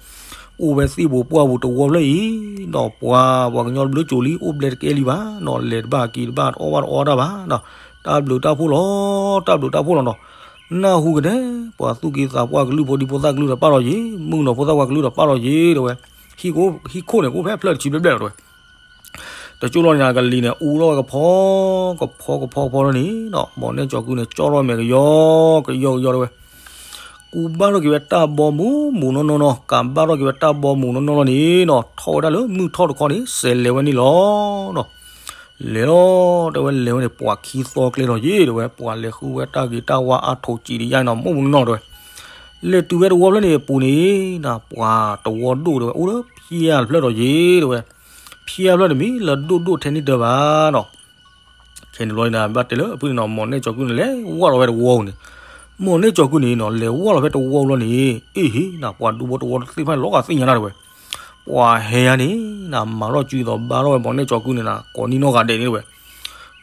အိၣ်ဝဲသ့ၣ်ပူၤပှၢ်ပူၤတဝီဖျၢၣ်အံၤနီၤ ပှၤ ပှၤကညီတဘျုးကၠိလံ အိၣ်ဘျဲတကဲလံဘၣ်နီၤ လဲၤတဘၣ်က့ၤတဘၣ် တအီၣ်ဘၣ်တအီတၢ်ဘၣ်နီၤ တၢ်ဘျုးတၢ်ဖှိၣ်လီၤ တၢ်ဘျုးတၢ်ဖှိၣ်လီၤနီၤ နၢ်ဟူကဒဲ ပှၤသူၣ်က့သးပှၢ်ကလုၢ်ဖိဒံဖိသၣ်ကလုၢ်ဒီးပာ်လီၤယ့ၤ မုၣ်ကနီၤဖိသၣ်ဝါကလုၢ်ဒီးပာ်လီၤယ့ၤ တဲဝဲ ဟံၣ်ခိၣ်န့ၣ် ကအိၣ်ဖဲအဖျၢၣ်တဆံဘျဲၣ်ဘျဲၣ်လီၤတဲဝဲ. တကၠိလီၤန့ၣ် ကလံၤန့ၣ် အူထီၣ်ဝဲကဖီ ကဖီကဖီကဖီလီၤန့ၣ်နီၤ, မီၢ်နဲၣ်ကၠီၤကုန့ၣ် ကၠီထီၣ်မဲာ်ကယီ ကယီကယီတဲဝဲ. ကူဘၣ်ထီၣ်က့ၤဝဲတၢ်ဘီမူးမူးနီၢ်နီၢ်နီၤ, ကးဘၣ်ထီၣ်က့ၤဝဲတၢ်ဘီမူးနီၢ်နီၢ်လီၤန့ၣ်နီၤ, ထီၣ်ဝဲဒၣ်လၢမုၢ်ထီၣ်တခီန့ၣ် စဲးလဲၤဝဲန့ၣ်လီၤနီၤ. လဲၤလီၤတဲဝဲ လဲၤဝဲန့ၣ် ပှၤခံသီကျဲလီၤယ့ၣ်တဲဝဲ, ပှၤလဲၤဃုဝဲတၢ်ဂ့ၤတၢ်ဝါအါထိးစံးတယါနီၤ, မူးမူးနီၢ်နီၢ်တဲဝဲ. လဲၤတုၤဝဲတဝီဖျၢၣ်န့ၣ်အပူၤန့ၣ်နီၤ, ပှၤတဝီဒိၣ်တဲဝဲ အိၣ်လၢဖၠါဖျၢၣ်ဒီးယ့ၣ်တဲဝဲ, ဖၠါဖျၢၣ်န့ၣ်မ့ၢ်လၢဒိၣ်ဒိၣ်ထဲန့ၣ်တၢ်ဘၣ်နီၤ. ခဲန့ၣ်ဘျီန့ၣ် ဘၣ်တဲလၢအဖုၣ်န့ၣ်နီၤ, မီၢ်နဲၣ်ကၠီၤကုန့ၣ် လဲၤဝၢ်လီၤဝဲတဝီပူၤန့ၣ်, မီၢ်နဲၣ်ကၠီၤကုန့ၣ်နီၤ လဲၤဝၢ်လီၤဖဲတဝီလီၤန့ၣ်, အ့ဟ့နီၤ, ပှၤဒူဖိတဝီသ့ၣ်တဖၣ်န့ၣ် လီၤဂာ်သ့ၣ်ညါတၢ်တဲဝဲ. ပှၤဟဲယါန့ၣ်နီၤ မၤထီၣ်စုသိးဘါထီၣ်ဝဲမီၢ်နဲၣ်ကၠီၤကုန့ၣ်နီၤ, ကိးနံၣ်နီၢ်ဂၤဒဲးန့ၣ်တဲဝဲ.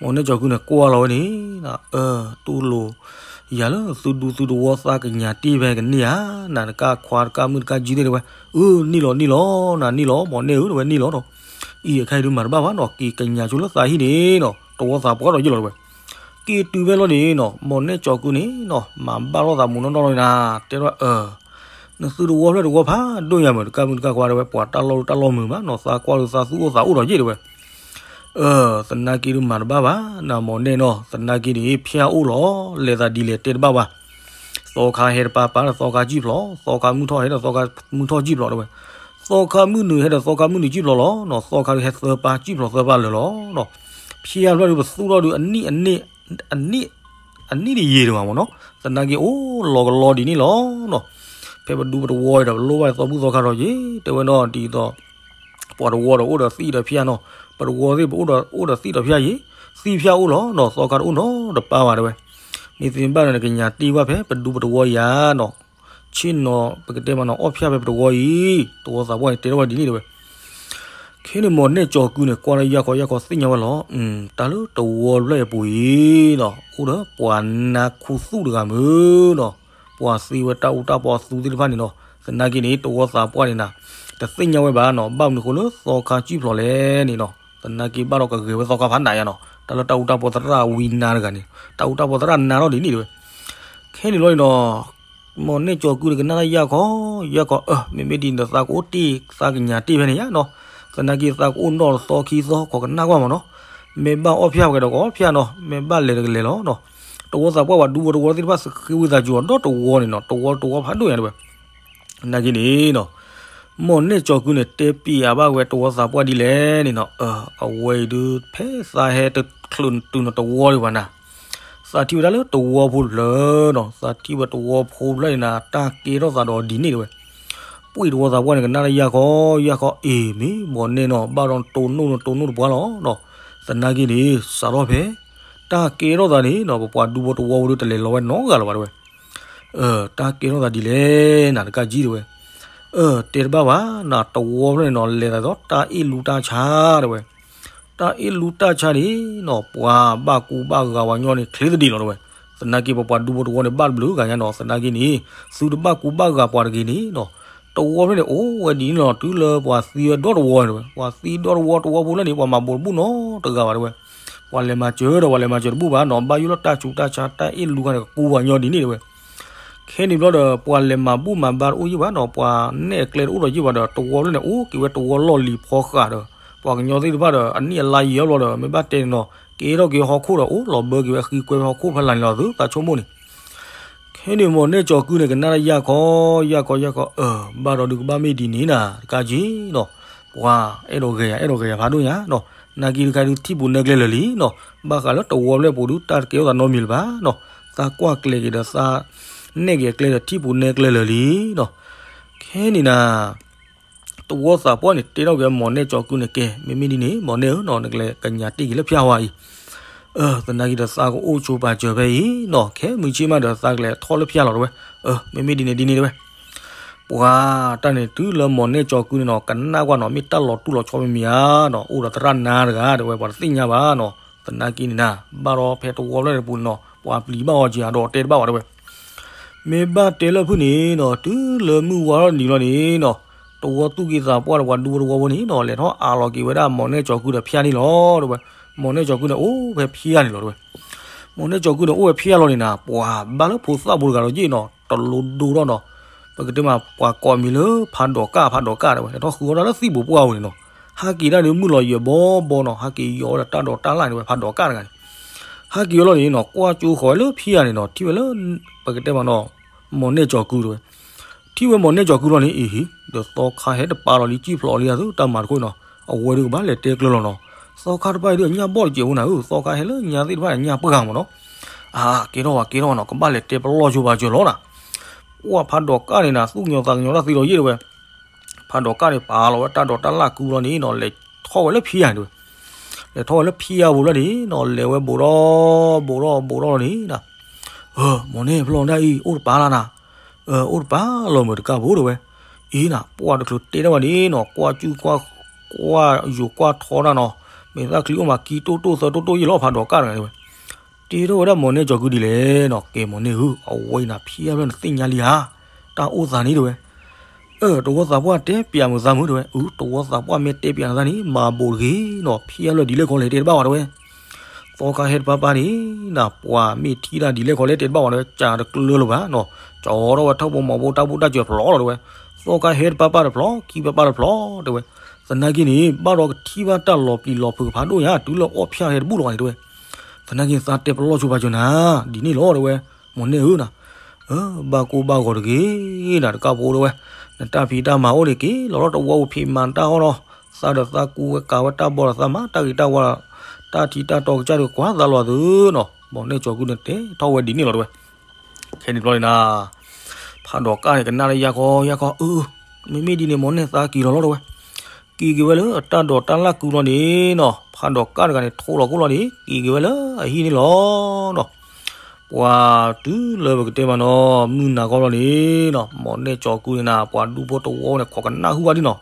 မီၢ်နဲၣ်ကၠီၤကုန့ၣ် ကွၢ်လီၤဝဲန့ၣ်နီၤ, အၢ တူၢ်လိာ်ယၤလၢသုဒူသုတဝီသးကညးတ့ၢ်ဖဲကန့ၢ်ဧါ, နၤတကၢ်ခွါတကၢ်မုၣ်တကၢ်ကၠံသ့ၣ်တဲဝဲ. အၢ နံၣ်လီၤနံၣ်လီၤ နၤနံၣ်လီၤ မီၢ်နဲၣ်ဧၢတဲဝဲ နံၣ်လီၤနီၤ. အံၤအခါအံၤဒုးမၤတဘၣ်ဘၣ်နီၤ, က့ၤကညးဆိလၢသးဟံၣ်န့ၣ်နီၤ, တဝီသးပှၢ်ဒီးယ့ၣ်လီၤတဲဝဲ. က့ၤတုၤဖဲလီၤန့ၣ်နီၤ, မီၢ်နဲၣ်ကၠီၤကုန့ၣ်နီၤ မၤဘၣ်လိာ်သးမူးနီၢ်နီၢ်လီၤန့ၣ်နီၤ, တဲထီၣ်အၢ နသုတဝီဖျၢၣ်တဝီဖးဒိၣ်ညါမ့ၢ် တကၢ်မုၣ်တကၢ်ခွါတဲဝဲ, ပှၤတၢ်လီၢ်တၢ်လီၢ်မုာ်ဘၣ်နီၤ, သးကွၢ်လၢသးသူၣ်အိၣ်သးအိၣ်ဒီးယ့ၣ်တဲဝဲ. အၢ သနာ်က့ဒုးမၤတဘၣ်ဘၣ်, နၤမီၢ်နဲၣ်နီၤ, သနာ်က့န့ၣ် ဖၠါအိၣ်လီၤ, လဲၤသးဒ်လဲၣ်တဲတဘၣ်ဘၣ်. သီခါဟဲတပၤပၤဒီးသီခါကံၣ်ဖျိး, သီခါမုၢ်ထီၣ်ဟဲဒီးသီခါမုၢ်ထီၣ်ကံၣ်ဖျိးတဲဝဲ. သီခါမုၢ်နုာ်ဟဲဒီးသီခါမုၢ်နုာ်ကံၣ်ဖျိးလီၤနီၤ, သီခါဒုးဟဲသၢပၤကံၣ်ဖျိးသၢပၤလၢာ်လီၤနီၤ. ဖၠါဖျၢၣ်ဒုးပသူၣ်ထီၣ်ဒုး အနံၣ် အနံၣ်တယံာ်ဒံးဘၣ်မ့ၢ်နီၤ, သနာ်က့အိၣ်လီၤကလီဒ်န့ၣ်လီၤနီၤ. ဖဲပဒူပတဝီဒီး ပလိၣ်ဘၣ်သီဘူၣ်သီခါထီၣ်ယ့ၣ် တဲဝဲနီၤ, ဒ်သိး ပှၤတဝီဒီးအိၣ်ဒီးသံၣ်ဒီးဖၠါနီၤ, ပတဝီသ့ၣ်ပအိၣ်ဒီးသံၣ်ဒီးဖၠါယ့ၣ်, သံၣ်ဖၠါအိၣ်လီၤနီၤ, သီခါတအိၣ်နီတပၤဘၣ်တဲဝဲ. မ့ၢ်သ့ဘၣ်ဒီး နကညးတ့ၢ်ဘၣ်ဖဲပဒူပတဝီယၤနီၤ, ဆ့ၣ်နီၤ ပကတဲမးနီၤ အီၣ်ဖၠါဖဲပတဝီအံၤ, တဝီသးပှၢ်န့ၣ် တဲထီၣ်ဝဲဒ်န့ၣ်တဲဝဲ. ခဲန့ၣ်မီၢ်နဲၣ်ကၠီၤကုန့ၣ် ကွၢ်လၢယၢ်ခီယၢ်ခီသ့ၣ်ညါဝဲလီၤ, တၢ်လၢတဝီဖျၢၣ်အပူၤအံၤနီၤ, အိၣ်ဒီးပှၤနါခူသူၣ်တဂၤမုၢ်နီၤ, ပှၤသ့ဝဲတၢ်အူတၢ်ပီအသူသ့ၣ်တဖၣ်န့ၣ်နီၤ, သနာ်က့န့ၣ် တဝီသးပှၢ်န့ၣ်နၤ တသ့ၣ်ညါဝဲဘၣ်နီၤ, ဘၣ်မနုၤဃိလၢသီခါကံၣ်ဖျိးလဲၣ်န့ၣ်နီၤ, သနာ်က့ဘၣ်ဒီးကဂဲၤဝဲသီခါဖးနးယါနီၤ, တၢ်လၢတၢ်အူတၢ်ပီသရၣ်ဝံနါတဂၤန့ၣ်, တၢ်အူတၢ်ပီသရၣ်နါထီၣ်ဒ်န့ၣ်တဲဝဲ. ခဲန့ၣ်လီၤန့ၣ်နီၤ မီၢ်နဲၣ်ကၠီၤကုန့ၣ် ကနၣ်တၢ်ယၢ်ခီ, ယၢ်ခီ အၢ မ့မ့ၢ်ဒ်န့ၣ်ဒီး သးကအိၣ်တ့ၢ် သးကညးတ့ၢ်ဖဲန့ၣ်ယါနီၤ, သနာ်က့သးကအိၣ်နီၣ်တသီခံသီ ခိးကနၣ်ကွၢ်မးနီၤ, မ့ၢ်ဘၣ်အီၣ်ဖၠါပှဲၤဒီး ကအီၣ်ဖၠါနီၤ, မ့ၢ်ဘၣ်လဲၤဒီးကလဲၤလီၤနီၤ, တဝီသးပှၢ်ပှၤဒူဖိတဝီသ့ၣ်တဖၣ် ဃ့ဝံသးစူၤအီၤဒီတဝီန့ၣ်နီၤ, တဝီတဝီဖးဒိၣ်ညါတဲဝဲ. သနာ်က့န့ၣ်နီၤ မီၢ်နဲၣ်ကၠီၤကုန့ၣ် တဲပျးဘၣ်ဝဲတဝီသးပှၢ်ဒ်လဲၣ်န့ၣ်နီၤ, အဝဲအံၤဒုး ဖဲသးဟဲတချုးတုၤနီၤတဝီဒံးဘၣ်နၤ သးထံၣ်ဝဲဒၣ်လၢတဝီဖိတဖျၢၣ်နီၤ, သးထံၣ်ဝဲတဝီဖိတဖျၢၣ်န့ၣ်နၤ တၢ်ကဲထီၣ်သးဒီးဒ်န့ၣ်တဲဝဲ. ပှ့ၤတဝီသးပှၢ်န့ၣ် ကနၣ်တၢ်ယၢ်ခီ ယၢ်ခီ အ့ၣ် မ့ၢ်မီၢ်နဲၣ်နီၤ ဘၣ်ဒီးတိၢ်နီၣ်နီၤ တိၢ်နီၣ်တပှၢ်လီၤနီၤ, သနာ်က့န့ၣ် စးထီၣ်ဖဲ တၢ်ကဲထီၣ်သးန့ၣ်နီၤ ပပှၤဒူဖိတဝီဖိဒီး တလဲၤလီၤဝဲနီတဂၤလၢၤဘၣ်တဲဝဲ. တၢ်ကဲထီၣ်သးဒ်လဲၣ် နၤတကးကံၣ်တဲဝဲ. အၢ တဲတဘၣ်ဘၣ် နၤတဝီဖျၢၣ်န့ၣ်နီၤ လဲၤသးဒီးတၢ်အ့ၣ်လူတၢ်ဆါတဲဝဲ. တၢ်အ့ၣ်လူတၢ်ဆါန့ၣ်နီၤ ပှၤဘၣ်ကူဘၣ်ဂာ်ပှၤကညီန့ၣ် ချ့သဒံးလီၤတဲဝဲ. သနာ်က့ပပှၤဒူဖိတဝီန့ၣ် ဘၣ်တဘျုးဂၤညါနီၤ, သနာ်က့န့ၣ် သုတဘၣ်ကူဘၣ်ဂာ်ပှၤတဂ့ၤန့ၣ်နီၤ, တဝီဖျၢၣ်န့ၣ် အိၣ်ဝဲဒ်န့ၣ်လီၤ, တုၤလၢပှၤသံဝဲဒီတဝီတဲဝဲ. ပှၤသံဒီတဝီ တဝီဖိလၢန့ၣ် ပှၤမၤဘူးတဘူၣ်နီတဂၤဘၣ်တဲဝဲ. ပှၤလဲၤမၤစၢၤဒီး ပှၤလဲၤမၤစၢၤတဘူၣ်ဘၣ်နီၤ, ဘၣ်ယိၣ်လၢတၢ်ဆူးတၢ်ဆါ တၢ်အ့ၣ်လူခါန့ၣ် ကကူပှၤကညီဒ်န့ၣ်တဲဝဲ. ခဲန့ၣ်ဘျီဒီး ပှၤလဲၤမၤဘူၣ်မၤဘါတအိၣ်ယံာ်ဘၣ်နီၤ, ပှၤနဲၣ်အကျဲတအိၣ်ဒီးယံာ်ဘၣ်ဒီး တဝီဖျၢၣ်န့ၣ် အိၣ်က့ၤဝဲတဝီလီၢ်လံၤဖီဃာ်ဒီး ပှၤကညီသ့ၣ်တဖၣ်ဒီး အနံၣ်အလါယံာ်အဘျီဒီး မ့ၢ်ဘၣ်တဲန့ၣ်နီၤ ကဲထီၣ်က့ၤဟီၣ်ခိၣ်ဒီး အိၣ်လီၤဘၢက့ၤဝဲအဃံကွဲဖဲဟီၣ်ခိၣ်ဖဲလၢ်န့ၣ်လီၤ, သုသးဆိကမိၣ်န့ၣ်. ခဲန့ၣ်မီၢ်နဲၣ်ကၠီၤကုန့ၣ် ကနၣ်တၢ်ယၢ်ခီ ယၢ်ခီ ယၢ်ခီ အၢ ဘၣ်ဒီးဒုးကဘၣ်မ့ၢ်ဒ်န့ၣ်နၤ တကးက့ၤနီၤ, ပှၤအဲၣ်ဒိးဂဲၤယၤ အဲၣ်ဒိးဂဲၤယၤဖးဒိၣ်ညါနီၤ, နာ်က့တခါဒုးထံၣ်ပူၤနဲကျဲလၢာ်လံနီၤ, ဘၣ်ဃးလၢတဝီဖျၢၣ်ပူၤဒုး တၢ်တကဲထီၣ်သးနီတမံၤလၢၤဘၣ်နီၤ, သးကွၢ်ကျဲၤက့ၤဒီးသး နဲၣ်က့ၤအကျဲဒီးထံၣ်ပူၤနဲကျဲလၢာ်လံနီၤ. ခဲန့ၣ်နၤ တဝီသးပှၢ်န့ၣ် တဲထီၣ်က့ၤမီၢ်နဲၣ်ကၠီၤကုန့ၣ် ကဲ မ့မ့ၢ်ဒ်န့ၣ် မီၢ်နဲၣ်ဧၢနီၤ နကလဲၤကညးတ့ၢ်က့ၤလၢဖၠါဝဲအံၤ, အၢ သနာ်က့ဒီးသးကအိၣ်ဆိးပာ်စၢၤဖဲအံၤနီၤ, ခဲမုၢ်ဆ့ၣ်မးဒီးသးကလဲၤထီၣ်လၢဖၠါလီၤတဲဝဲ, အၢ မ့မ့ၢ်ဒ်န့ၣ်ဒ်န့ၣ်တဲဝဲ. ပှၤတၢ်န့ၣ်တုၤလၢမီၢ်နဲၣ်ကၠီၤကုန့ၣ်နီၤ ကနၣ်ကွၢ်နီၤ မ့ၢ်တၢ်လီၤတူၢ်လီၤဆီမံၤမံၤဧါနီၤ, အိၣ်ဒီးသရၣ်နါတဂၤတဲဝဲ ပှၤတသ့ၣ်ညါဘၣ်နီၤ, သနာ်က့န့ၣ်နၤ ဘၣ်ဒီးဖဲတဝီဖျၢၣ်န့ၣ်ပူၤန့ၣ်နီၤ ပှၤပျံၤဘၣ်အီၤက့ၤဧါဒီးတဲတဘၣ်ဝဲတဲဝဲ. မ့ၢ်ဘၣ်တဲလၢဖုၣ်န့ၣ်နီၤ တုၤလၢမုၢ်ဝါထီၣ်နံၤလီၤန့ၣ်နီၤ, တဝီသူၣ်က့သးပှၢ်ဒီးပှၤဒူဖိတဝီဖိန့ၣ်နီၤ လဲၤထီၣ်အးလီၤက့ၤဝဲဒၣ်မီၢ်နဲၣ်ကၠီၤကုဒီးဖၠါန့ၣ်လီၤတဲဝဲ. မီၢ်နဲၣ်ကၠီၤကုန့ၣ်အိၣ်ဖဲဖၠါန့ၣ်လီၤတဲဝဲ. မီၢ်နဲၣ်ကၠီၤကုန့ၣ်အိၣ်ဝဲဖၠါလီၤန့ၣ်နၤ ပှၤဘၣ်လၢဖိသၣ်ဖိတဂၤဒီးယ့ၣ်နီၤ တလိဒိထီၣ်နီၤ, ပ ပကတဲမး ပှၤကိးမံၤလၢဖးဒိးကၣ် ဖးဒိးကၣ်တဲဝဲ လဲၤထီၣ်ဃုအီၣ်တၢ်လၢသံၣ်ဘိပှၢ်ပူၤန့ၣ်နီၤ. ဟဲက့ၤတၢ်ဒီးမုၢ်လီၤယဲၢ်ဘီဘီနီၤ ဟဲက့ၤယီၤဝဲဒီးတၢ်ဒိးတၢ်လၣ်န့ၣ်ဝဲ ဖးဒိးကၣ်တဂၤန့ၣ် ဟဲက့ၤဝဲလီၤန့ၣ်နီၤ ကွၢ်ကၠိဃီၤဝဲလၢဖံယၤန့ၣ်နီၤ ထံၣ်ဝဲလၢ ပကတဲမးနီၤ မိၢ်နဲၣ်ကၠီၤကုတဲဝဲ ထံၣ်ဝဲမိၢ်နဲၣ်ကၠီၤကုလီၤန့ၣ် အံၤဟံၤ ဒီးသီခါဟဲတပာ်လီၤလံ ကံၣ်ဖျိးလံအသု တၢ်မၤတခိၣ်နီၤ အဝဲဒုးကဘၣ်လဲၤတဲကျၢၤလီၤနီၤ. သီခါတပာ်အံၤဒုး ညၣ်ဘီၣ်တစဲးဖိနၤဧၢ သီခါဟဲလၢညါသ့ၣ်တဖၣ်ညၣ်ပှၢ်ဂၤမးနီၤ. အါ ကဲထီၣ်ဝဲ ကဲထီၣ်ဝဲနီၤ ကဘၣ်လဲၤတဲပလီၢ်ဆိပာ်စၢၤလီၤနၤ. ပှၢ်ဖးဒိးကၣ်န့ၣ်နၤ သူၣ်ကညီၤသးကညီၤတၢ်သံလီၤယ့ၣ်တဲဝဲ ဖးဒိးကၣ်န့ၣ် ပာ်လီၤဝဲတၢ်ဒိးတၢ်လၣ်ကုလီၤန့ၣ်နီၤ လဲၤထီၣ်ဝဲလၢဖံယၤန့ၣ်တဲဝဲ လဲၤထီၣ်ဝဲလၢဖံယၤပူၤလီၤန့ၣ်နီၤ လဲၤဝဲဘူးဒီး ဘူးဒီး ဘူးဒီးလီၤန့ၣ်နၤ မိၢ်နဲၣ်ဖျီၣ်ဒၣ်အံၤ အိၣ်တပာ်လၢနၤ အိၣ်တပာ်လီၤမုာ်တကးဖိတဲဝဲ အံၤနၤ ပှၢ်တချုးတဲတၢ်ဘၣ်န့ၣ်နီၤ ကွၢ်ကၠူၣ်ကွၢ် ကွၢ်ယိၤကွၢ်ထီတၢ်နီၤ မ့ၢ်သၣ်ချံအိၣ်မး ကံတိၢ်တိၢ်သၢတိၢ်တိၢ်ယ့ၣ်လီၤ ဖးဒိးကၣ်တဂၤတဲဝဲ တဲထီၣ်ဝဲဒၣ်မိၢ်နဲၣ်ကၠီၤကုဒ်လဲၣ်နီၤ ကဲမိၢ်နဲၣ်ဧၢ အဝဲအံၤနၤ ဖံးအါဖျၢၣ်နသ့ၣ်ညါလံဧါ တၢ်အိၣ်သးန့ၣ်တဲဝဲ အၢ တဝီသးပှၢ်တဲပျးမုာ်သးမုာ်တဲဝဲ အု တဝီသးပှၢ်မ့ၢ်တဲပျးနသးန့ၣ် မၤဘိးတဂ့ၤနီၤ ဖံးအါဖျၢၣ်ဒ်လဲၣ်ခီလဲၣ်တဲတဘၣ်ဝဲတဲဝဲ သီခါဟဲတပာ်ပာ်န့ၣ်နၤ ပှၤမ့ၢ်ထံၣ်တၢ်ဒ်လဲၣ်ခီလဲၣ်တဲတဘၣ်ဝဲတဲဝဲ ကၢ်တကျၢၤလၢၤဘၣ်နီၤ ကၠီထီၣ်ဝဲထီၣ်ဖိမီၤဖိတၢ်ဘူၣ်တၢ်စၢၤဖျိးလီၤတဲဝဲ သီခါဟဲတပာ်ပာ်တဖျိး ခံပာ်ပာ်တဖျိးတဲဝဲ သနာ်က့န့ၣ် ဘၣ်ဒီးကထံၣ်ဘၣ်တၢ်လီၤပျံၤလီၤဖုးကဖးဒိၣ်ညါ တုၤလၢအီၣ်ဖၠၣ်ဟဲတဘူၣ်လီၤဂၤန့ၣ်တဲဝဲ သနာ်က့သးတဲပလီၢ်ဆိပာ်စၢၤနၤ ဒ်န့ၣ်လီၤတဲဝဲ မိၢ်နဲၣ်ဧၢနၤ ဘၣ်ကိၢ်ဘၣ်ဂီၤတဂ့ၤနၤ တကးဖိတဲဝဲ နတၢ်ဖံးတၢ်မၤအိၣ်န့ၣ်က့ၤလီၤလီၤတဝီအိၣ်ဖံးမၤတၢ်အီၣ်နီၤ သးဒီးသးကူဝဲကၤဝဲတၢ်ဘီဒီးသးမၤတၢ်ဂ့ၤတၢ်ဝါ တၢ်ထံတၢ်တီကစၢ်ဒုးကွၢ်သးလီၤသုနီၤ မိၢ်နဲၣ်ကၠီၤကုန့ၣ်တဲထီၣ်ဝဲဒ်န့ၣ်လီၤတဲဝဲ ခဲန့ၣ်ဘျီန့ၣ်နၤ ဖးဒိးကၣ်န့ၣ် ကနၣ်လၢယါခီယါခီ အၢ မ့မ့ၢ်ဒ်န့ၣ် မိၢ်နဲၣ်သးက့ၤလီၤလီၤတဲဝဲ က့ၤက့ၤဝဲလၢအတၢ်ဒိးတၢ်လၣ်ကုလီၤန့ၣ်နီၤ ဖးဒိးကၣ်တဂၤန့ၣ် ထိးလီၤခိၣ်လီၤန့ၣ် က့ၤက့ၤဝဲလၢအဟံၣ်န့ၣ်လီၤနီၤ ပှၤတုၤလၢပကတဲမးနီၤ မုၢ်နၤခီလီၤန့ၣ်နီၤ မိၢ်နဲၣ်ကၠီၤကုန့ၣ်နၤ ပှၤဒူဖိတဝီန့ၣ် ခိးကနၣ်ဟုၣ်ဘၣ်ဒ်နီၤ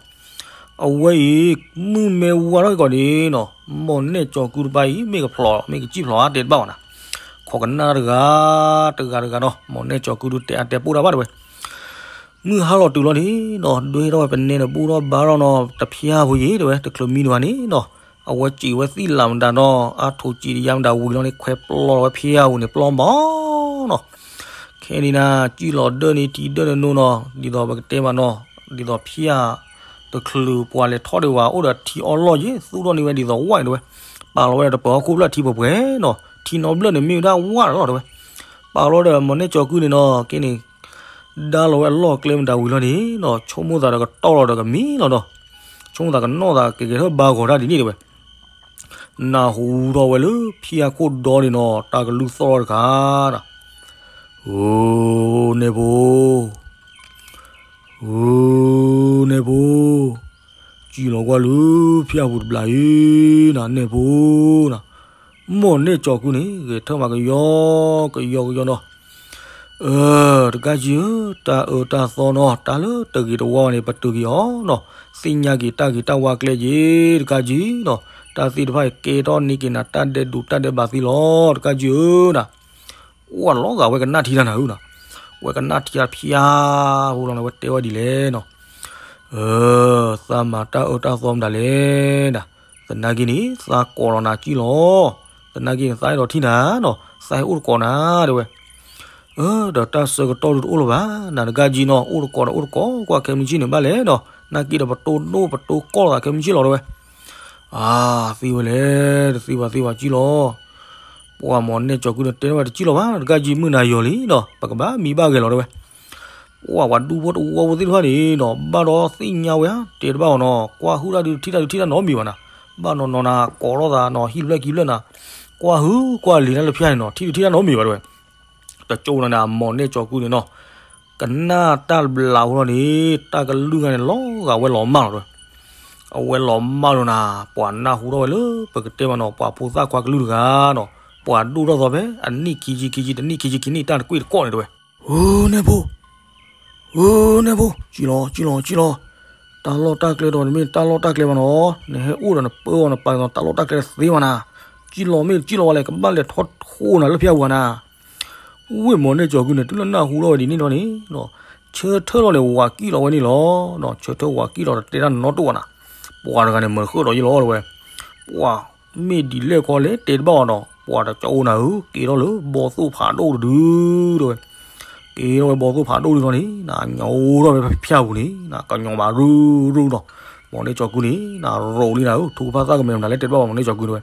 အဝဲအံၤ မုၢ်မ့ၢ်ဝါထီၣ်က့ၤကီးန့ၣ်နီၤ မိၢ်နဲၣ်ကၠီၤကုတပၤအံၤ မ့ၢ်ကဖျိး မ့ၢ်ကစံၣ်ဖျိးဧါတဲတဘၣ်ဝဲနၤ ခိးကနၣ်တဂၤ တဂၤတဂၤနီၤ မိၢ်နဲၣ်ကၠီၤကုဒုးတဲအါတဲပိၢ်တၢ်ဘၣ်တဲဝဲ မုၢ်ဟါလီၤတုၤလီၤန့ၣ်နီၤ ဒွဲထီၣ်ဝဲပနဲဒီးဘူၣ်ထီၣ်ဘါထီၣ်နီၤ တဖၠၣ်ဖိယ့ၣ်တဲဝဲ တချုးမံဒံးဘၣ်န့ၣ်နီၤ အဝဲစံးဝဲသ့ၣ်လၢမတၤနီၤ အါထိးစံးတယါမတၤဝံၤလီၤန့ၣ် ခွဲးပျီလီၤဝဲဖၠၣ်ပူၤန့ၣ် ပျီမီၤနီၤ ခဲန့ၣ်နၤ စံၣ်လီၤဒၢန့ၢ်ထံဒၢန့ၢ်နိနီၤ ဒ်သိးပကတဲမးနီၤ ဒ်သိးဖၠၣ်တချုးပှၤလဲၤထီၣ်ဒံးဝဲ အိၣ်ဒီးထံအီၣ်လီၢ်ယ့ၣ် သူၣ်ထီၣ်န့ၢ်ဝဲဒ်သိးဝၣ်န့ၣ်တဲဝဲ ပာ်လီၤဝဲဒီးတပၢၤဟီၣ်ခိၣ်ဖျၢၣ်ထံပှဲၤပှဲၤနီၤ ထံနီဘျၢၣ်န့ၣ်မ့ၢ်ဝဲဒၣ်ဝၣ်လီၤတဲဝဲ ပာ်လီၤဒီးမိၢ်နဲၣ်ကၠီၤကုန့ၣ်နီၤ ကဲန့ၣ် ဒါလီၤဝဲအလီၢ်ကျဲမတၤဝံၤလီၤန့ၣ်နီၤ ဆိကမိၣ်သးဒီးကတီၢ်လီၤဒီးကမံလီၤဒီး ဆိကမိၣ်သးကနီၣ်သးကကဲထီၣ်ဘါဂီၤတၢ်ဒ်န့ၣ်တဲဝဲ နၢ်ဟူထီၣ်ဝဲလၢဖံးအါခိၣ်ဒီန့ၣ်နီၤ တၢ်ကလုၢ်သီၣ်ထီၣ်တခါဒီး ဧၢ နဲၣ်ဖိ ဧၢ နဲၣ်ဖိ စံၣ်လီၤကွၢ်လၢဖၠၣ်ပူၤတဘျီအံၤနၤ နဲၣ်ဖိနၤ မိၢ်နဲၣ်ကၠီၤကုန့ၣ် ဂဲၤထၢၣ်မးကယီကယီကယီနီၤ အၢ တကးကံၢ်ဧၢ တၢ်အၢတၢ်သီနီၤ တၢ်လၢတဂ့ၤတဝါန့ၣ် ပတုာ်က့ၤအီၤနီၤ သ့ၣ်ညါက့ၤတၢ်ဂ့ၤတၢ်ဝါကျဲက့ၤ တကးကံၢ်နီၤ တၢ်သ့ၣ်တဖၣ်အံၤကဲထီၣ်န့ၢ်က့ၤနၤ တၢ်ဒဲးဒိးတၢ်ဒဲးဘးသ့လီၤ တကးကံၢ်ဧၢနၤ အိၣ်လီၤဂာ်ဝဲကနၣ်ထံတၢ်နၤဧၢနၤ ဝဲကနၣ်ထံတၢ်ဖၠၣ်ဖိလီၤန့ၣ် ဝဲတဲဝဲဒ်လဲၣ်နီၤ အၢ သးမၤတၢ်အၢတၢ်သီမတၤလဲၣ်နၤ သနာ်က့န့ၣ် သးကိးလီၤနၤကံၢ်လီၤ သနာ်က့န့ၣ် သးအဲၣ်ဒိးထံၣ်နၤနီၤ သးဟဲအိၣ်တကိးနၤတဲဝဲ အၢ ဒီးတၢ်ဆၢကတီၢ်ဒုးတအိၣ်လၢၤဘၣ် နၤတကးကံၢ်နီၤ အိၣ်တကိးဒီးအိၣ်တကိးကွၢ်ခဲမုၢ်ဆ့ၣ်န့ၣ်ဘၣ်လဲၣ်နီၤ နာ်က့ဒီးပတိၢ်ဒိၣ်ပတိၢ်ကီၢ်လီၤသးခဲမုၢ်ဆ့ၣ်လီၤတဲဝဲ အါ သ့ဝဲလဲၣ် တသ့ဘၣ်သ့ဘၣ်ကံၢ်လီၤ ပှၤမိၢ်နဲၣ်ကၠီၤကုန့ၣ်တဲဝဲတကံၢ်လီၤဘၣ် တကးကံၢ်မုၢ်နၤယီၤလံနီၤ ပကဘၣ်မံဘၣ်ဂဲၤလီၤတဲဝဲ ပှၤပှၤဒူဖိတဝီဖိသ့ၣ်တဖၣ်န့ၣ်နီၤ ဘၣ်ဒီးသ့ၣ်ညါဝဲဧါ တဲတဘၣ်အီၤနီၤ ကွၢ်ဟုၣ်တၢ်ဒုးထံၣ်တၢ်ဒုးထံၣ်တၢ်နီတမံၤဘၣ်နၤ ဘၣ်နီၤနီၤနၤ ကိးထီၣ်သးနီၤ ဟံၣ်ဖျၢၣ်ခံဖျၢၣ်နၤ ကွၢ်ဟုၣ်ကွၢ်လံၤတၢ်လၢဖၠၣ်န့ၣ်နီၤ ထံၣ်တထံၣ်တၢ်နီတမံၤဘၣ်တဲဝဲ တကၠိနၤန့ၣ် အမိၢ်နဲၣ်ကၠီၤကုန့ၣ်နီၤ ကနၣ်တၢ်ဘျးဖိလီၤန့ၣ် တၢ်ကလုၢ်ဂၤန့ၣ် လီၤဂာ်ဝဲလီၤမၢ်လီၤတဲဝဲ အဝဲလီၤမၢ်လီၤနၤ ပှၤနၢ်ဟူထီၣ်ဝဲလၢ ပကတဲမးနီၤ ပှၤဖိသၣ်ခွါကလုၢ်တဂၤနီၤ ပှၤဒိၣ်ထီၣ်သီဖဲ အနံၣ်ခံဆံခံဆံ တနံၣ်ခံဆံခံနံၣ် တၢ်တကွ့ၢ်တကိးန့ၣ်တဲဝဲ ဧၢ နဲၣ်ဖိ ဧၢ နဲၣ်ဖိ ကံၢ်လီၤ ကံၢ်လီၤ ကံၢ်လီၤ တၢ်လီၢ်တၢ်ကျဲဒီး နမ့ၢ်တၢ်လီၢ်တၢ်ကျဲဘၣ်နီၤ နဟဲအိၣ်ဒီးနပၢအီၤနပာ်နီၤ တၢ်လီၢ်တၢ်ကျဲတသ့ဘၣ်နၤ ကံၢ်လီၤမ့ၢ်ကံၢ်လီၤဝဲလဲၣ် ကဘၣ်လဲၤထီၣ်ထိးနၤလၢဖၠၣ်ပူၤဘၣ်နၤ ဝ့ၢ်မိၢ်နဲၣ်ကၠီၤကုန့ၣ် တုၤလၢနၢ်ဟူထီၣ်ဝဲဒ်န့ၣ်လီၤန့ၣ် ဆၢထၢၣ်လီၤန့ၣ် ဝးကံၢ်လီၤဝဲန့ၣ်လီၤ ဆၢထၢၣ်ဝးကံၢ်လီၤဒီးတဲတၢ်နီတအိၣ်ဘၣ်နၤ ပှၤတဂၤန့ၣ် မၤဃၢၣ်ဒီးယ့ၣ်လီၤတဲဝဲ ပှၤမ့ၢ်ဒ်လဲၣ်ခီလဲၣ်တဲတဘၣ်အီၤနီၤ ပှၤတကၠိနၤဧၢ က့ၤထီၣ်လၢဘီသိၣ်ဖးဒိၣ်တဒုတဲဝဲ က က့ၤထီၣ်ဝဲဘီသိၣ်ဖးဒိၣ်ဒ်သိးန့ၣ် နညိထီၣ်ဝဲဖဲဖၠၣ်ပူၤန့ၣ် နကညီၤဘၣ်ရုၢ်ရုၢ်နီၤ. မိၢ်န့ၢ်ကၠီၤကုန့ၣ် နရိးလံနၤဧၢ ထူကဖၣ်သၣ်ကမဲာ်မနုၤလဲၣ်တဲတဘၣ်ဘၣ် မိၢ်န့ၢ်ကၠီၤကုတဲဝဲ.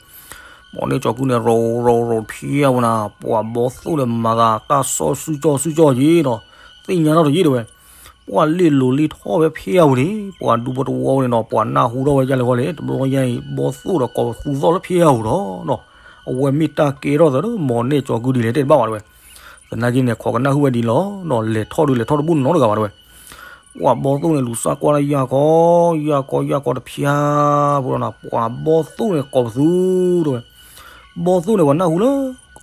မိၢ်န့ၢ်ကၠီၤကုန့ၣ် ရိးရိးရိးဖၠၣ်ပူၤနၤ ပှၤဘီသိၣ်ဒီးမၤသးတၢ်ဆီၣ်စုကၠီၣ်စုကၠီၣ်က့ၤနီၤ. သ့ၣ်ညါထီၣ်တယံၤတဲဝဲ. ပှၤလ့ၣ်လိၤလ့ၣ်ထီၣ်ဝဲဖၠၣ်ပူၤန့ၣ် ပှၤဒူဖိတဝီန့ၣ်နီၤ ပှၤနၢ်ဟူထီၣ်ဝဲဒ်လဲၣ်ဃီလဲၣ် တဘျီညါအံၤ ဘီသိၣ်ဒီးကိးပသူသီၣ်လၢဖၠၣ်ပူၤဒီးနီၤ. အဝဲမ့ၢ်တၢ်ကဲထီၣ်သးလၢမိၢ်န့ၢ်ကၠီၤကုဒ်လဲၣ်တဲတဘၣ်ဘၣ်တဲဝဲ. သနာ်က့န့ၣ် ခိးကနၣ်ဟူဝဲဒ်လီၤနီၤ လဲၤထီၣ်ဒုးလဲၤထီၣ်တဘူၣ်နီတဂၤဘၣ်တဲဝဲ. ပှၤဘီသိၣ်န့ၣ် လူၤစၢ်ကွၢ်လၢယၢ်ကီ ယၢ်ကီ ယၢ်ကီတဖၠၣ်ဖိဒီးနီၤ ပှၤဘီသိၣ်န့ၣ်ကိးပသူတဲဝဲ. ဘီသိၣ်န့ၣ် ပှၤနၢ်ဟူလၢ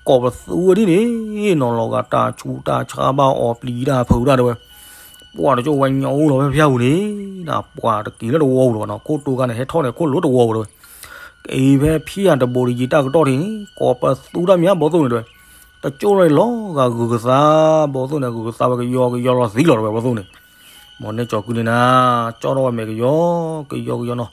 ကိးပသူဝဲဒ်န့ၣ်နီၤ လီၤဂာ်တၢ်ဆူးတၢ်ဆါဘၣ်အီၤပျံၤတၢ်ဖုးတၢ်တဲဝဲ. ပှၤတကၠိဝဲညိလီၤဖဲဖၠၣ်ပူၤန့ၣ် ပှၤတက့ၤလၢတဝီပူၤလီၤနီၤ ခိၣ်တိၤခါန့ၣ် ဟဲထီၣ်န့ၣ် ခိၣ်လိၤတဝီပူၤတဲဝဲ. က့ၤဖဲဖၠၣ်တဘိးတယံၤတၢ်ကတီၢ်ထံးန့ၣ် ကိးပသူတၢ်မံၤဘီသိၣ်န့ၣ်တဲဝဲ. တကၠိလီၤလီၤဂာ်ဂုၤကသါ ဘီသိၣ်န့ၣ် ဂုၤကသါဝဲကယီကယီလီၤသံလီၤတဲဝဲ ဘီသိၣ်န့ၣ်. မိၢ်န့ၢ်ကၠီၤကုန့ၣ်နၤ ကၠီထီၣ်ဝဲမဲာ်ကယီ ကယီကယီနီၤ.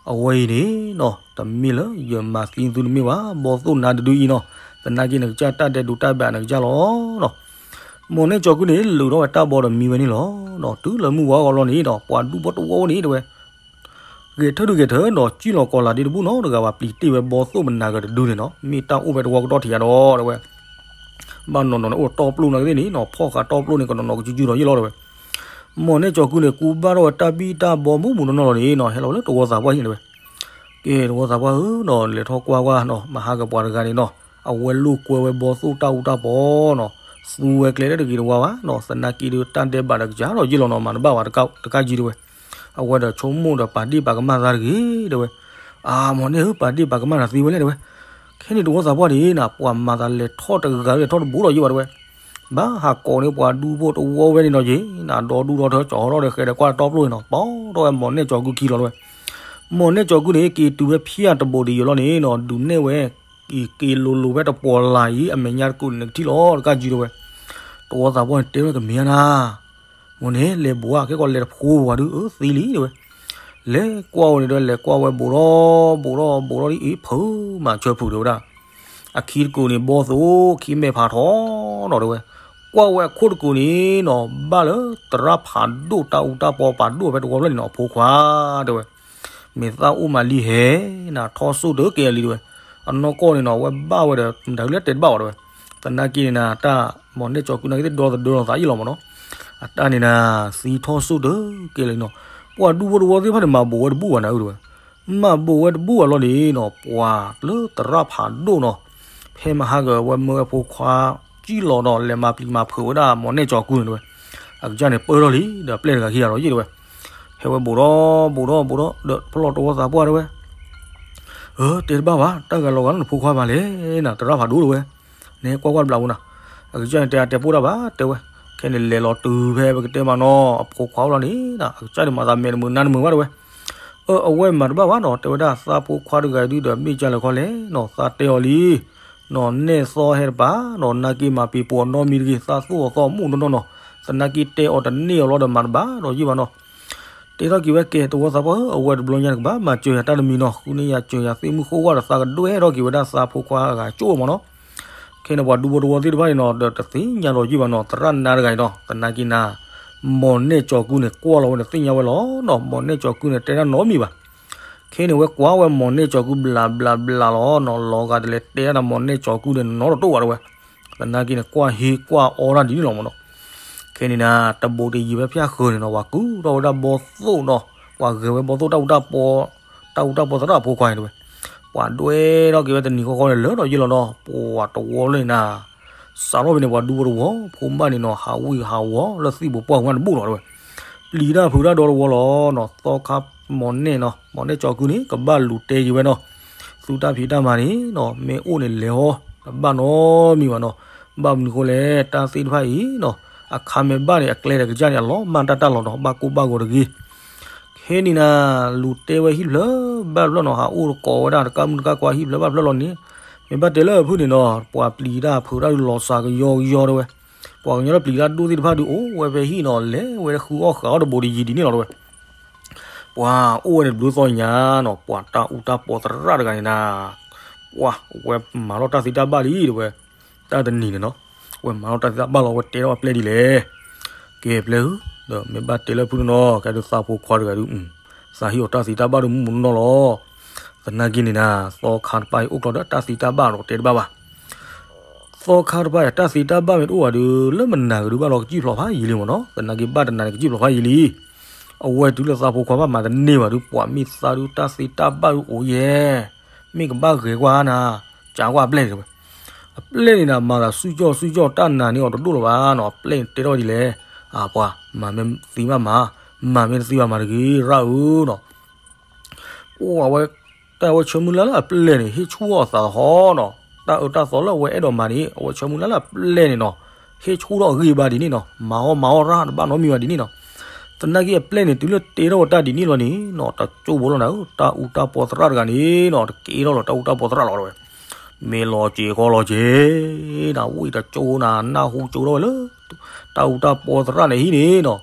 အဝဲအံၤန့ၣ်နီၤ တမ့ၢ်လၢယမၤသံသုတမ့ၢ်ဘၣ် ဘီသိၣ်နၤတဒုအံၤနီၤ. သနာ်က့နကစၢ်တၢ်ဒဲးဒိးတၢ်ဘၣ်နကစၢ်လီၤနီၤ. မိၢ်န့ၢ်ကၠီၤကုန့ၣ် လုးထီၣ်ဝဲတၢ်ဘီဒီးမံဝဲန့ၣ်လီၤနီၤ. တုၤလၢမုၢ်ဝါဂီၤလီၤန့ၣ်ဒီး ပှၤဒူဖိတဝီန့ၣ်တဲဝဲ ဂဲၤထၢၣ်ဒုးဂဲၤထၢၣ်နီၤ ကံၣ်လီၤကီၤလၤဒ့တဘူၣ်နီတဂၤဘၣ် ပျံၤတ့ၢ်ဝဲဘီသိၣ်မနၤဂၤတဒုန့ၣ်နီၤ မ့ၢ်တၢ်အိၣ်ဖဲတဝီကတီၢ်ထံးယါဒီးတဲဝဲ. ဘၣ်နီၢ်နီၢ်န့ၣ် အိၣ်တီပျိၢ်နာ်က့သ့ၣ်န့ၣ်နီၤ ဖီၣ်ဃာ်တီပျိၢ်န့ၣ် ကနီၤနီၤကစုကစုဒီးယ့ၢ်လီၤတဲဝဲ. မိၢ်န့ၢ်ကၠီၤကုန့ၣ် ကူဘၣ်ထီၣ်ဝဲတၢ်ဘံၣ်တၢ်ဘီမုၢ်မုၢ်နီၢ်နီၢ်လီၤန့ၣ်နီၤ ဟဲလီၤလၢတဝီသးပှၢ်ဟံၣ်န့ၣ်တဲဝဲ. ကဲတဝီသးပှၢ်ဧၢနီၤ လဲၤထီၣ်ကွၢ်ကွၢ်နီၤ မဟါကပှၤတဂၤန့ၣ်နီၤ အဝဲလိာ်ကွဲဝဲဘီသိၣ်တၢ်အူတၢ်ပီနီၤ သူဝဲကျဲလၢတဂ့ၤတဝါဘၣ်နီၤ သနာ်က့ဒီးတၢ်ဒဲးဘးဒီးကစၢ်ဒီးယ့ၢ်လီၤနီၤ မၤတဘၣ်ဝဲတကးကံၣ်တဲဝဲ. အဝဲဒီးဆိကမိၣ်ဒီးပာ်ဒ့ၣ်ပာ်ကမၣ်သးတဂ့ၤတဲဝဲ. အါ မိၢ်န့ၢ်ဧၢ ပာ်ဒ့ၣ်ပာ်ကမၣ်နၤသ့ဝဲလဲၣ်တဲဝဲ. ခဲန့ၣ်တဝီသးပှၢ်န့ၣ်နီၤ ပှၤမၤသးလဲၤထီၣ်တဂၤလဲၤထီၣ်တဘူးဒီးယ့ၢ်ဘၣ်တဲဝဲ. ဘၣ်ဟးကိးန့ၢ်ပှၤဒူဖိတဝီဝဲန့ၣ်နီၤယ့ၢ် နဒီဒူၣ်ဒီထၢကၠီထီၣ်ဒီးဃဲဒီးကွၢ်တီပျိၢ်န့ၣ်နီၤ ပိာ်ထီၣ်ဝဲမိၢ်န့ၢ်ကၠီၤကုခံလီၤတဲဝဲ. မိၢ်န့ၢ်ကၠီၤကုန့ၣ် က့ၤတုၤဝဲဖၠၣ်တဘိးတယံၤလီၤန့ၣ်နီၤ ဒုးနဲၣ်ဝဲ က့ၤက့ၤလိၤလိၤဖဲတပီၤလၢ်အံၤ အမဲာ်ညါတကိးန့ၣ်နကထံၣ်လီၤတကးကံၣ်တဲဝဲ. တဝီသးပှၢ်န့ၣ်တဲဝဲကမ့ၢ်ဧါနၤ မိၢ်န့ၢ် လဲၤဘိးဧါ ခဲကီးလဲၤတဖိဝဲဒုး အၢ သံလံတဲဝဲ. လဲၤကွၢ်ဝဲန့ၣ်ဒီး လဲၤကွၢ်ဝဲဘိးထီၣ် ဘိးထီၣ် ဘိးထီၣ်ဒ်အံၤ ဖုးမၤဆၢဖုးတဲဝဲဒၣ်. အခံတကိးန့ၣ် ဘီသိၣ် ခံမဲာ်ဖးထီနီၤတဲဝဲ. ကွၢ်ဝဲအခိၣ်တကိးန့ၣ်နီၤ ဘၣ်လၢသရၣ်ဖးဒိၣ်တၢ်အူတၢ်ပီပာ်ဒိၣ်ဖဲတဝီဖျၢၣ်န့ၣ်နီၤ အဖိခွါတဲဝဲ. မ့ၢ်သၣ်အိၣ်မးလံဟဲ နထီၣ်စိၣ်တကဲလံတဲဝဲ. အနီၢ်ကီၢ်န့ၣ်နီၤ အဝဲဘၣ်ဝဲဒီး မတၤဒုးလၢတဲတဘၣ်ဘၣ်တဲဝဲ. သနာ်က့န့ၣ်နၤ တၢ်မိၢ်န့ၢ်ကၠီၤကုနာ်က့သ့ၣ်ဒီသဒၢလီၤသးအံၤလီၤမးနီၤ. အတၢ်န့ၣ်နၤ သံထီၣ်စိၣ်တကဲလံနီၤ. ပှၤဒူဖိတဝီသ့ၣ်တဖၣ်န့ၣ် မၤဘိးဝဲတဘူၣ်ဘၣ်နၤဧၢတဲဝဲ. မၤဘိးဝဲတဘူၣ်ဘၣ်လီၤန့ၣ်နီၤ ပှၤလၢသရၣ်ဖးဒိၣ်နီၤ ဖဲမဟါကဝဲမၢဝဲဖိခွါ ကံၣ်လီၤဒီး လဲၤမၤပျံၤမၤဖုးဝဲဒၣ်မိၢ်န့ၢ်ကၠီၤကုန့ၣ်တဲဝဲ. အကစၢ်န့ၣ်ပၢထီၣ်လံ ဒီးပျဲၢ်တဂၤခံဂၤဒီးယ့ၢ်တဲဝဲ. ဟဲဝဲဘိးဒီး ဘိးဒီး ဘိးဒီး ဒီးဖျီၣ်တဝီသးပှၢ်တဲဝဲ. အၢ တဲတဘၣ်ဘၣ် တၢ်ဂၤလီၤဂာ်လၢနဖိခွါမးလဲၣ် နသရၣ်ဖးဒိၣ်တဲဝဲ. နဟဲကွၢ်ကွၢ်တဘျီဖိနၤ. အကစၢ်န့ၣ်တဲအတဲပိၢ်တၢ်ဘၣ်တဲဝဲ. ခဲန့ၣ်လဲၤလီၤတုၤဖဲပကတဲမးနီၤ အဖိခွါအိၣ်လီၤန့ၣ် အကစၢ်န့ၣ်မၤသးမဲာ်တမုာ်နါတမုာ်ဘၣ်တဲဝဲ. အၢ အဝဲမၤတဘၣ်ဘၣ်နီၤ တဲဝဲဒၣ် သးဖိခွါတဂၤဒုဒီး မ့ၢ်ကၢ်လဲၣ်ခီလဲၣ်နီၤ သးတဲအီၤလံ နီၤ နဲၣ်သီဟဲတပၤ နီၤ နာ်က့မၤပံၤပိာ်အနီတမံၤတဂ့ၤ သးသူၣ်အီၤသီအမူၣ်နီၢ်နီၢ်နီၤ သနာ်က့တဲအီၤတန့ၢ်အီၤလီၤဒီးမၤတဘၣ်ဒီးယ့ၢ်ဘၣ်နီၤ တဲထီၣ်က့ၤဝဲကဲ တဝီသးပှၢ်ဧၢ အဝဲတဘျီညါတကဘၣ် မၤစၢၤယၤတၢ်တမံၤနီၤ ဃုန့ၢ်ယၤစၢၤယၤသ့ၣ်မုၣ်ဃိၣ်ဝၣ်ဒီးသးကဒွဲၣ်ထီၣ်က့ၤဝဲဒၣ် သးဖိခွါအဂၤကၠိမးနီၤ ခဲန့ၣ်ပှၤဒူဖိတဝီသ့ၣ်တဖၣ်န့ၣ်နီၤ ဒီးတသ့ၣ်ညါဒီးယ့ၢ်ဘၣ်နီၤ သရၣ်နါတဂၤအံၤနီၤ သနာ်က့နၤ မိၢ်နဲၣ်ကၠီၤကုန့ၣ် ကွၢ်လီၤဝဲန့ၣ်သ့ၣ်ညါဝဲလီၤနီၤ မိၢ်နဲၣ်ကၠီၤကုန့ၣ် တဲတၢ်နီတမံၤဘၣ် ခဲန့ၣ်ဝဲကွၢ်ဝဲမိၢ်နဲၣ်ကၠီၤကုဘျးဘျးဘျးလီၤနီၤ လီၤဂာ်တလဲၤတဲတၢ်ဒီးမိၢ်နဲၣ်ကၠီၤကုန့ၣ်နီတတိၣ်ဘၣ်တဲဝဲ သနာ်က့န့ၣ် ကွၢ်ဟ့ကွၢ်အီတၢ်ဒ်န့ၣ်လီၤမးနီၤ ခဲန့ၣ်နၤ တဘိးတယံၤဖဲဖၠၣ်ဃၢၤန့ၣ်နီၤ ပှၤကူထီၣ်ဝဲဒၣ်ဘီသိၣ်နီၤ ပှၤဂဲၤဝဲဘီသိၣ်တၢ်အူတၢ်ပီ တၢ်အူတၢ်ပီသရၣ်အဖိခွါန့ၣ်တဲဝဲ ပှၤဒွဲၣ်ထီၣ်က့ၤဝဲတနံၤဃီဃီန့ၣ် လၢာ်ဒီးယ့ၢ်လီၤနီၤ ပှၤတဝီလၢန့ၣ်နၤ စးထီၣ်ဖဲန့ၣ် ပှၤဒူဖိတဝီ ဖိမါန့ၣ်နီၤ ဟးဝံၣ်ဟးဝီၤလၢသံၣ်ပူၤပှၢ်ပူၤမးတဘူၣ်လီၤတဲဝဲ ပျံၤတၢ်ဖုးတၢ်ဒီတဝီလီၤနီၤ သီခါမိၢ်နဲၣ်နီၤ မိၢ်နဲၣ်ကၠီၤကုန့ၣ် ကဘၣ်လူၤတဲက့ၤဝဲနီၤ သုတၢ်ဖံးတၢ်မၤန့ၣ်နီၤ မ့ၢ်အိၣ်န့ၣ်လဲၤဟီ တဘၣ်နီတမံၤဘၣ်နီၤ ဘၣ်မနုၤဃိလဲၣ် တၢ်သ့ၣ်တဖၣ်အံၤနီၤ အခါမ့ၢ်ဘၣ်န့ၣ် အကျဲဒီးကစၢ်န့ၣ် အလီၤမၢ်တၢ်တၢ်လီၤနီၤ ဘၣ်ကိၢ်ဘၣ်ဂီၤတဂ့ၤ ခဲန့ၣ်နၤ လူၤတဲဝဲဟံၣ်ဖျၢၣ်ဘၣ်ဖျၢၣ်နီၤ ဟးအိၣ်တကိးဝဲဒၣ်တကးမုၢ်တကးကွၢ်ဟံၣ်ဖျၢၣ်ဘၣ်ဖျၢၣ်လီၤန့ၣ် မ့ၢ်ဘၣ်တဲလၢအဖုၣ်န့ၣ်နီၤ ပှၤပျံၤတၢ်ဖုးတၢ်ဒုးလီၤစှၤကယီကယီတဲဝဲ ပှၤကညီလၢပျံၤတၢ်ဒိၣ်သ့ၣ်တဖၣ်ဒုးအိၣ်ဝဲဖဲဟံၣ်နီၤ လဲၤဝဲဃုအီၣ်ဃုအီတဘိးတယံၤဒ်န့ၣ်လီၤတဲဝဲ ပှၤအိၣ်ဝဲန့ၣ်တဘျုးသီညါနီၤ ပှၤတၢ်အူတၢ်ပီသရၣ်တဂၤန့ၣ်နၤ ပှၤဝဲမၤလီၤတၢ်သ့တၢ်ဘၣ်လံတဲဝဲ တၢ်တနံၤန့ၣ်နီၤ ဝဲမၤထီၣ်တၢ်သ့တၢ်ဘၣ်လီၤ, ဝဲတဲထီၣ်အပျဲၢ်ဒ်လဲၣ်. ကဲပျဲၢ်ဧၢ, ဒီးမ့ၢ်ဘၣ်တဲလၢဖုတနီၤ ကဲဒုးသးဖိခွါတဂၤဒုး, သးဟ့ၣ်အီၤတၢ်သ့တၢ်ဘၣ်ဒုးမုၢ်မုၢ်နီၢ်နီၢ်လီၤ. သနာ်က့န့ၣ်နၤ, သီခါတဖၣ်အံၤအိၣ်ကျီဒီးတၢ်သ့တၢ်ဘၣ်ဒီးတဲတဘၣ်ဘၣ်. သီခါတဖၣ်အံၤတၢ်သ့တၢ်ဘၣ်မ့ၢ်တအိၣ်ဘၣ်ဒီး လၢမနၤကဒုးဘၣ်လီၤကစံၣ်ဖျိးဖးယံာ်လံမ့ၢ်နီၤ, သနာ်က့ဘၣ်တနၤန့ၣ်ကစံၣ်ဖျိးဖးယံာ်လံ. အဝဲတုၤလၢသးဖိခွါဘၣ်မၤတန့ၢ်ဘၣ်ဒုး ပှၤမ့ၢ်သးဒုးတၢ်သ့တၢ်ဘၣ်ဒုးအိၣ်ယဲၢ်, မ့ၢ်ကဘၣ်ဂဲၤကွၢ်နၤ, ကးကွၢ်အပျဲၢ်န့ၣ်ဝဲ. အပျဲၢ်န့ၣ်နၤ မၤသးစူၣ်ကၠီၣ်စူၣ်ကၠီၣ်တၢ်နာ်န့ၢ်အီၤတဒိၣ်လၢၤဘၣ်နီၤ, အပျဲၢ်န့ၣ်တဲထီၣ်ဒ်လဲၣ်, အပှၤ, မၤမ့ၢ်သံဘၣ်မၤ, မၤမ့ၢ်တသံဘၣ်မၤတဂ့ၤ ရၣ်ဧၢနီၤ. ပှၤဝဲ, တၢ်ဝဲဆၢမုၢ်လၢ်လၢအပျဲၢ်န့ၣ် ဟ့ၣ်ဆူၣ်အီၤသးသဟီနီၤ, တၢ်အၢတၢ်သီလၢအဝဲအဲၣ်ဒိးမၤန့ၣ် အဝဲဆၢမုၢ်လၢ်လၢအပျဲၢ်န့ၣ်နီၤ, ဟ့ၣ်ဆူၣ်ထီၣ်အဂ့ၢ်ဘၣ်ဒ်န့ၣ်နီၤ, မၤအီၣ်မၤအီၣ်ရၣ်တဘၣ်နီတမံၤဘၣ်ဒ်န့ၣ်နီၤ. သနာ်က့အပျဲၢ်န့ၣ် တုၤလၢတဲထီၣ်ဝဲတၢ်ဒ်န့ၣ်လီၤန့ၣ်နီၤ, တကၠိဖိလီၤနၤဧၢ, တၢ်အူတၢ်ပီသရၣ်တဂၤန့ၣ်နီၤ, တကဲထီၣ်လီၤတၢ်အူတၢ်ပီသရၣ်လီၤဝဲ. မ့ၢ်လီၤစ့ၤခီလီၤစ့ၤ, နဝံၣ်တကၠိနၤ နၢ်ဟူကၠိထီၣ်ဝဲလၢ တၢ်အူတၢ်ပီသရၣ်န့ၣ်ဟံၣ်န့ၣ်နီၤ.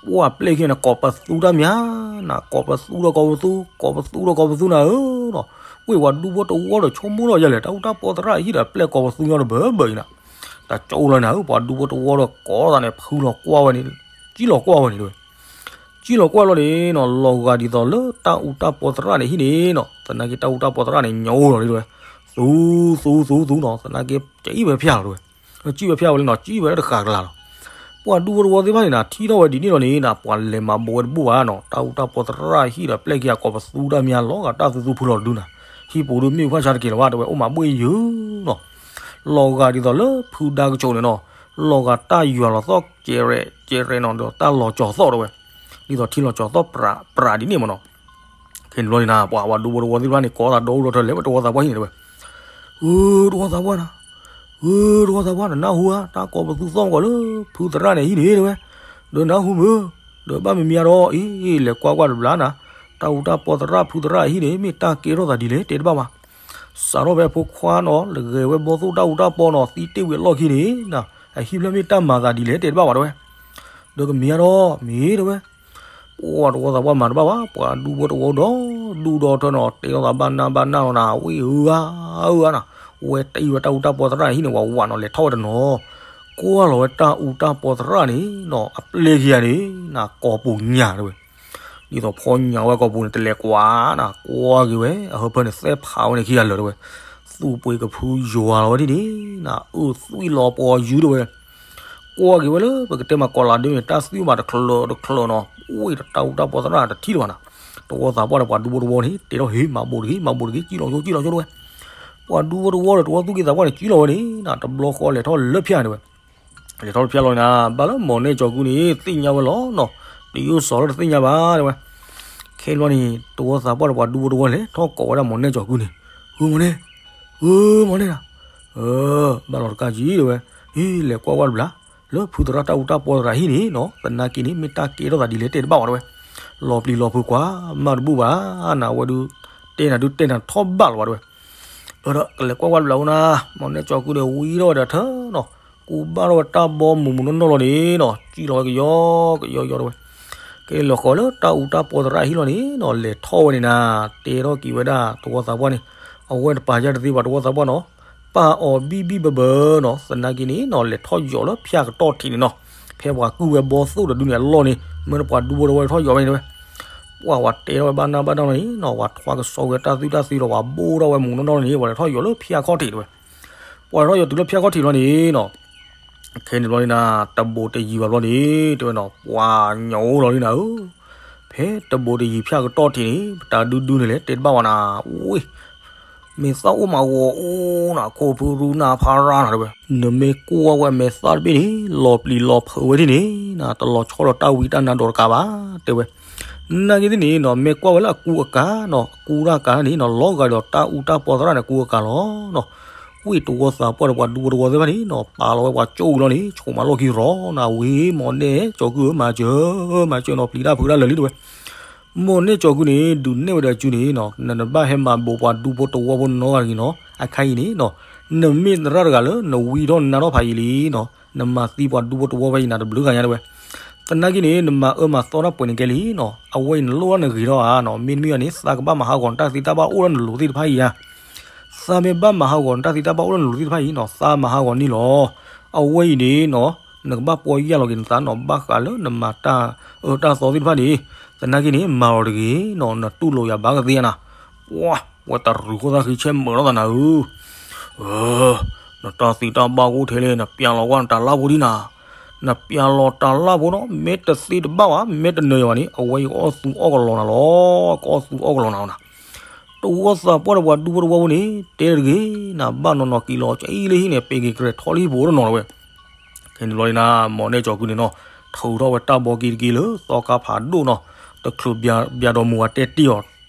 ပှၤပျဲၢ်ခံန့ၣ် ကိးပသူတၢ်မံၤနၤ, ကိးပသူဒီးကိးပသူ, ကိးပသူဒီးကိးပသူနၤဧၢနီၤ. ဝံၣ်ပှၤဒူဖိတဝီဒီးဆိကမိၣ်ထီၣ်ယဲၢ်လဲၣ်, တၢ်အူတၢ်ပီသရၣ်ဟံၣ်ဒီးပျဲၢ်ကိးပသူညီတဘၢဘၢအံၤနၤ. တကၠိလီၤနၤဧၢ, ပှၤဒူဖိတဝီဒီးကိးသးန့ၣ် ဖုလီၤကွၢ်ဝဲန့ၣ်, ကံၣ်လီၤကွၢ်ဝဲန့ၣ်တဝဲ. ကံၣ်လီၤကွၢ်လီၤန့ၣ်နီၤ, လီၤဂာ်ဒ်သိးလၢတၢ်အူတၢ်ပီသရၣ်န့ၣ်ဟံၣ်န့ၣ်နီၤ, သနာ်က့တၢ်အူတၢ်ပီသရၣ်န့ၣ် ညိအိၣ်လီၤလံတဝဲ. သူ, သူ, သူ, သူနီၤ, သနာ်က့ကံၣ်ဝဲဖၠၣ်လီၤတဝဲ. ကံၣ်ဝဲဖၠၣ်ဝဲလံနီၤ, ကံၣ်ဝဲလၢတဃာ်ကလာ်လီၤ. ပှၤဒူဖိတဝီသ့ၣ်တဖၣ်န့ၣ်နၤ ထံၣ်ထီၣ်ဝဲဒ်န့ၣ်လီၤန့ၣ်နၤ, ပှၤလဲၤမၤဘိးဝဲတဘူၣ်ဘၣ်နီၤ, တၢ်အူတၢ်ပီသရၣ်ဟံၣ်ဒီးပျဲၢ်ခံဂၤကိးပသူတၢ်မံၤနၤ လီၤဂာ်တၢ်သူသူဖုလီၤတဒုနၤ, ဟံၣ်ပူၤဒုးမ့ၣ်အူဖၣ်ဆါတက့ၤလၢၤဘၣ်တဝဲ, အိၣ်မၤဘှ့ၣ်ယုာ်နီၤ. လီၤဂာ်ဒ်သိးလၢဖုဒါကဆိးန့ၣ်နီၤ, လီၤဂာ်တၢ်ယွၤလီၤသီၣ်ကဲးရဲးကဲးရဲးနီၤ, ဒီးတၢ်လီၤကၠီၤသီၣ်တဝဲ, ဒ်သိးထံလီၤကၠီၤသီၣ်ပြးဒ်န့ၣ်မ့ၢ်နီၤ. ခဲန့ၣ်ဘျီန့ၣ်နၤ, ပှၤဒူဖိတဝီသ့ၣ်တဖၣ်န့ၣ် ကိးသးဒီဒူၣ်ဒီထၢလဲၤဝဲတဝီသးပှၢ်ဟံၣ်န့ၣ်တဝဲ. ဧၢ, တဝီသးပှၢ်နၤ, ဧၢ, တဝီသးပှၢ်နၤ, နၢ်ဟူဧါ, တၢ်ကိးပသူသီၣ်မးကီးလၢဖုသရၣ်န့ၣ်ဟံၣ်န့ၣ်တဝဲ. ဒီးနၢ်ဟူမ့ၢ်, ဒီးဘၣ်မံၤမံၤဒီးအံၤ, လဲၤကွၢ်ကွၢ်တဘျီနၤ, တၢ်အူတၢ်ပီသရၣ်ဖုသရၣ်အဟံၣ်န့ၣ် မ့ၢ်တၢ်ကဲထီၣ်သးဒ်လဲၣ်တဲတဘၣ်ဘၣ်. စးထီၣ်ဖဲအဖိခွါနီၤ လဂဲၤဝဲဘီသိၣ်တၢ်အူတၢ်ပီနီၤ သံတ့ၢ်ဝံၤအလီၢ်ခံန့ၣ်, အဟံၣ်ဖျၢၣ်မ့ၢ်တၢ်မၤသးဒ်လဲၣ်တဲတဘၣ်ဘၣ်တဝဲ. ဒီးကမ့ၢ်အါဒီး မ့ၢ်တဝဲ ပှၤတဝီသးပှၢ်မၤတဘၣ်ဘၣ်, ပှၤဒူဖိတဝီဒီဒူၣ်ဒီထၢနီၤ တဲလိာ်သးဘၣ်နၢ်ဘၣ်နၢ်လီၤနၤ, ဝံၣ်ဧၢဧါ, ဧၢဧါနၤ, ဝဲတအံၤဝဲတၢ်အူတၢ်ပီသရၣ်အဟံၣ်န့ၣ် ဝးဝးနီၤ လဲၤထီၣ်ဝဲတနီၤ, ကွၢ်လီၤဝဲတၢ်အူတၢ်ပီသရၣ်န့ၣ်နီၤ အပျဲၢ်ခံဂၤန့ၣ် နၤကိာ်ပူၤညၣ်တဝဲ. ဒ်သိးဖီညၣ်ဝဲကိာ်ပူၤန့ၣ် တလဲၤကွၢ်နၤ ကွၢ်က့ၤဝဲ အဟၢဖၢန့ၣ် သဲဖးဝဲန့ၣ်ခံဂၤလၢာ်တဝဲ, သူၣ်ပှ့ၤကဖုယွၤလီၤဝဲဒ်န့ၣ်, နၤအုၣ်သွံၣ်လီၤပှီၤယုၢ်တဝဲ ကွၢ်က့ၤဝဲလၢပကတဲမးကီးလးဒုန့ၣ် တၢ်သွံၣ်မးတချၢးတချၢးနီၤ, အိၣ်ဒီးတၢ်အူတၢ်ပီသရၣ်တထံၣ်လၢၤဘၣ်နၤ, တဝီသးပှၢ်ဒီးပှၤဒူဖိတဝီန့ၣ် တဲထီၣ်ဟ့ၣ်မၤဘိးတဂ့ၤ မၤဘိးတဂ့ၤ ကံၣ်လီၤဆိကံၣ်လီၤဆိတဝဲ, ပှၤဒူဖိတဝီဒီးတဝီသူၣ်က့သးပှၢ်န့ၣ် ကံၣ်လီၤဝဲန့ၣ်နၤတဘျီဃီလဲၤထီၣ်လၢဖၠၣ်န့ၣ်တဝဲ, လဲၤထီၣ်လၢဖၠၣ်လီၤန့ၣ်နၤ ဘၣ်လၢမီၢ်နဲၣ်ကၠီၤကုန့ၣ် သ့ၣ်ညါဝဲလီၤနီၤ, တယိၣ်စီၤလၢတသ့ၣ်ညါဘၣ်တဝဲ, ခဲဘျီန့ၣ် တဝီသးပှၢ်ဒီးပှၤဒူဖိတဝီန့ၣ် လဲၤထီၣ်ကိးဝဲဒၣ်မီၢ်နဲၣ်ကၠီၤကုန့ၣ်, ဧၢမီၢ်နဲၣ်, ဧၢမီၢ်နဲၣ်နၤ, ဘၣ်လီၤတကးကံၤတဝဲ, ဟ့ၣ်လဲၤကွၢ်ကွၢ်တဘျီ, လၢဖုသရၣ်တၢ်အူတၢ်ပီသရၣ်ဟံၣ်န့ၣ်နီၤ သနာ်က့န့ၣ် မ့ၢ်တၢ်ကဲထီၣ်သးဒ်လဲၣ်တဲတဘၣ်ဝဲတဝဲ, လီၤပျံၤလီၤဖုးကွၢ်မးတဘူၣ်ဘၣ်နၤ အဝဲဒုး, တဲနၤဒုးတဲနၤထီၣ်ဘၣ်လီၤဝဲတဝဲ ဒီးကလဲၤကွၢ်ကွၢ်တဘျီအဃိနၤ, မီၢ်နဲၣ်ကၠီၤကုန့ၣ် ဝံထီၣ်ဝဲဒီးထၢနီၤ, ကူဘၣ်ထီၣ်ဝဲတၢ်ဘီမုၢ်မုၢ်နီၢ်နီၢ်လီၤန့ၣ်နီၤ ကံၣ်လီၤဝဲကယီကယီကယီတဝဲ, ကလဲၤဃီၤလၢတၢ်အူတၢ်ပီသရၣ်ဟံၣ်လီၤန့ၣ်နီၤ လဲၤထီၣ်ဝဲန့ၣ်နၤ, တဲထီၣ်က့ၤဝဲဒၣ်တဝီသးပှၢ်န့ၣ်, အဝဲတပာ်ယၢ်တသ့ဘၣ်တဝီသးပှၢ်နီၤ, ပာ်အီၤဘံၣ်ဘံၣ်ဘၢဘၢနီၤ သနာ်က့န့ၣ်နီၤ လဲၤထီၣ်ယီၤလၢဖၠၣ်ကတီၢ်ထံးန့ၣ်နီၤ, ဖဲပှၤကူၣ်ဝဲဘီသိၣ်တဒုန့ၣ်အလီၢ်န့ၣ် မ့ၢ်နပှၤဒူဖိတဝီထီၣ်ယီၤဝဲန့ၣ်တဝဲ ပှၤဝဲတဲထီၣ်ဝဲဘၣ်နၢ်ဘၣ်နၢ်လီၤန့ၣ်နီၤ ပှၤထွါကစီဝဲတၢ်သွံၣ်တၢ်သံလီၤ ပှၤဘိၣ်ထီၣ်ဝဲမုၢ်နီၢ်နီၢ်လီၤန့ၣ် ပှၤလဲၤထီၣ်ယီၤလၢဖၠၣ်ခီၣ်ထံးတဝဲ, ပှၤထီၣ်ယီၤတုၤလၢဖၠၣ်ခီၣ်ထံးလီၤန့ၣ်နီၤ, ခဲန့ၣ်ဘျီန့ၣ်နၤ တဘိးတယံၤဘၣ်ဘျီန့ၣ် တဲဝဲနီၤ ပှၤညိလီၤန့ၣ်နၤဧၢ, ဖဲတဘိးတယံၤဖၠၣ်ကတီၢ်ထံးန့ၣ် ပတၢ်ဒုဒုန့ၣ်လဲၣ် တဲတဘၣ်ဝဲနၤ, ဝ့ၢ် မ့ၢ်သၣ်အိၣ်မးဂီၤအိၣ်နၤ ခိၣ်ဖုရူနၤဖးရါနၤတဝဲ, နမ့ၢ်ကွၢ်ဝဲအမဲာ်သၣ်တဘ့ၣ်န့ၣ် လီၤပျံၤလီၤဖုးဝဲဒ်န့ၣ်နၤ တလီၤဆီဒီးတၢ်ဝံတၢ်နါဒီးတကးဘၣ် တဲဝဲ, နာ်က့သ့ၣ်န့ၣ်နီၤ မ့ၢ်ကွၢ်ဝဲလၢအကူအကၤနီၤ အကူတၢ်ကၤန့ၣ်နီၤ လီၤဂာ်ဒီးတၢ်အူတၢ်ပီသရၣ်န့ၣ် အကူအကၤလီၤနီၤ, ဝံၢ်တဝီသးပှၢ်ဒီးပှၤဒူဖိတဝီသ့ၣ်တဖၣ်န့ၣ်နီၤ ပာ်လီၤဝဲပှၤကၠိဝံၤလီၤန့ၣ် ဆိးမးလီၢ်ခံရီနီၤ ဝံၢ်မီၢ်နဲၣ်ကၠီၤကုဧၢ မၤစၢၤ မၤစၢၤနီၤ ပျံၤတၢ်ဖုးတၢ်လၢာ်လံတဝဲ မီၢ်နဲၣ်ကၠီၤကုန့ၣ် ဒုးနဲၣ်ဝဲဒီးအစုန့ၣ်နီၤ နနဘၣ်ဟဲမၤဘိးပှၤဒူဖိတဝီဖိနီတဂၤတဂ့ၤနီၤ အခါအံၤန့ၣ်နီၤ နမ့ၢ်သရၣ်တဂၤလၢနဝံထီၣ်နါထီၣ်ဖးယံာ်လံနီၤ နမၤသံပှၤဒူဖိတဝီဖဲအံၤနၤတဘျုးဂၤညါတဝဲ, သနာ်က့န့ၣ်နမၤအၢမၤသီတၢ်ပှဲၤန့ၣ်ကဲလံနီၤ အဝဲအံၤနလိၣ်ထီၣ်နဂ့ၤထီၣ်ဧါနီၤ မ့တမ့ၢ်ဘၣ်န့ၣ် သးကဘၣ်မၤဟးဂီၤနတၢ်သ့တၢ်ဘၣ်အိၣ်လၢနလိၤသ့ၣ်တဖၣ်အံၤဧါ သးမ့ၢ်ဘၣ်မၤဟးဂီၤနတၢ်သ့တၢ်ဘၣ်အိၣ်လၢနလိၤသ့ၣ်တဖၣ်အံၤနီၤ သးမၤဟးဂီၤန့ၣ်လီၤ. အဝဲအံၤန့ၣ်နီၤ နကဘၣ်ပီၢ်ယၢ်လီၤက့ၤနသးနီၤ ဘၣ်ဃးလၢနမၤတၢ်အၢတၢ်သီသ့ၣ်တဖၣ်န့ၣ် သနာ်က့န့ၣ် မၤလီၤတဂ့ၤနီၤ နတူၢ်လိာ်ယၤဘၣ်ကသ့ဧါနၤ. ပှၤ ဝဲတရူးခိၣ်သၣ်ဃံဆဲးမုာ်ထီၣ်သးနၤဧၢ, နတၢ်သံတၢ်ဘၣ်ကအိၣ်ထဲလဲၣ် နပျးလီၤကွၢ်နတၢ်လၢ်ဖိဒံးနၤ, နပျးလီၤတၢ်လၢ်ဖိနီၤ မ့ၢ်တသ့တဘၣ်ဘၣ် မ့ၢ်တနၢၤယၤဘၣ်န့ၣ် အဝဲအံၤကအီၣ်သူအီၣ်ကလီၤနၤလီၤ, ကအီၣ်သူအီၣ်ကလီၤနၤလီၤနၤ. တဝီသးပှၢ်ဒီးပှၤဒူဖိတဝီဖိန့ၣ် တဲတဂ့ၤနၤ ဘၣ်နီၢ်နီၢ်က့ၤလီၤကအံၤလၢဟံၣ်န့ၣ် ပ့ၤက့ၤကရဲးထီလံဟံၣ်ပူၤတနီၤတဝဲ. ခဲန့ၣ်ဘျီန့ၣ်နၤ မီၢ်နဲၣ်ကၠီၤကုန့ၣ်နီၤ ထုးထီၣ်ဝဲတၢ်ဘီက့ၤတက့ၤလၢသီခါဖးဒိၣ်နီၤ, တချုးဘၣ်ဒီးမူၤဝဲတဲတ့ၢ်အီၤ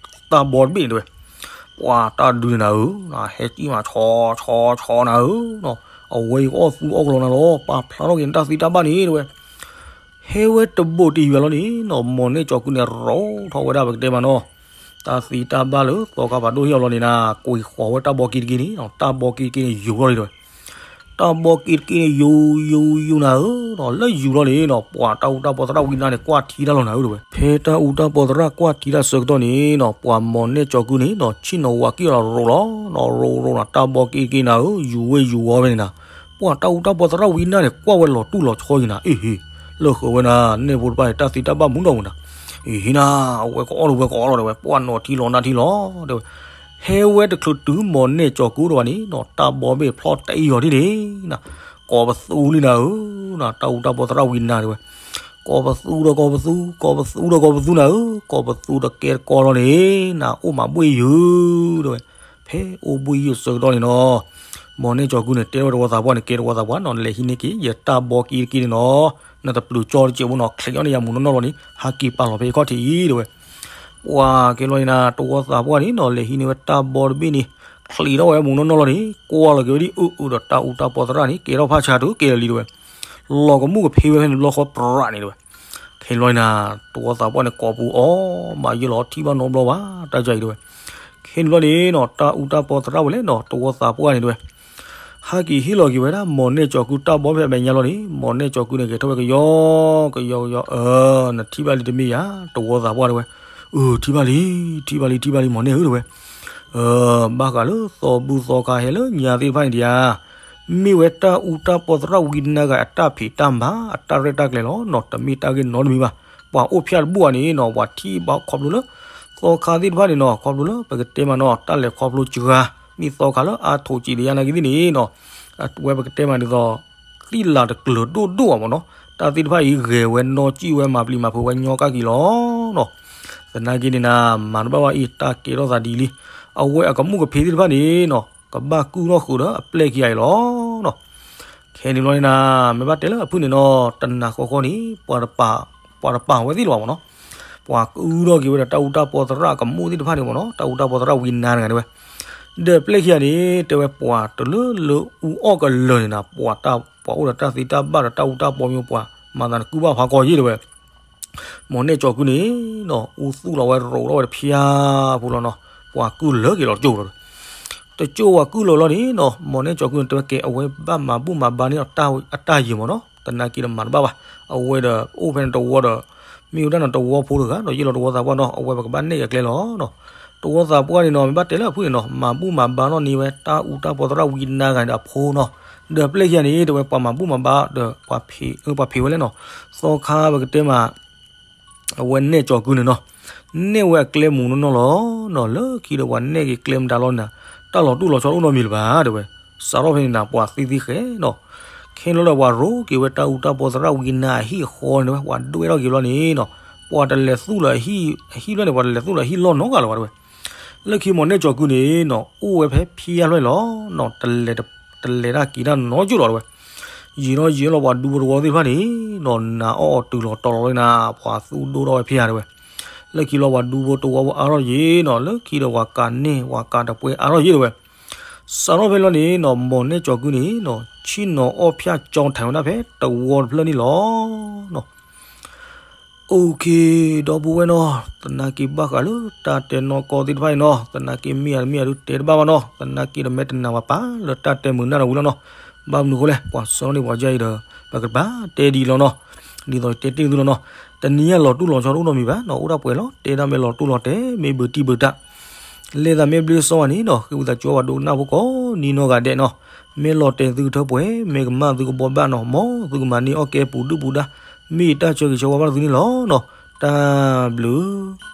တၢ်ဘီတဘ့ၣ်န့ၣ်တဝဲ. ပှၤတၢ်ဒုးန့ၣ်နၤဧၢ, ဟဲစံၣ်မးဆီဆီဆီနၤဧၢ, အဝဲအံၤကအီၣ်သူအီၣ်ကလီၤနၤလီၤ ပာ်ဖျါထီၣ်က့ၤနတၢ်သံတၢ်ဘၣ်န့ၣ်တဝဲ. ဟဲဝဲတဘိးတံၢ်ယွၤလီၤန့ၣ်နီၤ မီၢ်နဲၣ်ကၠီၤကုန့ၣ် ရိးထီၣ်ဝဲဒၣ်ပကတဲမးနီၤ တၢ်သံတၢ်ဘၣ်လၢသီခါဖးဒိၣ်ဟ့ၣ်အီၤလီၤန့ၣ်နၤ ကွံာ်ဃီၤဝဲတၢ်ဘီက့ၤတက့ၤန့ၣ် တၢ်ဘီက့ၤတက့ၤန့ၣ်ယူၤလီၤန့ၣ်တဝဲ. တၢ်ဘီက့ၤတက့ၤန့ၣ်ယူၤယူၤယူၤနၤဧၢ, လၢယူၤလီၤန့ၣ်နီၤ ပှၤတၢ်အူတၢ်ပီသရၣ်ဝံနါန့ၣ် ကွၢ်ထံတၢ်လီၤနၤဧၢတဝဲ. ဖဲတၢ်အူတၢ်ပီသရၣ်ကွၢ်ထံတၢ်ဆၢကတီၢ်န့ၣ်နီၤ ပှၤမီၢ်နဲၣ်ကၠီၤကုန့ၣ်နီၤ ဆ့ၣ်နီၤဝၤက့ၣ်လီၤရိးလီၤနီၤ ရိးရိးနၤ တၢ်ဘီက့ၤတက့ၤနၤဧၢ ယူၤဝဲယူၤဝီဝဲန့ၣ်နၤ. ပှၤတၢ်အူတၢ်ပီသရၣ်ဝံနါန့ၣ် ကွၢ်ဝဲလီၤတူၢ်လီၤဆီယံၤနၤ အ့ဟ့ လၢဃုာ်ဝဲနၤ နဲၣ်ဖိတဖၣ်န့ၣ် တၢ်သံတၢ်ဘၣ်မူနီၢ်မူနၤ, အ့ဟ့နၤ အဝဲကအီၣ်လီၤဝဲကအီၣ်လီၤတဝဲ ပှၤနီၤထံလီၤနါထံလီၤတဝဲ. ဟဲဝဲတချုးတုၤမီၢ်နဲၣ်ကၠီၤကုတဝဲန့ၣ်နီၤ တၢ်ဘီဘ့ၣ်ဖျီၣ်တအံၤအီၤဒ်န့ၣ်နၤ ကိးပသူလံနၤဧၢ, တၢ်အူတၢ်ပီသရၣ်ဝံနါတဝဲ. ကိးပသူဒီးကိးပသူ ကိးပသူဒီးကိးပသူနၤဧၢ, ကိးပသူတကဲတကီလီၤန့ၣ် နၤအိၣ်မးဘှ့ၣ်ယုာ်တဝဲ. ဖဲအိၣ်ဘှ့ၣ်ယုာ်ဆၢကတီၢ်န့ၣ်နီၤ မီၢ်နဲၣ်ကၠီၤကုန့ၣ် တဲထီၣ်ဝဲတဝီသးပှၢ်န့ၣ် ကဲတဝီသးပှၢ်နီၤ လဲၤဟံးန့ၢ်က့ၤ ယတၢ်ဘီက့ၤတက့ၤန့ၣ်နီၤ, နတပျုၤကၠီတစဲးဖိနီၤ ချံးအီၣ်န့ၢ်ယၤမူးနီၢ်နီၢ်လီၤန့ၣ် ဟးက့ၤပာ်လီၤဖဲယခီၣ်ထံးအံၤတဝဲ. ပှၤကဲလီၤန့ၣ်နၤ တဝီသးပှၢ်န့ၣ်နီၤ လဲၤဟံးန့ၢ်ဝဲတၢ်ဘီတဘ့ၣ်န့ၣ် ချံးထီၣ်ဝဲမူးနီၢ်နီၢ်လီၤန့ၣ် ကွၢ်လီၤက့ၤဝဲဒ်အုၣ်အုၣ်ဒီးတၢ်အူတၢ်ပီသရၣ်န့ၣ် ကဲထီၣ်ဖးဆါတုၤကဲလီၤလံတဝဲ. လီၤကမူၣ်ကဖ့ဝဲဖဲန့ၣ်ဘျီဃီပြးန့ၣ်တဝဲ. ခဲန့ၣ်ဘျီန့ၣ်နၤ တဝီသးပှၢ်န့ၣ် ကိးပူၤအီၤ မၤယဲၢ်လီၤထံၣ်ဘၣ်နီတဘျီဘၣ် တၢ်ကၢအံၤတဝဲ. ခဲန့ၣ်ဘျီန့ၣ်နီၤ တၢ်အူတၢ်ပီသရၣ်ဝဲလဲၣ်နီၤ တဝီသးပှၢ်န့ၣ်တဝဲ ဟးက့ၤဟ့ၣ်လီၤက့ၤဝဲဒၣ် မီၢ်နဲၣ်ကၠီၤကုတၢ်ဘီဖဲအမဲာ်ညါလီၤန့ၣ် မီၢ်နဲၣ်ကၠီၤကုန့ၣ် ဂဲၤထီၣ်ဝဲကယီကယီကယီ အၢ နထံၣ်ဘၣ်လံတမ့ၢ်ယၤ တဝီသးပှၢ်တဝဲ. အၢ ထံၣ်ဘၣ်လံ ထံၣ်ဘၣ်လံ ထံၣ်ဘၣ်လံ မီၢ်နဲၣ်ဧၢတဝဲ. ဘၣ်ဃးလၢသီဘူၣ်သီခါဟဲလၢညါသ့ၣ်တဖၣ်န့ၣ်ဒံးဧါ မ့ၢ်ဝဲတၢ်အူတၢ်ပီသရၣ်ဝံနါဂၤအတၢ်ဖံးတၢ်မၤ အတၢ်ရဲၣ်တၢ်ကျဲၤလီၤနီၤ တမ့ၢ်တၢ်ဂ့ၢ်နီတမံၤဘၣ်. ပှၤအိၣ်ဖျဲၣ်တဘူၣ်ဧါန့ၣ်နီၤ ပှၤထံၣ်ဘၣ်ခီဖျိလၢ သီခါသ့ၣ်တဖၣ်န့ၣ်နီၤ ခီဖျိလၢပကတဲမးနီၤ တၢ်လဲၤခီဖျိစှၤ မ့ၢ်သီခါလၢအါထိးစံးတယါနာ်က့သ့ၣ်န့ၣ်နီၤ အဝဲပကတဲမးဒ်သိး သံၣ်လၤတကျၢၤဒိၣ်ဒိၣ်အီၤမးနီၤ တၢ်သ့ၣ်တဖၣ်အံၤဂဲၤဝဲနီၢ်စံၣ်ဝဲ မၤပျံၤမၤဖုးဝဲညီကၣ်က့ၤလီၤနီၤ. သနာ်က့န့ၣ်နၤ မၤတဘၣ်ဘၣ်အံၤ တၢ်ကဲထီၣ်သးဒ်လံ. အဝဲအကမူၣ်ကဖ့သ့ၣ်တဖၣ်န့ၣ်နီၤ ကဘၣ်ကုၢ်ထီၣ်ဃုာ်ဒီးအပျဲၢ်ခံဂၤအံၤလီၤနီၤ. ခဲန့ၣ်ဘျီန့ၣ်နၤ မ့ၢ်ဘၣ်တဲလၢအဖုၣ်န့ၣ်နီၤ တနၤဃီဃီန့ၣ် ပှၤတပာ်ဝဲသ့ၣ်လၢၤဘၣ်မးနီၤ. ပှၤကုၢ်ထီၣ်က့ၤဝဲဒီးတၢ်အူတၢ်ပီသရၣ်အကမူၣ်သ့ၣ်တဖၣ်န့ၣ်မးနီၤ တၢ်အူတၢ်ပီသရၣ်ဝံနါတဂၤန့ၣ်ဝဲ ဒီးပျဲၢ်ခံဂၤန့ၣ် တဲဝဲပှၤတလၢလၢအူအီၣ်ကလၢာ်န့ၣ်နၤ ပှၤတၢ် ပှၤအိၣ်ဒီးတၢ်သံတၢ်ဘၣ်ဒီးတၢ်အူတၢ်ပီမ့ၢ်ပှၤ မၤသးနကုၢ်ဘၣ်ဖးကီယ့ၢ်တဲဝဲ မီၢ်နဲၣ်ကၠီၤကုန့ၣ်နီၤ အူသူၣ်လီၤဝဲရိးထီၣ်ဝဲတဖျါဖိလီၤနီၤ ပှၤကုၢ်လၢာ်က့ၤလီၤတကၠိၢ်လီၤ. တကၠိၢ်ပှၤကုၢ်လၢာ်လီၤန့ၣ်နီၤ မီၢ်နဲၣ်ကၠီၤကုန့ၣ် တဲဝဲကဲအဝဲဘၣ်မၤဘူၣ်မၤဘါန့ၢ်အတၢ်ယံၤမးနီၤ သနာ်က့ဒီးမၤတဘၣ်ဘၣ်. အဝဲဒီးအိၣ်ဖဲန့ၣ်တဝီဒီး မ့ၢ်ဝဲဒၣ်နီၤတဝီဖိတဂၤဒီးယ့ၢ်လီၤတဝီသးပှၢ်နီၤ အဝဲပကဘၣ်နဲၣ်အကျဲလီၤနီၤ. တဝီသးပှၢ်န့ၣ်နီၤ မ့ၢ်ဘၣ်တဲလၢအဖုၣ်န့ၣ်နီၤ မၤဘူၣ်မၤဘါထီၣ်န့ၢ်ဝဲတၢ်အူတၢ်ပီသရၣ်ဝံနါဂၤန့ၣ်ဒီးအဖိနီၤ. ဒီးပျဲၢ်ခံဂၤန့ၣ် တဲဝဲပှၤမၤဘူၣ်မၤဘါဒီး ပှၤဖံးဝဲလဲၣ်နီၤ သီခါပကတဲမး အဝဲနဲၣ်ကၠီၤကုန့ၣ်နီၤ နဲၣ်ဝဲအကျဲမူးနီၢ်နီၢ်လီၤနီၤ လၢခံဒီးပှၤနဲၣ်က့ၤကျဲမတၤလီၤန့ၣ် တၢ်လီၤတူၢ်လီၤဆီတအိၣ်နီတမံၤလၢၤဘၣ်တဲဝဲ စးထီၣ်ဖဲန့ၣ်နၤ ပှၤသံသံဃဲနီၤ. ခဲန့ၣ်လီၤဒီးပှၤရိးက့ၤဝဲတၢ်အူတၢ်ပီသရၣ်ဝံနါအဟံၣ်အဃီန့ၣ်ဝဲ ပှၤဒွဲၣ်ထီၣ်က့ၤဘျီန့ၣ်နီၤ ပှၤတလဲၤသူၣ်လၢအဟံၣ် အဟံၣ်ဘျီန့ၣ် ပှၤတလဲၤသူၣ်လၢအဟံၣ်လီၢ်နီတဂၤလၢၤဘၣ်တဲဝဲ. လၢခံမီၢ်နဲၣ်ကၠီၤကုန့ၣ်နီၤ အိၣ်ဝဲဖဲဖံယါလွဲၢ်လီၤနီၤ တလဲၤတၢ်က့ၤတၢ်နီတကၠိၢ်လီၤတဲဝဲ. ယံာ်ထီၣ်ယံာ်ထီၣ်လီၤ ပှၤဒူဖိတဝီသ့ၣ်တဖၣ်န့ၣ်နီၤ နၤအီၣ်အီၤတုၤလီၤတီၤလီၤလံနၤ ပှၤသူၣ်ဒိၣ်ထီၣ်ဝဲဖံယါတဲဝဲ. လၢခံလီၤပှၤဒူဖိတဝီဖိအါထီၣ်ယံၤနီၤ လၢခံဒီးပှၤကးန့ၢ် ပှၤကးတပှဲၤအါထီၣ်ယံၤတဲဝဲ. စးထီၣ်ဖဲလီၤန့ၣ်နီၤ မီၢ်နဲၣ်ကၠီၤကုန့ၣ်နီၤ ဆ့ၣ်နီၤအီၣ်ဖၠၣ်ကၠီထၢၣ်ဝဲဒၣ်ဖဲတဝီတဖျၢၣ်န့ၣ်လီၤနီၤ. အိၣ်ခ့ ဒီပုၢ်ဝဲၢ်နီၤ သနာ်က့ဘၣ်ဃးလၢတၢ်တဲနီၢ်ကီၢ်သ့ၣ်တဖၣ်အံၤနီၤ သနာ်က့မ့ၢ်အတမ့ၢ်အဒုးတဲတဘၣ်ဘၣ်နီၤ သနာ်က့ဒီးမ့ၢ်တနာ်ပှၤပာ်လၢတၢ်တဲမုာ်နၢ်တဝံၤလီၤနီၤ. ဘၣ်မနုၤအဃိလဲၣ် ပှၤဆှၢန့ၢ်ပှၤယါအံၤဒီး ပကဘၣ်တဲဒ်အံၤလီၤနီၤ. ဒ်သိးတဲတ့ၢ်သုလီၤနီၤ တနံၤညါလီၤတူၢ်လီၤဆီတအိၣ်နီတမံၤဘၣ်နီၤ အိၣ်ဒၣ်ပှဲၤလီၤ တဲဒၣ်မ့ၢ်လီၤတူၢ်လီၤတဲာ် မ့ၢ်ဘုးတံၢ်ဘုးတၢ် လဲၤသးမ့ၢ်ဘျ့စီဝဲန့ၣ်နီၤ ဃ့ဝံသးစူၤပှၤဒိကနၣ်ဖိကိးနီၢ်ဂၤဒဲးနီၤ. မ့ၢ်လီၤတဲာ်သုကထၢပှဲၤ, မ့ၢ်ကမၣ်သုကဘှီဘၣ်နီၤ, မ်သုကမၤန့ၢ်အီၣ်ကဲပူၤဒုၣ်ပူၤဒါ, မ့ၢ်တၢ်ဆၢဂ့ၤဆၢဝါဘၣ်သုန့ၣ်လီၤနီၤ. တၢ်ဘျုး